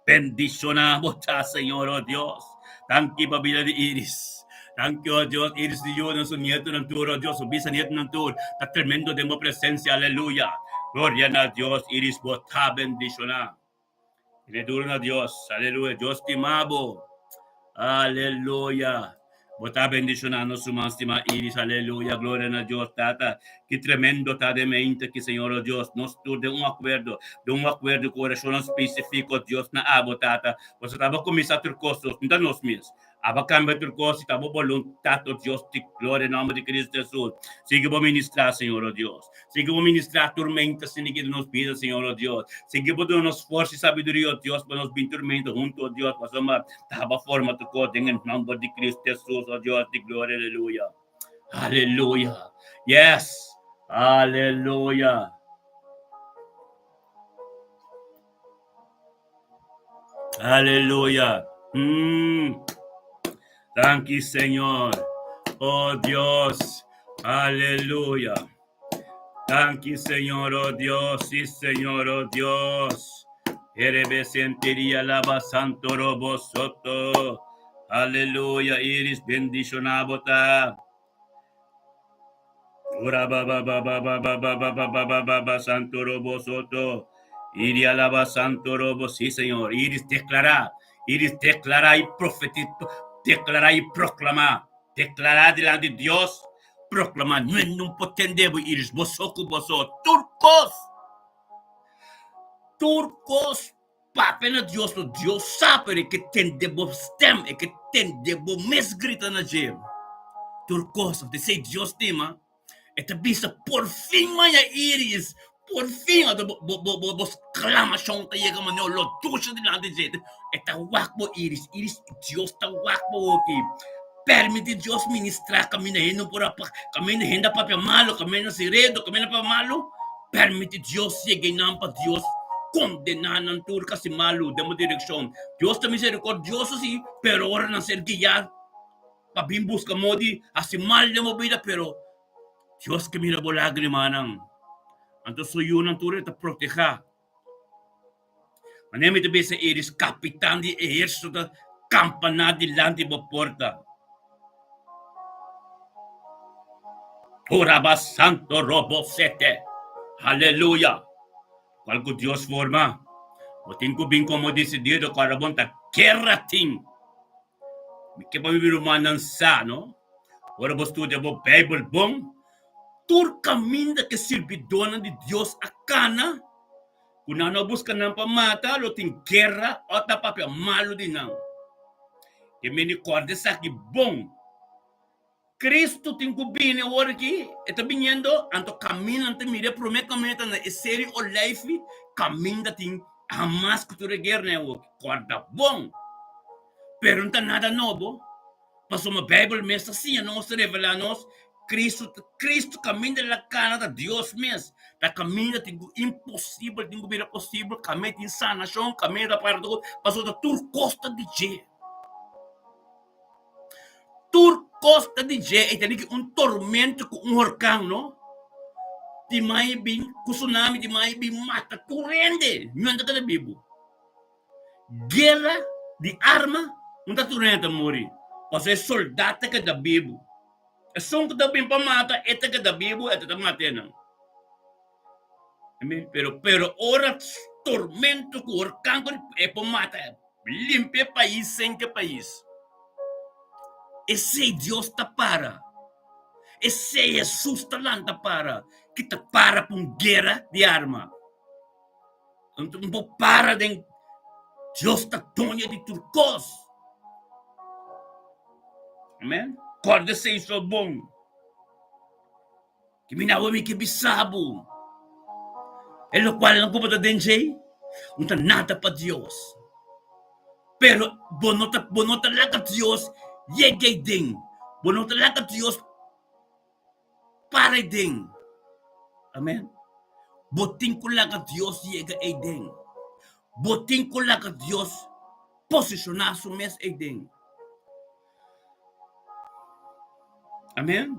Speaker 1: Bendishoná bo ta, Señor, oh Dios. Danki pa bida di Iris. Danki, oh Dios, Iris di yunan, su nietonan tur, oh Dios, su bisanietonan tur. Ta tremendo den bo presencia, aleluya. Gloria na Dios, Iris, bo ta bendishoná. Tene duro na Dios. Aleluya. Dios stima bo. Aleluya. Bo ta bendiciona nos ruman stima Iris. Aleluya. Gloria na Dios, Tata. Ki tremendo ta den mente ki Señor, oh Dios. Nos tur den un acuerdo. Den un acuerdo cu oracionnan specifico, Dios, na abo, Tata. Pasobra ta bo cuminsa tur cos, Dios. No ta nos mes. Aba kambia tur kos si ta bo boluntat, o Dios di gloria, den nomber di Cristo Jesus. Sigui bo ministrá, Señor, o Dios. Sigui bo ministrá tur mente asina aki den nos bida, Señor, o Dios. Sigui bo duna nos forsa i sabiduria, o Dios, pa nos bin tur mente huntu, o Dios, pasobra ta bo forma tur kos den e nomber di Cristo Jesus, o Dios di gloria. Aleluya. Aleluya. Yes. Aleluya. Aleluya. Mm. Danki, Señor. Oh Dios. Aleluya. Danki, Señor, oh Dios. Sí, Señor, oh Dios. Erebe sentiria laba santo robo soto. Aleluya. Iris bendicionado ta. Ora ba ba ba ba ba ba ba ba ba ba ba ba ba santo robo soto. Iri alaba santo robo, sí señor. Iris declara, iris declara y profetiza, declara y proclama, declara delante de Dios, proclama, no es un potendebo iris, boso ku boso, turcos, turcos, papia na Dios, no Dios sa, pero e ke tende bo stem, e ke tende bo mes grita na dje. Tur kos, te Dios stima, e ta bisa por fin maña Iris, por fin, ata bo, bo, bo, bo, bo sklamashon ta yega manera lo dusha dilanti dje. E ta wak bo Iris, Iris, Dios ta wak bo hopi. Permiti Dios ministra kaminda hende no por a kaminda hende a papia malu, kaminda siredo, kaminda papia malu. Permiti Dios yega einan pa Dios kondená nan tur kasi malu den bo direkshon. Dios ta miserikordioso si, pero ora nan ser guiá pa bin buska modo di hasi mal den bo bida, pero Dios ke mira bo lágrimanan. Anto su yunan tur e ta protehá. Manera mi ta bisa Iris, kapitan di ehérsito ta kampaná dilanti bo porta. Ora santo robo sete. Aleluya. Cual cu Dios forma, bo tin cu bin como decidido cu ora bon ta guerra tin. Mi ke pa mi rumannan sa, no? Ora bo studia bo Bijbel bon, tur kaminda ke sirbidónan di Dios a kana, ku nan no buska nan pa mata, lo tin guera o ta papia malu di nan. Ke meni kòrda esaki bon. Kristu tin ku bini awor aki, e ta biniendo, anto kaminda nan ta mira, e promé kaminda ta na e seri Olijfi, kaminda tin hamas ku tur e guera nan awor. Kòrda bon. Pero no ta nada nobo, pasobra Beibel mes ta siña nos, ta revelá nos, Cristo ta Cristo kaminda la kana ta Dios mes, ta kaminda tin ku imposibel tin ku bira posibel, kaminda tin sanashon, kaminda ta para tur kos, pasobra ta tur kos ta di dje. Tur kos ta di dje, e tene ki un tormento ku un horkan no, di mai bin ku tsunami di mai bin mata tur hende, niun ta keda bibu. Guera di arma no ta tur hende ta muri, pasobra e soldat ta keda bibu. Esun ku ta bin pa mata e ta keda bibu, e ta ta mata enan. Amen. Pero pero ora tormento ku orkan ku e por mata, limpia e pais, senka e pais. Esei Dios ta para. Esei Hesus ta lanta para, ki ta para pa un guera di arma. Anto un por para den Dios ta doño di tur kos. Amen. Kòrda esei so bon. Ki mi nawe mi ke bisa bo. E lokualnan ku bo ta den djei no ta nada pa Dios. Pero bo no ta bo no ta laga Dios yega ei den. Bo no ta laga Dios Para ei den. Amen. Bo tin ku laga Dios yega ei den. Bo tin ku laga Dios posishoná su mes ei den. Amen.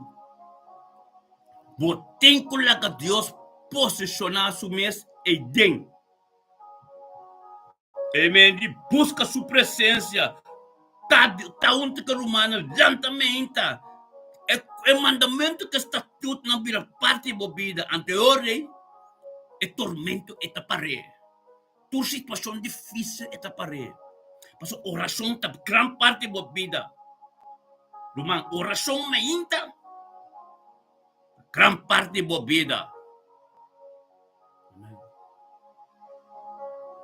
Speaker 1: Bo tin ku laga Dios posishoná su mes ei den. Amen. Di buska su presencia. Ta, ta un tika rumannan lentamente. E, e mandamento ku e statutonan bira parti di bo bida. Anto e ora ei, e tormento e ta par'é. Tur situashon difísil e ta par'é. Pasobra orashon ta gran parti di bo bida. Ruman, orashon mainta gran parti di bo bida.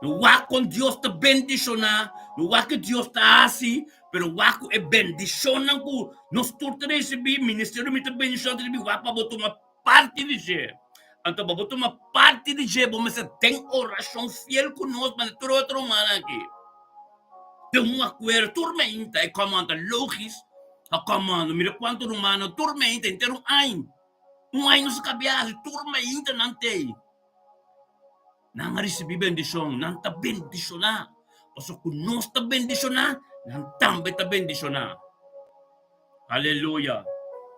Speaker 1: No wak kon Dios ta bendishoná, no wak ke Dios ta hasi, pero wak ku e bendishonnan ku nos tur ta risibí, ministerio mi ta bendishoná ta risibí, wak pa bo tuma parti di dje. Anto pa bo tuma parti di dje, bo mester den orashon fiel ku nos, manera tur otro rumannan aki. Den un akuerdo, tur meinta e kòmanda logis a kòmanda, mira kuantu rumannan tur meinta henter un aña. Un aña nos a kabia hasi tur mainta nan tei. Nan a risibí bendishon, nan ta bendishoná. Pasobra ku nos ta bendishoná, nan tambe ta bendishoná. Aleluya!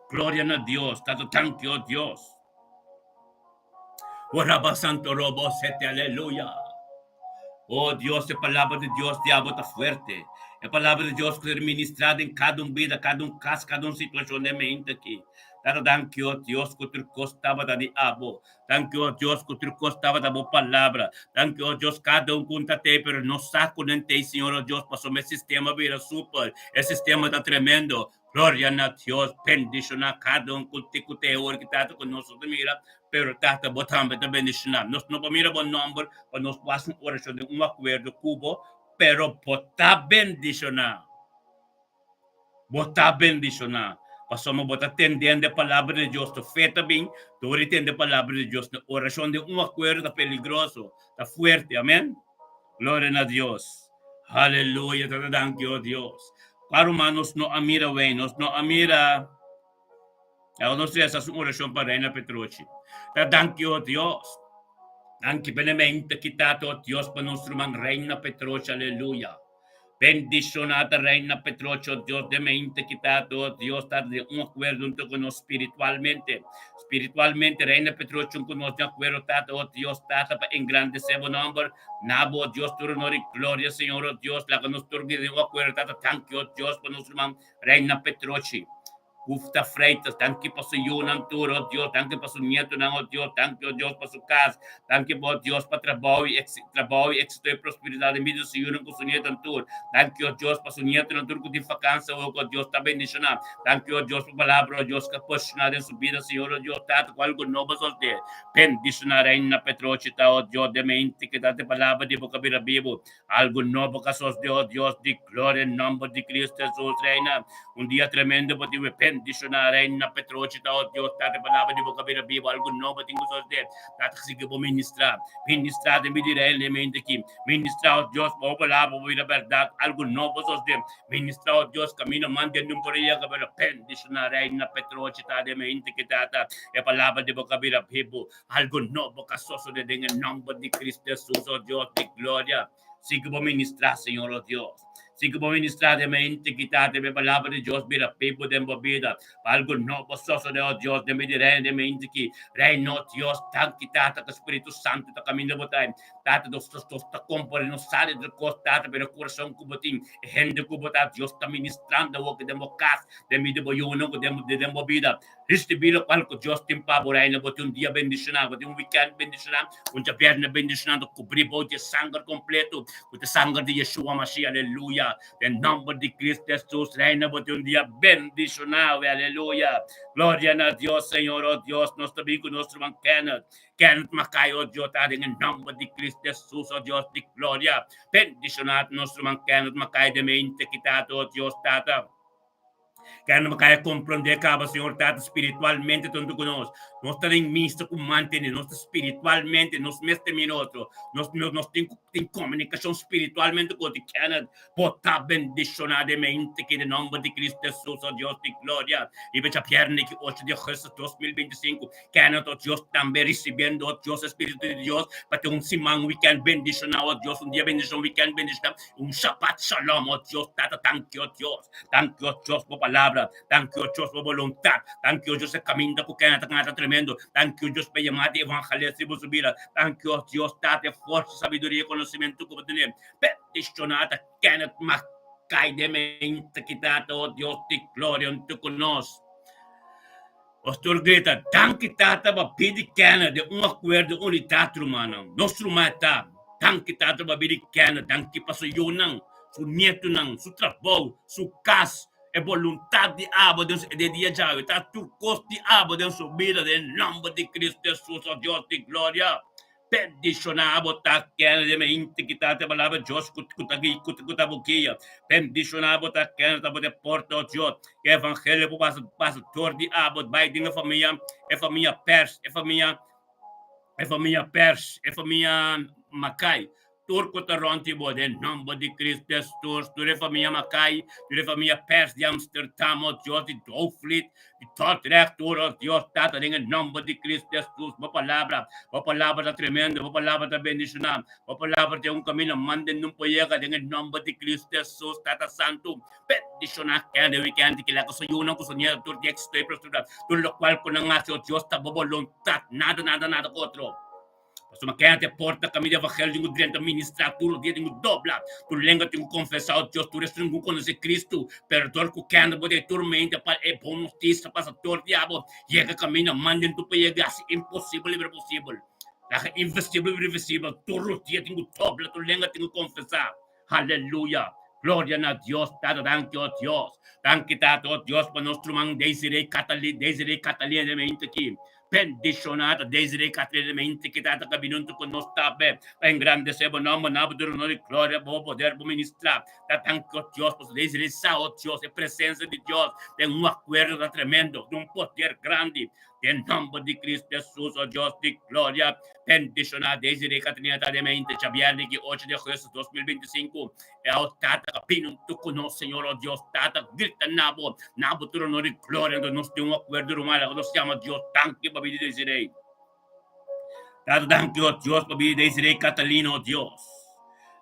Speaker 1: Gloria na Dios! Tata danki, o Dios. O raba santo robo sete aleluya. O Dios, e palabra di Dios di abo ta fuerte. E palabra di Dios ku ser ministrá den kada un bida, kada un kas, kada un situashon den mente aki. Tata danki o Dios ku tur kos tabata di abo. Danki o Dios ku tur kos tabata bo palabra. Danki o Dios kada un ku ta tei pero no sa ku nan tei Señor o Dios pasobra e sistema bira super. E sistema ta tremendo. Gloria na Dios, bendiciona cada un cu te cu te ora ki Tata cu nos no ta mira, pero Tata bo tambe ta bendiciona. Nos no por mira bo nomber pa nos por haci un oracion den un acuerdo cu bo, pero bo ta bendiciona. Bo ta bendiciona. Pasobra bo ta tendendo e palabra di Dios, tu fe ta bin dor di tende e palabra di Dios. Oracion den un acuerdo ta peligroso, ta fuerte. Amen. Gloria na Dios. Aleluya, tata danki, oh Dios. Kua ruman nos no a mira wei, nos no a mira. Awo nos resa su orashon pa Reina Petrucci. Ta danki, oh Dios. Danki benemente ki tata, oh Dios, pa nos ruman Reina Petrucci, aleluya. Bendishonada Reina Petrucci, oh Dios, demente ki tata, oh Dios, tata den un akuerdo hunto ku nos spiritualmente. Spiritualmente, Reina Petrucci, ku nos den akuerdo, tata, oh Dios, tata, pa engrandesé bo nomber. Na bo, Dios, tur honor i gloria, Señor, oh Dios, laga nos tur bira den un akuerdo, Tata, danki, oh Dios, pa nos ruman Reina Petrochi, Gufta Freitas, danki pa su yunan tur, oh Dios, danki pa su nietonan, oh Dios, danki, oh Dios, pa su kas, danki, oh Dios, pa trabou i trabou i éxito i prosperidat den bida di su yunan ku su nietonan tur, danki, oh Dios, pa su nietonan tur ku tin fakansia awor ku, oh Dios, ta bendishoná, danki, oh Dios, pa palabra, oh Dios, ku a posishoná den su bida, Señor, oh Dios, Tata, ku algu nobo a sosdé. Bendiciona Reina Petrochi ta, oh Dios, den mente ki ta te palabra di bo ka bira bibu. Algo nobo ka sosde, oh Dios di gloria, en nomber di Cristo Jesus, Reina. Un dia tremendo bo tin. Bendishoná Reina Petrochi ta, oh Dios, Tata, e palabra di bo ka bira bibu, algu nobo tin ku sosodé. Tata, sigui bo ministrá. Ministrá den bida di Reina e mente aki. Ministrá, oh Dios, pa bo palabra por bira bèrdat, algu nobo sosodé. Ministrá, oh Dios, kaminda mantende un por yega, pero bendishoná Reina Petrochi ta den mente aki, Tata, e palabra di bo ka bira bibu, algu nobo ka sosodé den e nòmber di Cristo Hesus, oh Dios di gloria. Sigui bo ministrá, Señor, oh Dios. Sigui bo ministrá den mente ki ta den e palabra di Dios bira bibu den bo bida. Pa algu nobo sosodé, oh Dios, den bida di Reino den mente ki. Reino, oh Dios, danki, Tata, ku Spiritu Santu ta kaminda bo ta. Tata, nos nos nos ta kompare, nos sa di tur kos, Tata, pero e kurason ku bo tin, e hende ku bo ta, Dios ta ministrando awor ki den bo kas, den bida di bo yunan, ku den den bo bida. Risibí lokual ku Dios tin pa bo, Reina. Bo tin un dia bendishoná, bo tin un wikènt bendishoná, un djabièrnè bendishoná. Ta kubrí bo di e sanger kompleto, ku ta e sanger di Yeshua Mashiach. Aleluya! Den nòmber di Kristu Hesus, Reina, bo tin un dia bendishoná awe. Aleluya! Gloria na Dios, Señor. O Dios, nos ta bin ku nos ruman Kenneth. Kenneth Mackay, o Dios, ta den e nòmber di Kristu Hesus, o Dios di gloria. Bendishoná nos ruman Kenneth Mackay den mente kitá, o Dios, Tata. Kende bo kaya komprondé kaba, Señor Tata, spiritualmente tantu ku nos. Nos ta den misa ku mantene, nos ta spiritualmente, nos mes ta mira otro. Nos, nos, nos tin ku tin komunikashon spiritualmente ku otro. Kenneth, bo ta bendishoná den mente ki den nòmber di Kristu Hesus, o Dios di gloria. Riba djabièrnè ki ocho di augustus 2025, Kenneth, o Dios, tambe risibiendo, o Dios, e Spiritu di Dios, pa tin un siman, wikènt bendishoná, o Dios, un dia bendishon, wikènt bendishoná, un Shabbat Shalom, o Dios, Tata, danki, o Dios. Danki, o Dios, bo palabra. Danki, o Dios, bo boluntat. Danki, o Dios, e kaminda ku kende ta kanta tremendo. Danki, o Dios, pa e yamada di evangelista riba su bida. Danki, o Dios, Tata, e forsa, sabiduria i konosementu ku bo tene. Bendishoná ta Kenneth Mackay den mente ki Tata, o Dios di gloria, huntu ku nos. Pastor grita, Danki Tata pa pidi Kenneth den un akuerdo unidat, rumannan. Nos ruman ta. Danki Tata pa pidi Kenneth. Danki pa su yunan, su nietunan, su trabou, su kas, e boluntat di abo den su e dia djawe. Ta tur kos di abo den su bida den nomber di Cristo Jesus, o Dios di gloria. Bendishoná bo ta kende den mente ki ta te palabra Dios ku ku ta ku ku ta bo guia. Bendishoná bo ta kende ta bo te porta, o Dios. Ku e evangelio por pasa pasa dor di abo bai den e famia, e famia Pers, e famia e famia Pers, e famia Makai. Tur ku ta rònt di bo, den nòmber di Kristu Hesus, tur e famia Makai, tur e famia Pers di Amsterdam, o Dios, di Doofvliet, di Dordrecht, tur, o Dios Tata, den e nòmber di Kristu Hesus, bo palabra, bo palabra ta tremendo, bo palabra ta bendishoná, bo palabra ta un kaminda manda nun por yega, den e nòmber di Kristu Hesus, Tata Santu, bendishoná kende wikènt kila ku su yunan, ku su nieto, tur di éksito i prosperidat, tur lokual ku nan hasi, o Dios, ta bo boluntat, nada, nada, nada ku otro. Pasobra ken te porta kaminda di evangelio tin ku drenta ministrá tur dia tin ku dobla tur lenga tin ku konfesá o Dios tur esnan ku konosé Kristu pero dor ku kende bo den tur mente pa e bon notisia pasa dor di abo yega kaminda manden tur pa yega hasi imposibel i bira posibel laga invisibel bira visibel tur dia tin ku dobla tur lenga tin ku konfesá Aleluya! Gloria na Dios Tata danki o Dios. Danki Tata o Dios pa nos ruman Desiree Catalina Desiree Catalina den mente aki. Bendiciona ta Desiree Catalina den mente aki Tata ka bini hunto cu nos tabe pa engrandece bo nomber na bo duna honor y gloria bo poder bo ministra. Ta danki o Dios pasobra Desiree sa o Dios e presencia di Dios den un acuerdo ta tremendo den un poder grandi. Den nomber di Cristo Jesus, o Dios di gloria, bendiciona Desiree Catrina ta den mente djabièrnè ki ocho di augustus 2025. E o Tata ka bini huntu ku nos, Señor, o Dios Tata, grita na bo, na bo tur honor i gloria, anto nos tin un akuerdo ruman, laga nos yama Dios danki pa bida di Desiree. Tata, danki, o Dios, pa bida di Desiree Catalina, o Dios.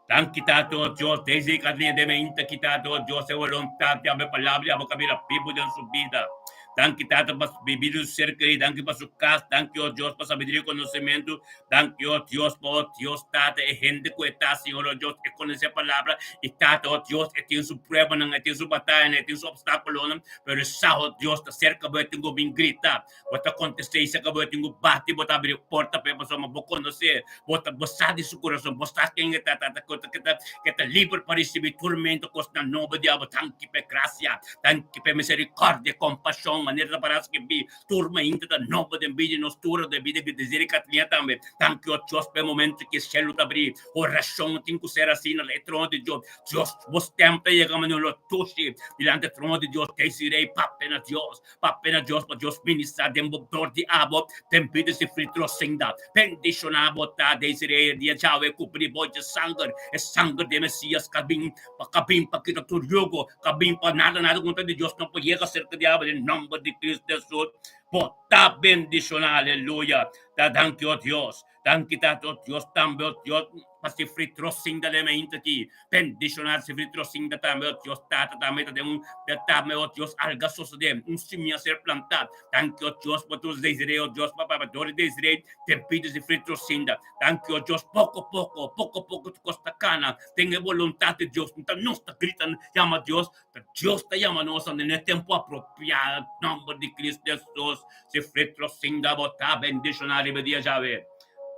Speaker 1: Danki, Tata, o Dios, Desiree Catalina den mente ki, Tata, o Dios, e voluntat di abo, e palabra di abo ka bira bibu den su bida. Danki, Tata, pa bida di su ser kerí. Danki pa su kas. Danki, o Dios, pa sabiduria i konosementu. Danki, o Dios, pa, o Dios, Tata, e hende ku e ta, Señor, o Dios, e konosé e palabra. I, Tata, o Dios, e tin su pruebanan, e tin su batayanan, e tin su opstákulonan, pero e sa, o Dios, ta serka bo, e tin ku bin grita. Bo ta kontest'é i serka bo e tin ku bati, bo ta abri e porta pa e pasobra bo konos'é, bo ta bo sa di su kurason, bo sa ken e ta, ta ta ke ta ke ta liber pa risibí turmento, kosnan nobo di abo. Danki pa e grasia, danki pa e miserikòrdia, kompashon. orashon manera ta pará skibí. Tur mainta ta nobo den bida di nos tur, den bida di Desiree Katrina tambe. Danki o Dios pa e momento ki e shelu ta abrí. Orashon tin ku ser asina na e trono di Dios. Dios, bo stèm ta yega manera lo tushi dilanti e trono di Dios. Desiree, papia na Dios. Papia na Dios pa Dios ministrá den bo dor di abo den bida si fritro sinda. Bendishoná bo ta Desiree e dia djawe kubrí bo dje sanger, e sanger di e Mesias ka bin pa ka bin pa kita tur yugo, ka bin pa nada nada ku no ta di Dios no por yega serka di abo den nomber di Cristo Jesus. Bo ta bendishoná aleluya. Ta danki o Dios. Danki Tata o Dios tambe o Dios pa sifri trosinda den mainta aki. Bendiciona sifri trosinda tambe o Dios Tata tambe ta den un tambe o Dios alga sosode un simia ser planta. Danki o Dios pa tur Desiree o Dios pa papa dor di Desiree den pidi sifri trosinda. Danki o Dios poko poko poko poko tu kos ta kana den e boluntat di Dios. Nta nos ta grita yama Dios Ta Dios ta yama nos anda n'e tempu apropiá. Nomber di Cristo Jesus, si fritro sinda bo ta bendishoná riba dia djawe.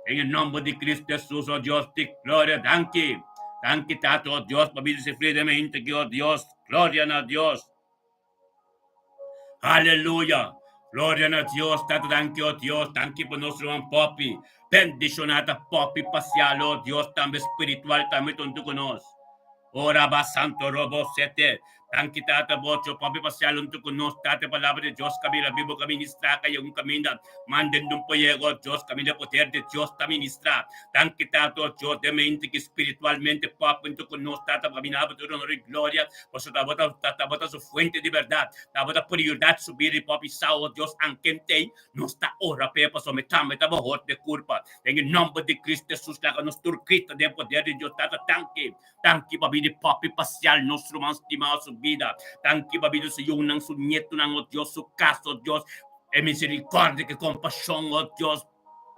Speaker 1: Den e nomber di Cristo Jesus, o Dios di gloria, danki. Danki Tata, o Dios, pa bida si fri den mi henter ki, o Dios, gloria na Dios. Aleluya! Gloria na Dios, Tata, danki, o Dios, danki pa nos ruman Poppy. Bendishoná ta Poppy pasial, o Dios, tambe spiritual tambe ta huntu ku nos. Ora ba santo robo sete. Danki Tata bocho papi pa sea luntu ku nos Tata e palabra di Dios ka bira bibo ka ministra ka yega un kaminda manden dun poyego Dios kaminda e poder di Dios ta ministra Danki Tata o Dios den mente ki spiritualmente papi huntu ku nos Tata pa kaminda bo tur honor i gloria pasobra tabata tabata su fuente di berdad tabata prioridad su bida di papi sa o Dios ankentei nos ta ora p'e pasobra mi tambe ta bahor de kurpa Den e nomber di Cristo Jesus laga nos tur grita den poder di Dios Tata danki danki pa bida di papi pasial nos ruman stimao su bida danki pa bida su yunan su nietonan oh Dios su casa oh Dios e misericordia ke compasion oh Dios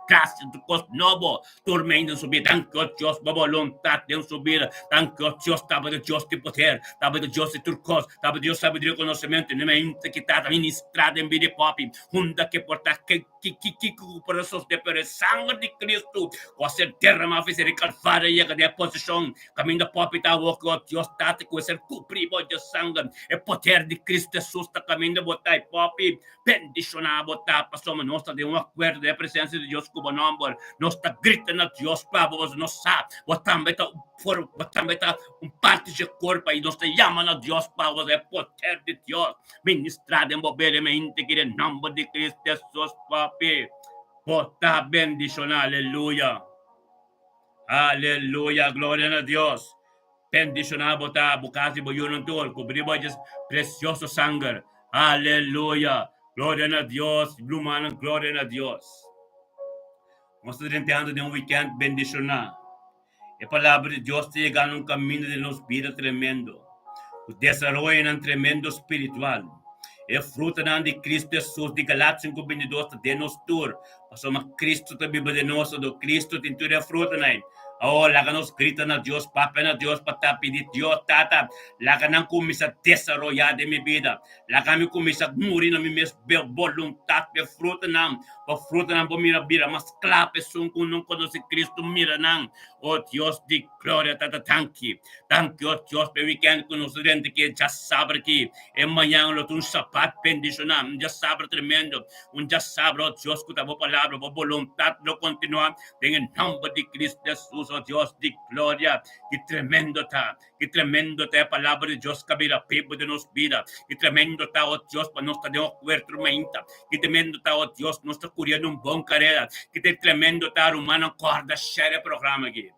Speaker 1: gracia tur cos nobo tur mei den su bida danki oh Dios pa boluntad den su bida danki oh Dios tabata Dios di poder tabata Dios di tur cos tabata Dios sabiduria conocimento ne mei ki tata ministra den bida di papi hunda ke por ta ke Kiko ku por a sosodé? Pero e sanger di Kristu ku a ser derramá for di Kalvario a yega den e posishon kaminda popi ta awor ku Dios Tata ku a ser kubrí bo dje sanger. E poder di Kristu Hesus ta kaminda bo ta i popi bendishoná bo ta pasobra nos ta den un akuerdo den e presensia di Dios ku bo nòmber. Nos ta grita na Dios pa bo pasobra nos sa bo tambe ta bo tambe ta un parti dje kurpa i nos ta yama na Dios pa bo e poder di Dios. Ministrá den bo bere mente ki den nomber di Cristo Jesus papi bo ta bendishoná aleluya aleluya gloria na Dios bendishoná bo ta bo kas i bo yunan tur kubrí bo dje precioso sanger aleluya gloria na Dios rumannan gloria na Dios nos ta drentando den un weekend bendishoná. E Palabra di Dios ta yega na un kaminda den nos bida tremendo, ku desaroyonan tremendo spiritual. E frutanan di Kristu Hesus di Galatia 5:22 ta den nos tur, pasobra Kristu ta biba den nos, anto Kristu tin tur e frutanan. Awor, laga nos grita na Dios, papia na Dios pa ta pidi Dios, Tata, laga nan kuminsá desaroyá den mi bida. Laga mi kuminsá muri na mi mes boluntat pa e frutanan, pa frutanan por mira bira mas kla pa esun ku no konosé Kristu mira nan. O Dios di gloria, Tata, danki. Danki, o Dios, pa e wikènt ku nos ta drenta aki, e djasabra aki. E mañan lo ta un sabat bendishoná, un djasabra tremendo, un djasabra, o Dios, ku ta bo palabra, bo boluntat lo kontinuá den e nòmber di Kristu Hesus, o Dios di gloria. Ki tremendo ta! Ki tremendo ta e palabra di Dios ka bira bibu den nos bida. Ki tremendo ta, o Dios, pa nos ta den okuerto mainta. Ki tremendo ta, o Dios, nos ta kuriendo un bon karera. Ki tremendo ta, rumannan, kòrda share e programa aki.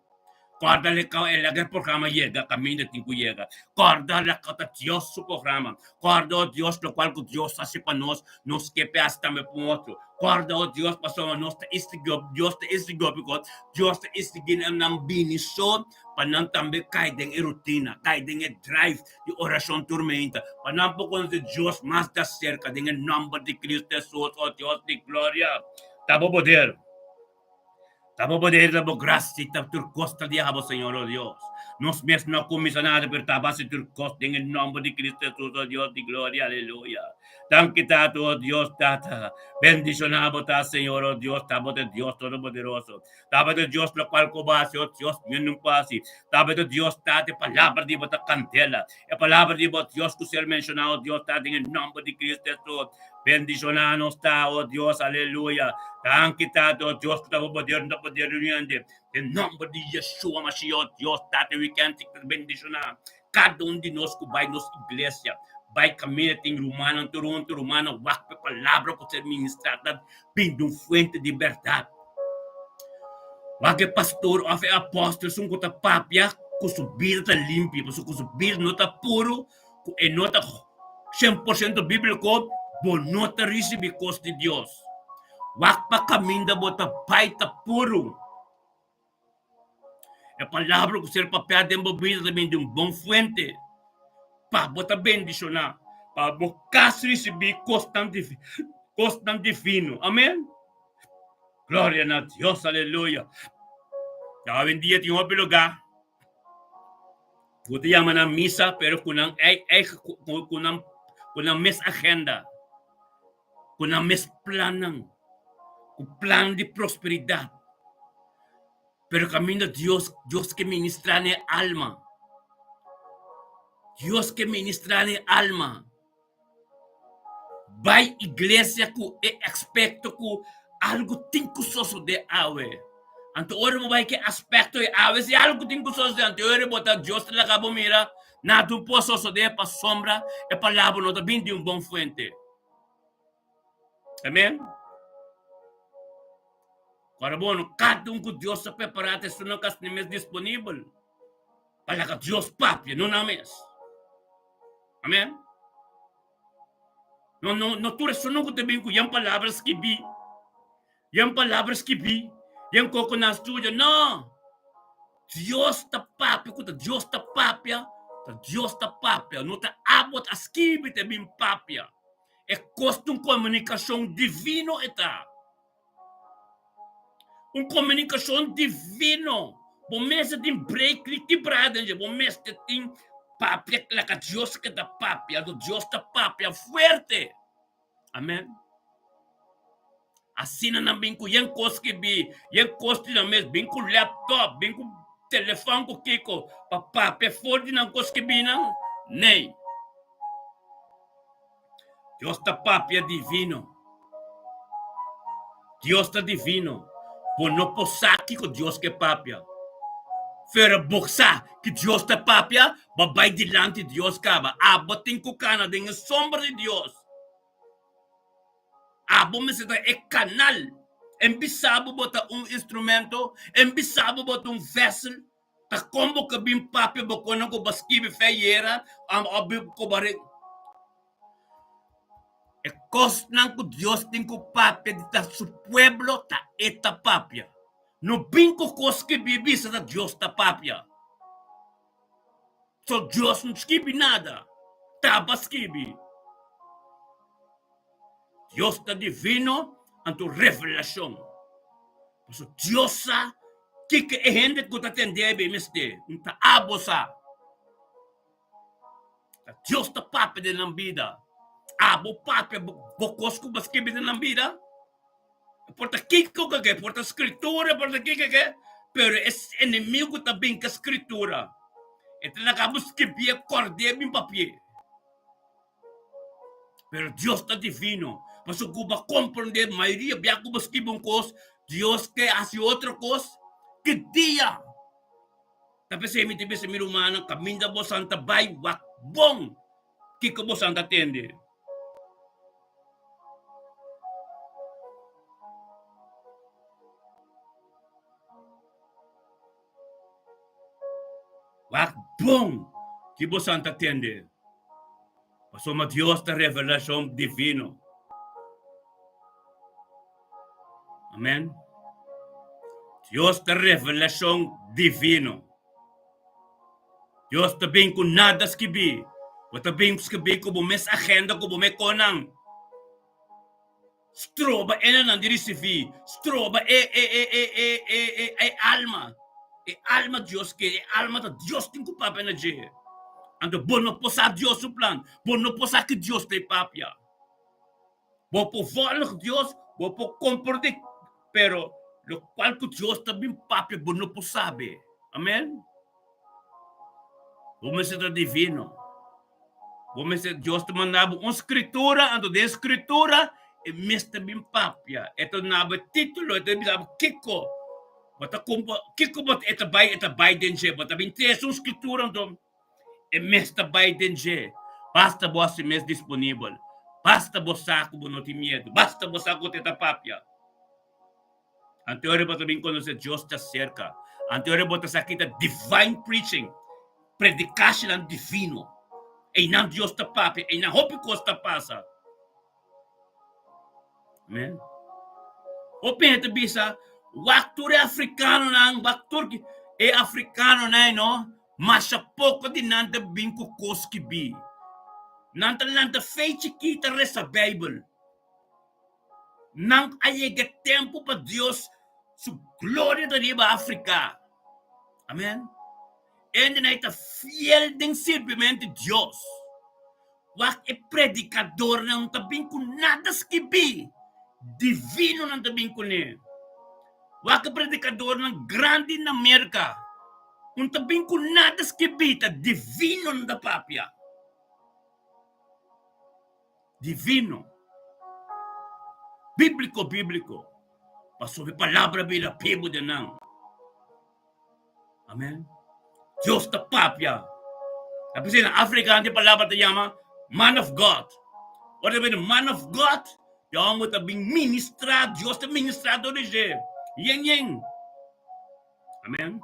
Speaker 1: Kòrda laga e programa yega kaminda tin ku yega. Kòrda laga ta Dios su programa. Kòrda, o Dios, lokual ku Dios hasi pa nos, nos ke p'e hasi tambe pa un otro. Kòrda, o Dios, pasobra nos ta istigó, Dios ta istigó, bikos Dios ta istigí nan bini so pa nan tambe kai den e rutina, kai den e drive di orashon tur meinta, pa nan por konosé Dios mas di aserka den e nòmber di Kristu Hesus, o Dios di gloria. Ta bo poder, ta bo poder, ta bo grasia, ta tur kos ta di abo, Señor, o Dios. Nos mes no a kuminsá nada, pero ta base tur kos den e nòmber di Kristu Hesus, o Dios di gloria. Aleluya. Danki Tata, oh Dios Tata. Bendishoná bo ta, Señor, oh Dios, ta bo ta Dios Todopoderoso. Ta bo ta Dios lokual ku bo hasi, oh Dios, niun no por hasi. Ta bo ta Dios Tata, e palabra di bo ta kandela. E palabra di bo, Dios, ku ser menshoná, oh Dios Tata, den e nòmber di Cristo Hesus. Bendishoná nos ta, oh Dios, aleluya. Danki Tata, oh Dios, ku ta bo poder, no ta poder di un hende. Den nòmber di Yeshua Mashiach, oh Dios Tata, e wikènt ta bendishoná Kada un di nos ku bai nos iglesia, bai kaminda tin rumannan tur huntu, rumannan wak pa e palabra ku ser ministrá ta bin di un fuente di bèrdat. Wak e pastor òf e apòstel esun ku ta papia ku su bida ta limpi, pasobra ku su bida no ta puru, ku e no ta 100% bíbliko, bo no ta risibí kos di Dios. Wak pa kaminda bo ta bai ta puru. E palabra ku ser papiá den bo bida ta bini di un bon fuente pa bo ta bendishoná, pa bo kas risibí kosnan kosnan divino. Amen. Gloria na Dios, aleluya. Awendia tin hopi lugá ku ta yama nan misa pero ku nan ku nan ku nan mes agenda. Ku nan mes plannan, ku plan di prosperidat. Pero kaminda Dios, Dios ke ministrá na e alma. Dios ke ministrá na e alma. Bai iglesia ku e aspekto ku algu tin ku sosodé awe. Anto ora bo bai ku e aspekto ei awe, si algu tin ku sosodé, anto ora bo ta Dios ta laga bo mira, nada no por sosodé pasobra e palabra no ta bini di un bon fuente. Amen. Ora bon, kada un ku Dios a prepará ta esun nan kas mes disponibel pa laga Dios papia, no nan mes. Amen. No, no, no tur esun ku ta bin ku yan palabra skibí, yan palabra skibí, yan koko nan studia. No! Dios ta papia ku ta Dios ta papia, ta Dios ta papia. No ta abo ta skibi ta bin papia. E kos di un komunikashon divino e ta. Un komunikashon divino. Bo mester tin break ni kibra den dje. Bo mester tin papia laka Dios ke ta papia. Anto Dios ta papia fuerte. Amen. Asina nan bin ku yen kos skibi, yen kos di nan mes, bin ku laptop, bin ku telefòn ku kiko pa papia for di nan kos skibinan. Nee. Dios ta papia divino. Dios ta divino. Bo no por sa kiko Dios ke papia. Pero bo sa ki Dios ta papia, bo bai dilanti Dios kaba. Abo tin ku kana den e sombra di Dios. Abo mester ta e kanal. En bisa bo bo ta un instrumento, en bisa bo bo ta un vessel. Ta kon bo ka bin papia bo konan ku bo skibi fe ayera òf ku bo re. E kosnan ku Dios tin ku papia di ta su pueblo ta e ta papia. No bin ku kos skibi bisa ta Dios ta papia. So Dios no skibi nada, taba skibi. Dios ta divino anto revelashon. Pasobra Dios sa kiko e hende ku ta tend'é be mester. N ta abo sa. Ta Dios ta papia den nan bida. Abo papia bo kos ku bo skibi den nan bida. E por ta kiko ku ke, e por ta skritura, e por ta kiko ke, pero e enemigu ta bin ku skritura. E ta laga bo skibié, kòrd'é bin papi'é. Pero Dios ta divino. Pasobra ku bo a komprondé mayoria bia ku bo skibi un kos, Dios ke hasi otro kos. Ki dia? Ta p'esei mi ta bisa mi rumannan, kaminda bosan ta bai, wak bon kiko bosan ta tende. Wak bon ki bosan ta tende. Pasobra Dios ta revelashon divino. Amen. Dios ta revelashon divino. Dios ta bin ku nada skibí. Bo ta bin skibí ku bo mes agenda, ku bo mes konan. Stroba enanan di risibí, stroba e e e e e e e e alma. E alma Dios ke, e alma ta Dios tin ku papia na dje. Anto bo no por sa Dios su plan, bo no por sa ki Dios ta e papia. Bo por volg Dios, bo por komprondé, pero lokual ku Dios ta bin papia bo no por sabe. Amen. Bo mester ta divino. Bo mester, Dios ta manda bo un skritura, anto den skritura e mester bin papia. E ta duna bo e título, e ta bisa bo kiko bo ta kumpo, kiko bo e ta bai, e ta bai den dje. Bo ta bin trese un skritura anto e mes ta bai den dje. Basta bo hasi mes disponibel. Basta bo sa ku bo no tin miedu. Basta bo sa ku te ta papia. Anto ora bo ta bin konosé Dios ta serka. Anto ora bo ta sa kita divine preaching, predikashinan divino. Einan Dios ta papia, einan hopi kos ta pasa. Amen. Hopi hende ta bisa, wak tur e afrikanonan, wak tur e afrikanonan no, masha poko di nan ta bin ku kos skibí. Nan ta lanta fei chikí ta resa Beibel. Nan a yega e tempu pa Dios su gloria ta riba Afrika. Amen. Hendenan ta fiel den sirbimentu di Dios. Wak e predikadornan no ta bin ku nada skibí, divino nan ta bin kuné. Wak e predikadornan grandi na Merka no ta bin ku nada skibí, ta divino nan ta papia. Divino. Bíbliko, bíbliko. Pasobra e palabra bira bibu den nan. Amen. Dios ta papia. A pesar na Afrika e palabra ta yama man of God. Ora ta bini man of God, e homber ta bin ministra, Dios ta ministra door di dje. Yen yen. Amen.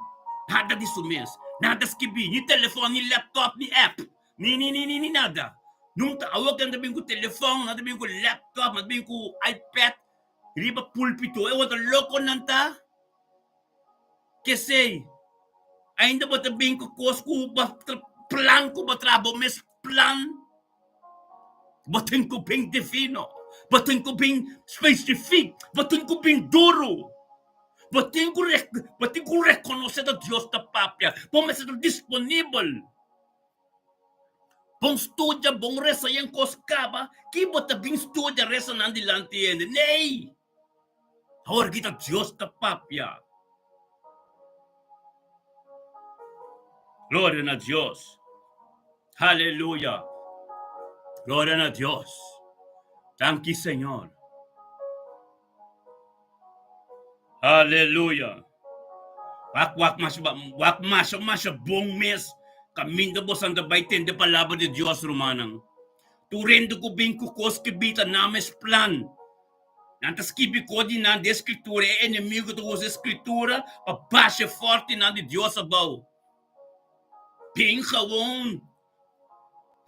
Speaker 1: Nada di su mes, nada skibi, ni telefon, ni laptop, ni app, ni ni ni ni nada. Nunca awor ke nan ta bin ku telefon, nan ta bin ku laptop, nan ta bin ku iPad riba pulpito. E wou ta loko nan ta. Kesey, ainda bo ta bin ku kos ku bo plan ku bo traha bo mes plan. Bo tin ku bin divino, bo tin ku bin spesifik, bo tin ku bin duru. Bo tin ku bo tin ku rekonosé ta Dios ta papia. Bo mester ta disponibel. Bon studia, bon resa yen kos kaba, ki bo ta bin studia resa nan dilanti hende? Nee! Awor ki ta Dios ta papia. Gloria na Dios. Aleluya. Gloria na Dios. Danki Señor. Aleluya. Wak wak masha wak masha masha bon mes kaminda bosan ta bai tende palabra di Dios rumannan. Tur hende ku bin ku kos ki bita nan mes plan. Nan ta skibi kos di nan den Skritura. E enemigu ta usa e Skritura pa basha e fòrtinan di Dios abou. Bin gewoon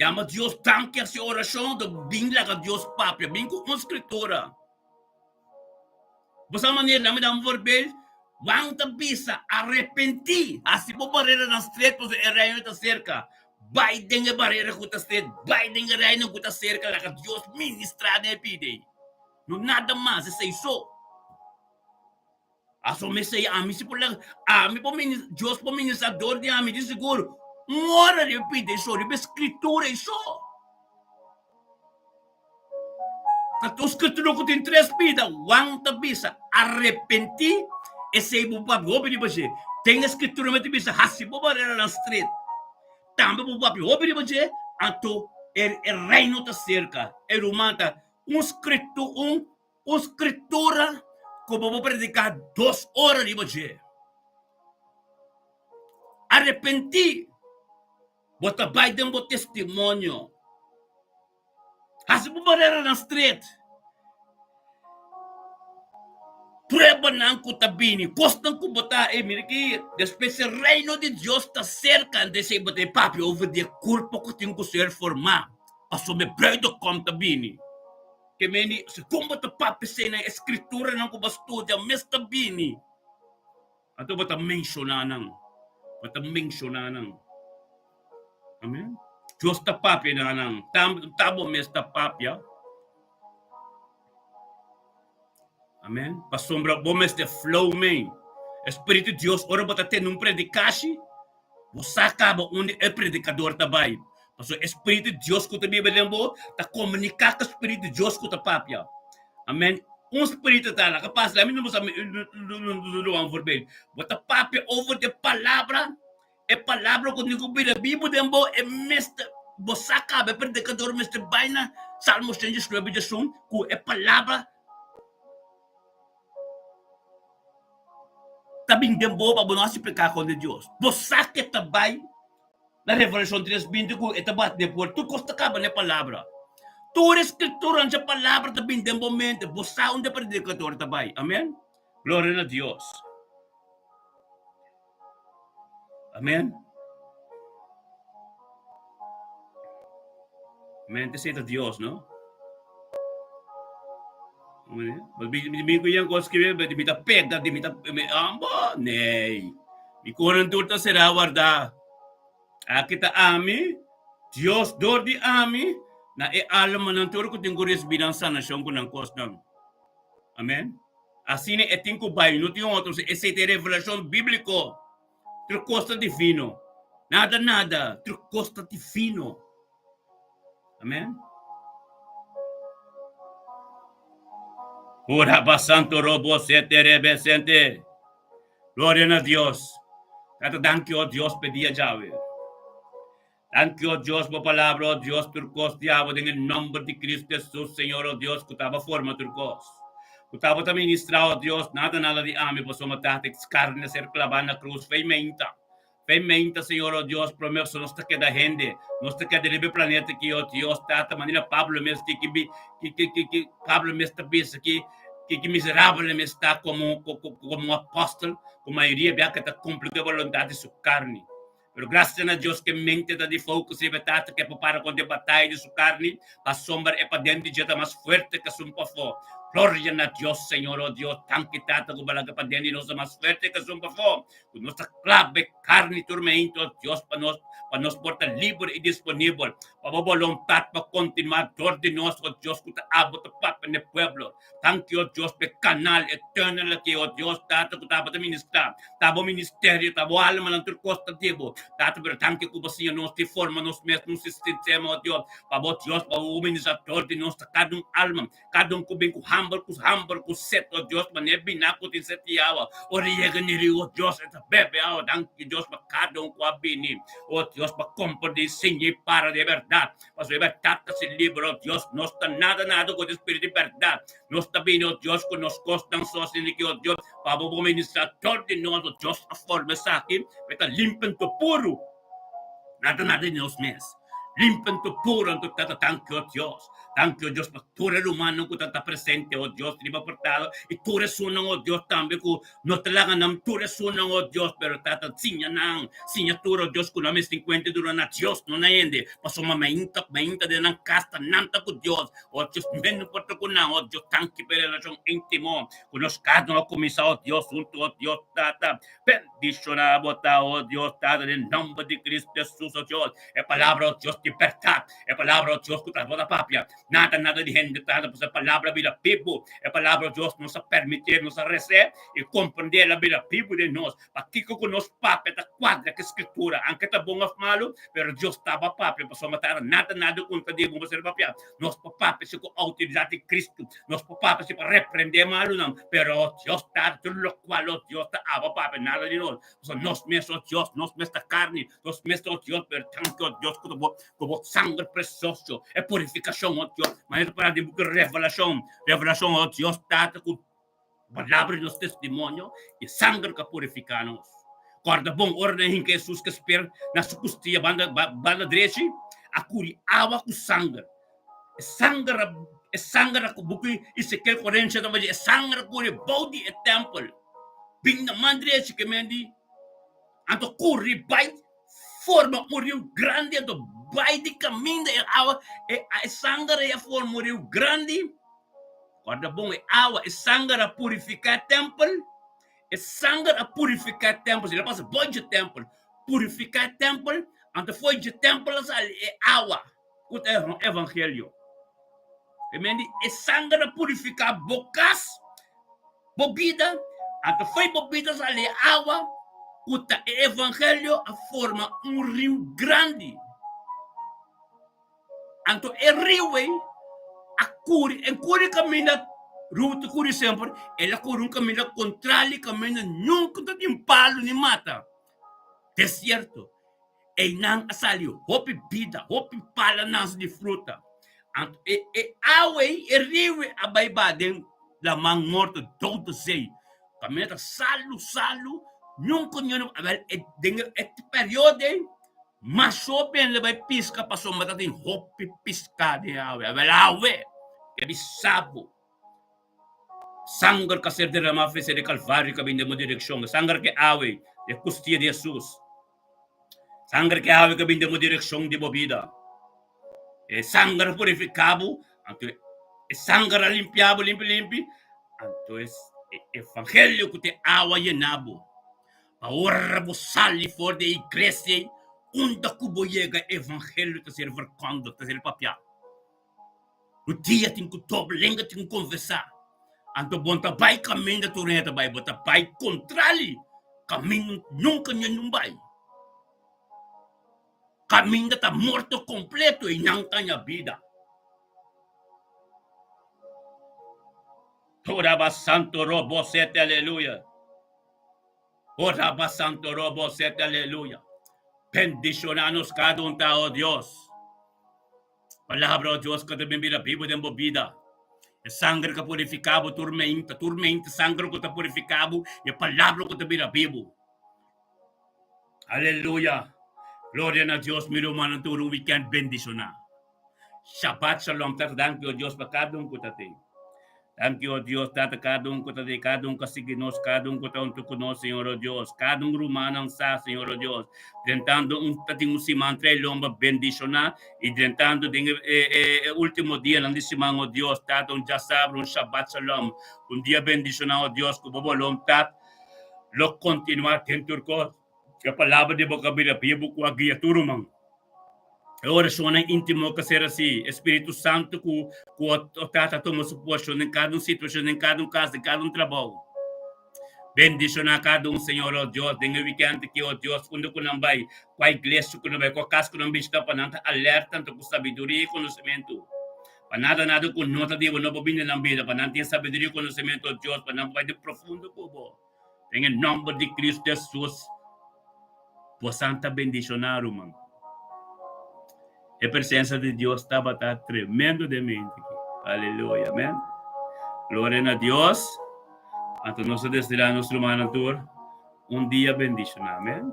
Speaker 1: yama Dios danki, hasi orashon, ta bin laga Dios papia. Bin ku un Skritura. Bo sa manera, lami da un voorbeeld. Juan ta bisa, Arepentí, hasi bo bareranan stret, pasobra e reino ta serka. Bai den e barera ku ta stret, bai den e reino ku ta serka, laga Dios ministrá den e pida ei. No nada mas, esei so. Aso mesei ami si por laga, ami por minis, Dios por ministrá dor di ami di sigur. Un ora riba e pida ei so, riba e skritura ei so. Ta tur skritura ku tin tres bida, Juan ta bisa, Arepentí, esei bo papia hopi riba dje. Den e skritura mi ta bisa, Hasi bo bareranan stret. Tambe bo papia hopi riba dje, anto e reino ta serka. E ruman ta un skritu, un un skritura ku bo por prediká dos ora riba dje. Arepentí! Bo ta bai den bo testimonio. Hasi bo bareranan stret. Pruebanan ku ta bini, kosnan ku bo ta, ey mira ki despues e reino di Dios ta serka, entonces bo ta e papia over di e kurpo ku tin ku ser formá pasobra e bruidegom ta bini. Ke meni, segun bo ta papia esei nan, e skrituranan ku bo a studia mes ta bini. Anto bo ta menshoná nan. Bo ta menshoná nan. Amen. Dios ta papia na nan. Ta bo mes ta papia. Amen. Pasobra bo mester flow men. Espíritu Dios, ora bo ta tende un predikashi, bo sa kaba unda e predikador ta bai. Pasobra e Spiritu di Dios ku ta biba den bo ta komuniká ku e Spiritu di Dios ku ta papia. Amen. Un spiritu ta laga pasa, ami no sa duna un voorbeeld. Bo ta papia over di e palabra, e palabra ku tin ku bira bibu den bo, e mester, bo sa kaba e predikador mester bai na Salmo 119 diesun ku e palabra ta bin den bo pa bo no hasi peka kontra Dios. Bo sa ke ta bai Na Revelashon 3, 20 ku e ta bati den puerta, tur kos ta kaba na e palabra. Tur e skritura nan dje palabra ta bini den bo mente, bo sa unda e predikador ta bai. Amen. Gloria na Dios. Amen. Amen. Esei ta Dios, no? Mi ku yan kos ki mi ta pega, mi ta ambo, nee. Mi koran tur ta será wardá. Aki ta ami, Dios dor di ami, na e almanan tur ku tin ku risibí nan sanashon ku nan kosnan. Amen. Asina e tin ku bai, no tin otro. Esei ta e revelashon bíbliko. Tur kos ta divino. Nada, nada. Tur kos ta divino. Amen. Ora ba santo robo sete rebe sente. Gloria na Dios. Tata danki o Dios pe dia djawe. Danki o Dios bo palabra o Dios tur kos di abo den e nomber di Cristo Jesus Señor o Dios ku taba forma tur kos. Ku tabo ta ministra o Dios nada nada di ami pasobra tata e karne a ser klabá na krus fei meinta. Fe meinta, Señor, oh Dios, prome so nos ta keda hende, nos ta keda riba e planeta aki, oh Dios, Tata, manera Pablo mes ki, ki, ki, ki, ki, ki Pablo mes ta bisa ki, ki, ki miserabel e mes ta komo, komo un apòstel, ku mayoria bia ke ta kumpli ku e boluntat di su karni. Pero grasia na Dios ke mente ta di focus riba e Tata ke por para kontra e bataya di su karni, pasobra e paden di dje ta mas fuerte ke esun pafó. Gloria na Dios, Señor, oh Dios, danki Tata ku bo laga paden di nos ta mas fuerte ke esun pafó. Ku nos ta klaba e karni turmento, oh Dios, pa nos, pa nos por ta liber i disponibel pa bo boluntat pa kontinuá dor di nos, oh Dios, ku ta abo ta papia na e pueblo. Danki, oh Dios, pa e kanal eternal aki, oh Dios, Tata, ku ta abo ta ministrá. Ta bo ministerio, ta bo almanan, tur kos ta di bo. Tata, pero danki ku bo siña nos di forma nos mes, nos sistema, oh Dios, pa bo, Dios, pa bo ministrá dor di nos ta kada un alma. Kada un ku bin ku hamber, ku hamber, ku set, o Dios, manera bina ku tin set di awa. Ora e yega na e riu, o Dios, e ta bebe awa. Danki, Dios, pa kada un ku a bini, o Dios, pa komprendé i siña i para di e bèrdat. Pasobra e bèrdat ta hasi liber, o Dios. Nos ta nada nada ku e spiritu di bèrdat. Nos ta bini, o Dios, ku nos kosnan so asina ki, o Dios, pa bo por ministrá tur di nos, o Dios, a forma esaki, pa e ta limpi anto puru. Nada nada di nos mes. Limpi anto puru anto Tata. Danki, o Dios. Danki, o Dios, pa tur e rumannan ku ta ta presente, o Dios, riba portal, i tur esunnan, o Dios, tambe ku no ta laga nan, tur esunnan, o Dios, pero Tata, siña nan, siña tur, o Dios, ku nan mester kuenta duna na Dios, no na hende, pasobra mainta, mainta den nan kas ta nan ta ku Dios, o Dios, men no por ta ku nan, o Dios, danki pa e relashon íntimo ku nos kada un a kuminsá, o Dios, huntu, o Dios, Tata. Bendishoná bo ta, o Dios Tata, den nomber di Cristo Jesus, o Dios. E palabra, o Dios, di bèrdat. E palabra, o Dios, ku ta bo ta papia. Nada, nada di hende, Tata, pasobra e palabra bira bibu. E palabra, o Dios, nos a permitié, nos a resé i komprendé, el a bira bibu den nos. Pakiko ku nos papia ta kuadra ku e Skritura, anke ta bon òf malu, pero Dios taba papia, pasobra, Tata, nada, nada ku ta di bo mester papia. Nos por papia si ku outoridat di Kristu. Nos por papia si pa reprendé malunan. Pero, oh Dios, ta tur lokual, oh Dios, ta abo papia, nada di nos. Pasobra nos mes, oh Dios, nos mes ta karni, nos mes ta, oh Dios, pero danki, oh Dios, ku ta bo, ku bo sanger presioso, e purifikashon, oh Dios, manera ta pará den buki Revelashon, Revelashon, oh Dios, Tata, ku palabra di nos testimonio i sanger ku a purifiká nos. Kòrda bon, ora nan hinka Hesus ku e sper na su kustia banda banda drechi, a kuri awa ku sanger. E sanger a e sanger a buki Ezekiel 47 ta di e sanger a kuri bou di e tèmpel bin na man drechi ke men di anto kuri bai forma un riu grandi anto bai di kaminda e awa e e sanger ei a forma un riu grandi. Kòrda bon, e awa, e sanger a purifiká e tèmpel. E sanger a purifiká e tèmpel. Si el a pasa bou dje tèmpel, purifiká e tèmpel, anto for dje tèmpel a sali e awa ku ta e evangelio. E men di e sanger a purifiká bo kas, bo bida, anto for bo bida sali e awa ku ta e evangelio a forma un riu grandi. Anto e riu ei a kuri, en kuri kaminda Ruth ta kuri semper, el a kuri un kaminda kontrali kaminda nunka ta tin palu ni mata. Desierto. Einan a sali hopi bida, hopi pala nansi di fruta. Anto e e awa ei, e riu ei a bai ba den Laman Morto, Dode Zee. Kaminda ta salu, salu, nunka niun a bel e den e periodo ei mas hopi hende bai piska pasobra ta tin hopi piska den awe. Awel awe ke bisa bo sanger ka ser derama ofrese den Kalvario ka bin den bo direkshon. E sanger ke awe e kustia di Hesus. Sanger ke awe ka bin den bo direkshon di bo bida. E sanger a purifiká bo, anto e sanger a limpiá bo limpi limpi, anto e evangelio ku ta e awa yena bo. Pa ora bo sali for di e iglesia ei, unda ku bo yega e evangelio ta ser verkondig, ta ser papiá. Rudia tin ku doble lenga tin ku konfesá. Anto bo no ta bai kaminda tur hende ta bai, bo ta bai kontrali kaminda nunka niun no bai. Kaminda ta morto kompleto i nan ta haña bida. Ora santo robo sete aleluya. Ora ba santo robo sete aleluya. Bendishoná nos kada un ta, o Dios. Palabra, o Dios, ka ta bin bira bibu den bo bida. E sanger ka purifiká bo tur meinta, tur meinta sanger ku ta purifiká bo, e palabra ku ta bira bibu. Aleluya! Gloria na Dios, mi rumannan tur un weekend bendishoná. Shabbat shalom tata danki o Dios pa kada un ku ta tin. Danki o Dios tata kada un ku ta tin, kada un ku a sigui nos, kada un ku ta huntu ku nos Señor o Dios, kada un rumannan sa Señor o Dios, drentando un ta tin un siman trae lomba bendishoná i drentando den e e e ultimo dianan di siman o Dios tata un djasabra un Shabbat shalom un dia bendishoná o Dios ku bo boluntat lo kontinuá den tur kos. E palabra di bo ka bira bibu ku a guia tur ruman. E orashonnan íntimo ka ser asi. E Spiritu Santu ku ku o Tata tuma su porshon den kada un situashon, den kada un kas, den kada un trabou. Bendishoná kada un, Señor, o Dios, den e wikènt aki, o Dios, unda ku nan bai, kua iglesia ku nan bai, kua kas ku nan bishita, pa nan ta alerta anto ku sabiduria i konosementu. Pa nada nada ku no ta di bo no por bini den nan bida, pa nan tin sabiduria i konosementu, o Dios, pa nan por bai den profundo ku bo. Den e nomber di Cristo Jesus, bosan ta bendiciona, ruman. E presencia di Dios tabata tremendo den mi hende aki. Aleluya, amen. Gloria na Dios. Anto nos ta desea nos rumannan tur un dia bendiciona, amen.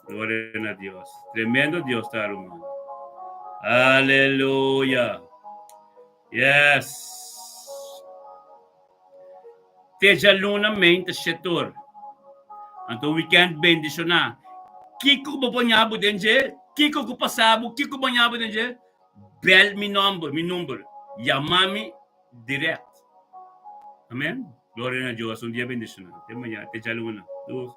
Speaker 1: Gloria na Dios. Tremendo Dios ta, ruman. Aleluya. Yes. Te djaluna meinta shetor. Anto weekend bendishoná. Kiko ku bo poña bo den dje? Kiko ku pasa bo? Kiko baña bo den dje? Bel mi nomber, mi number. Yama mi direct. Amen. Gloria na Dios. Un dia bendishoná. Te mañana, te djaluna. Doeg.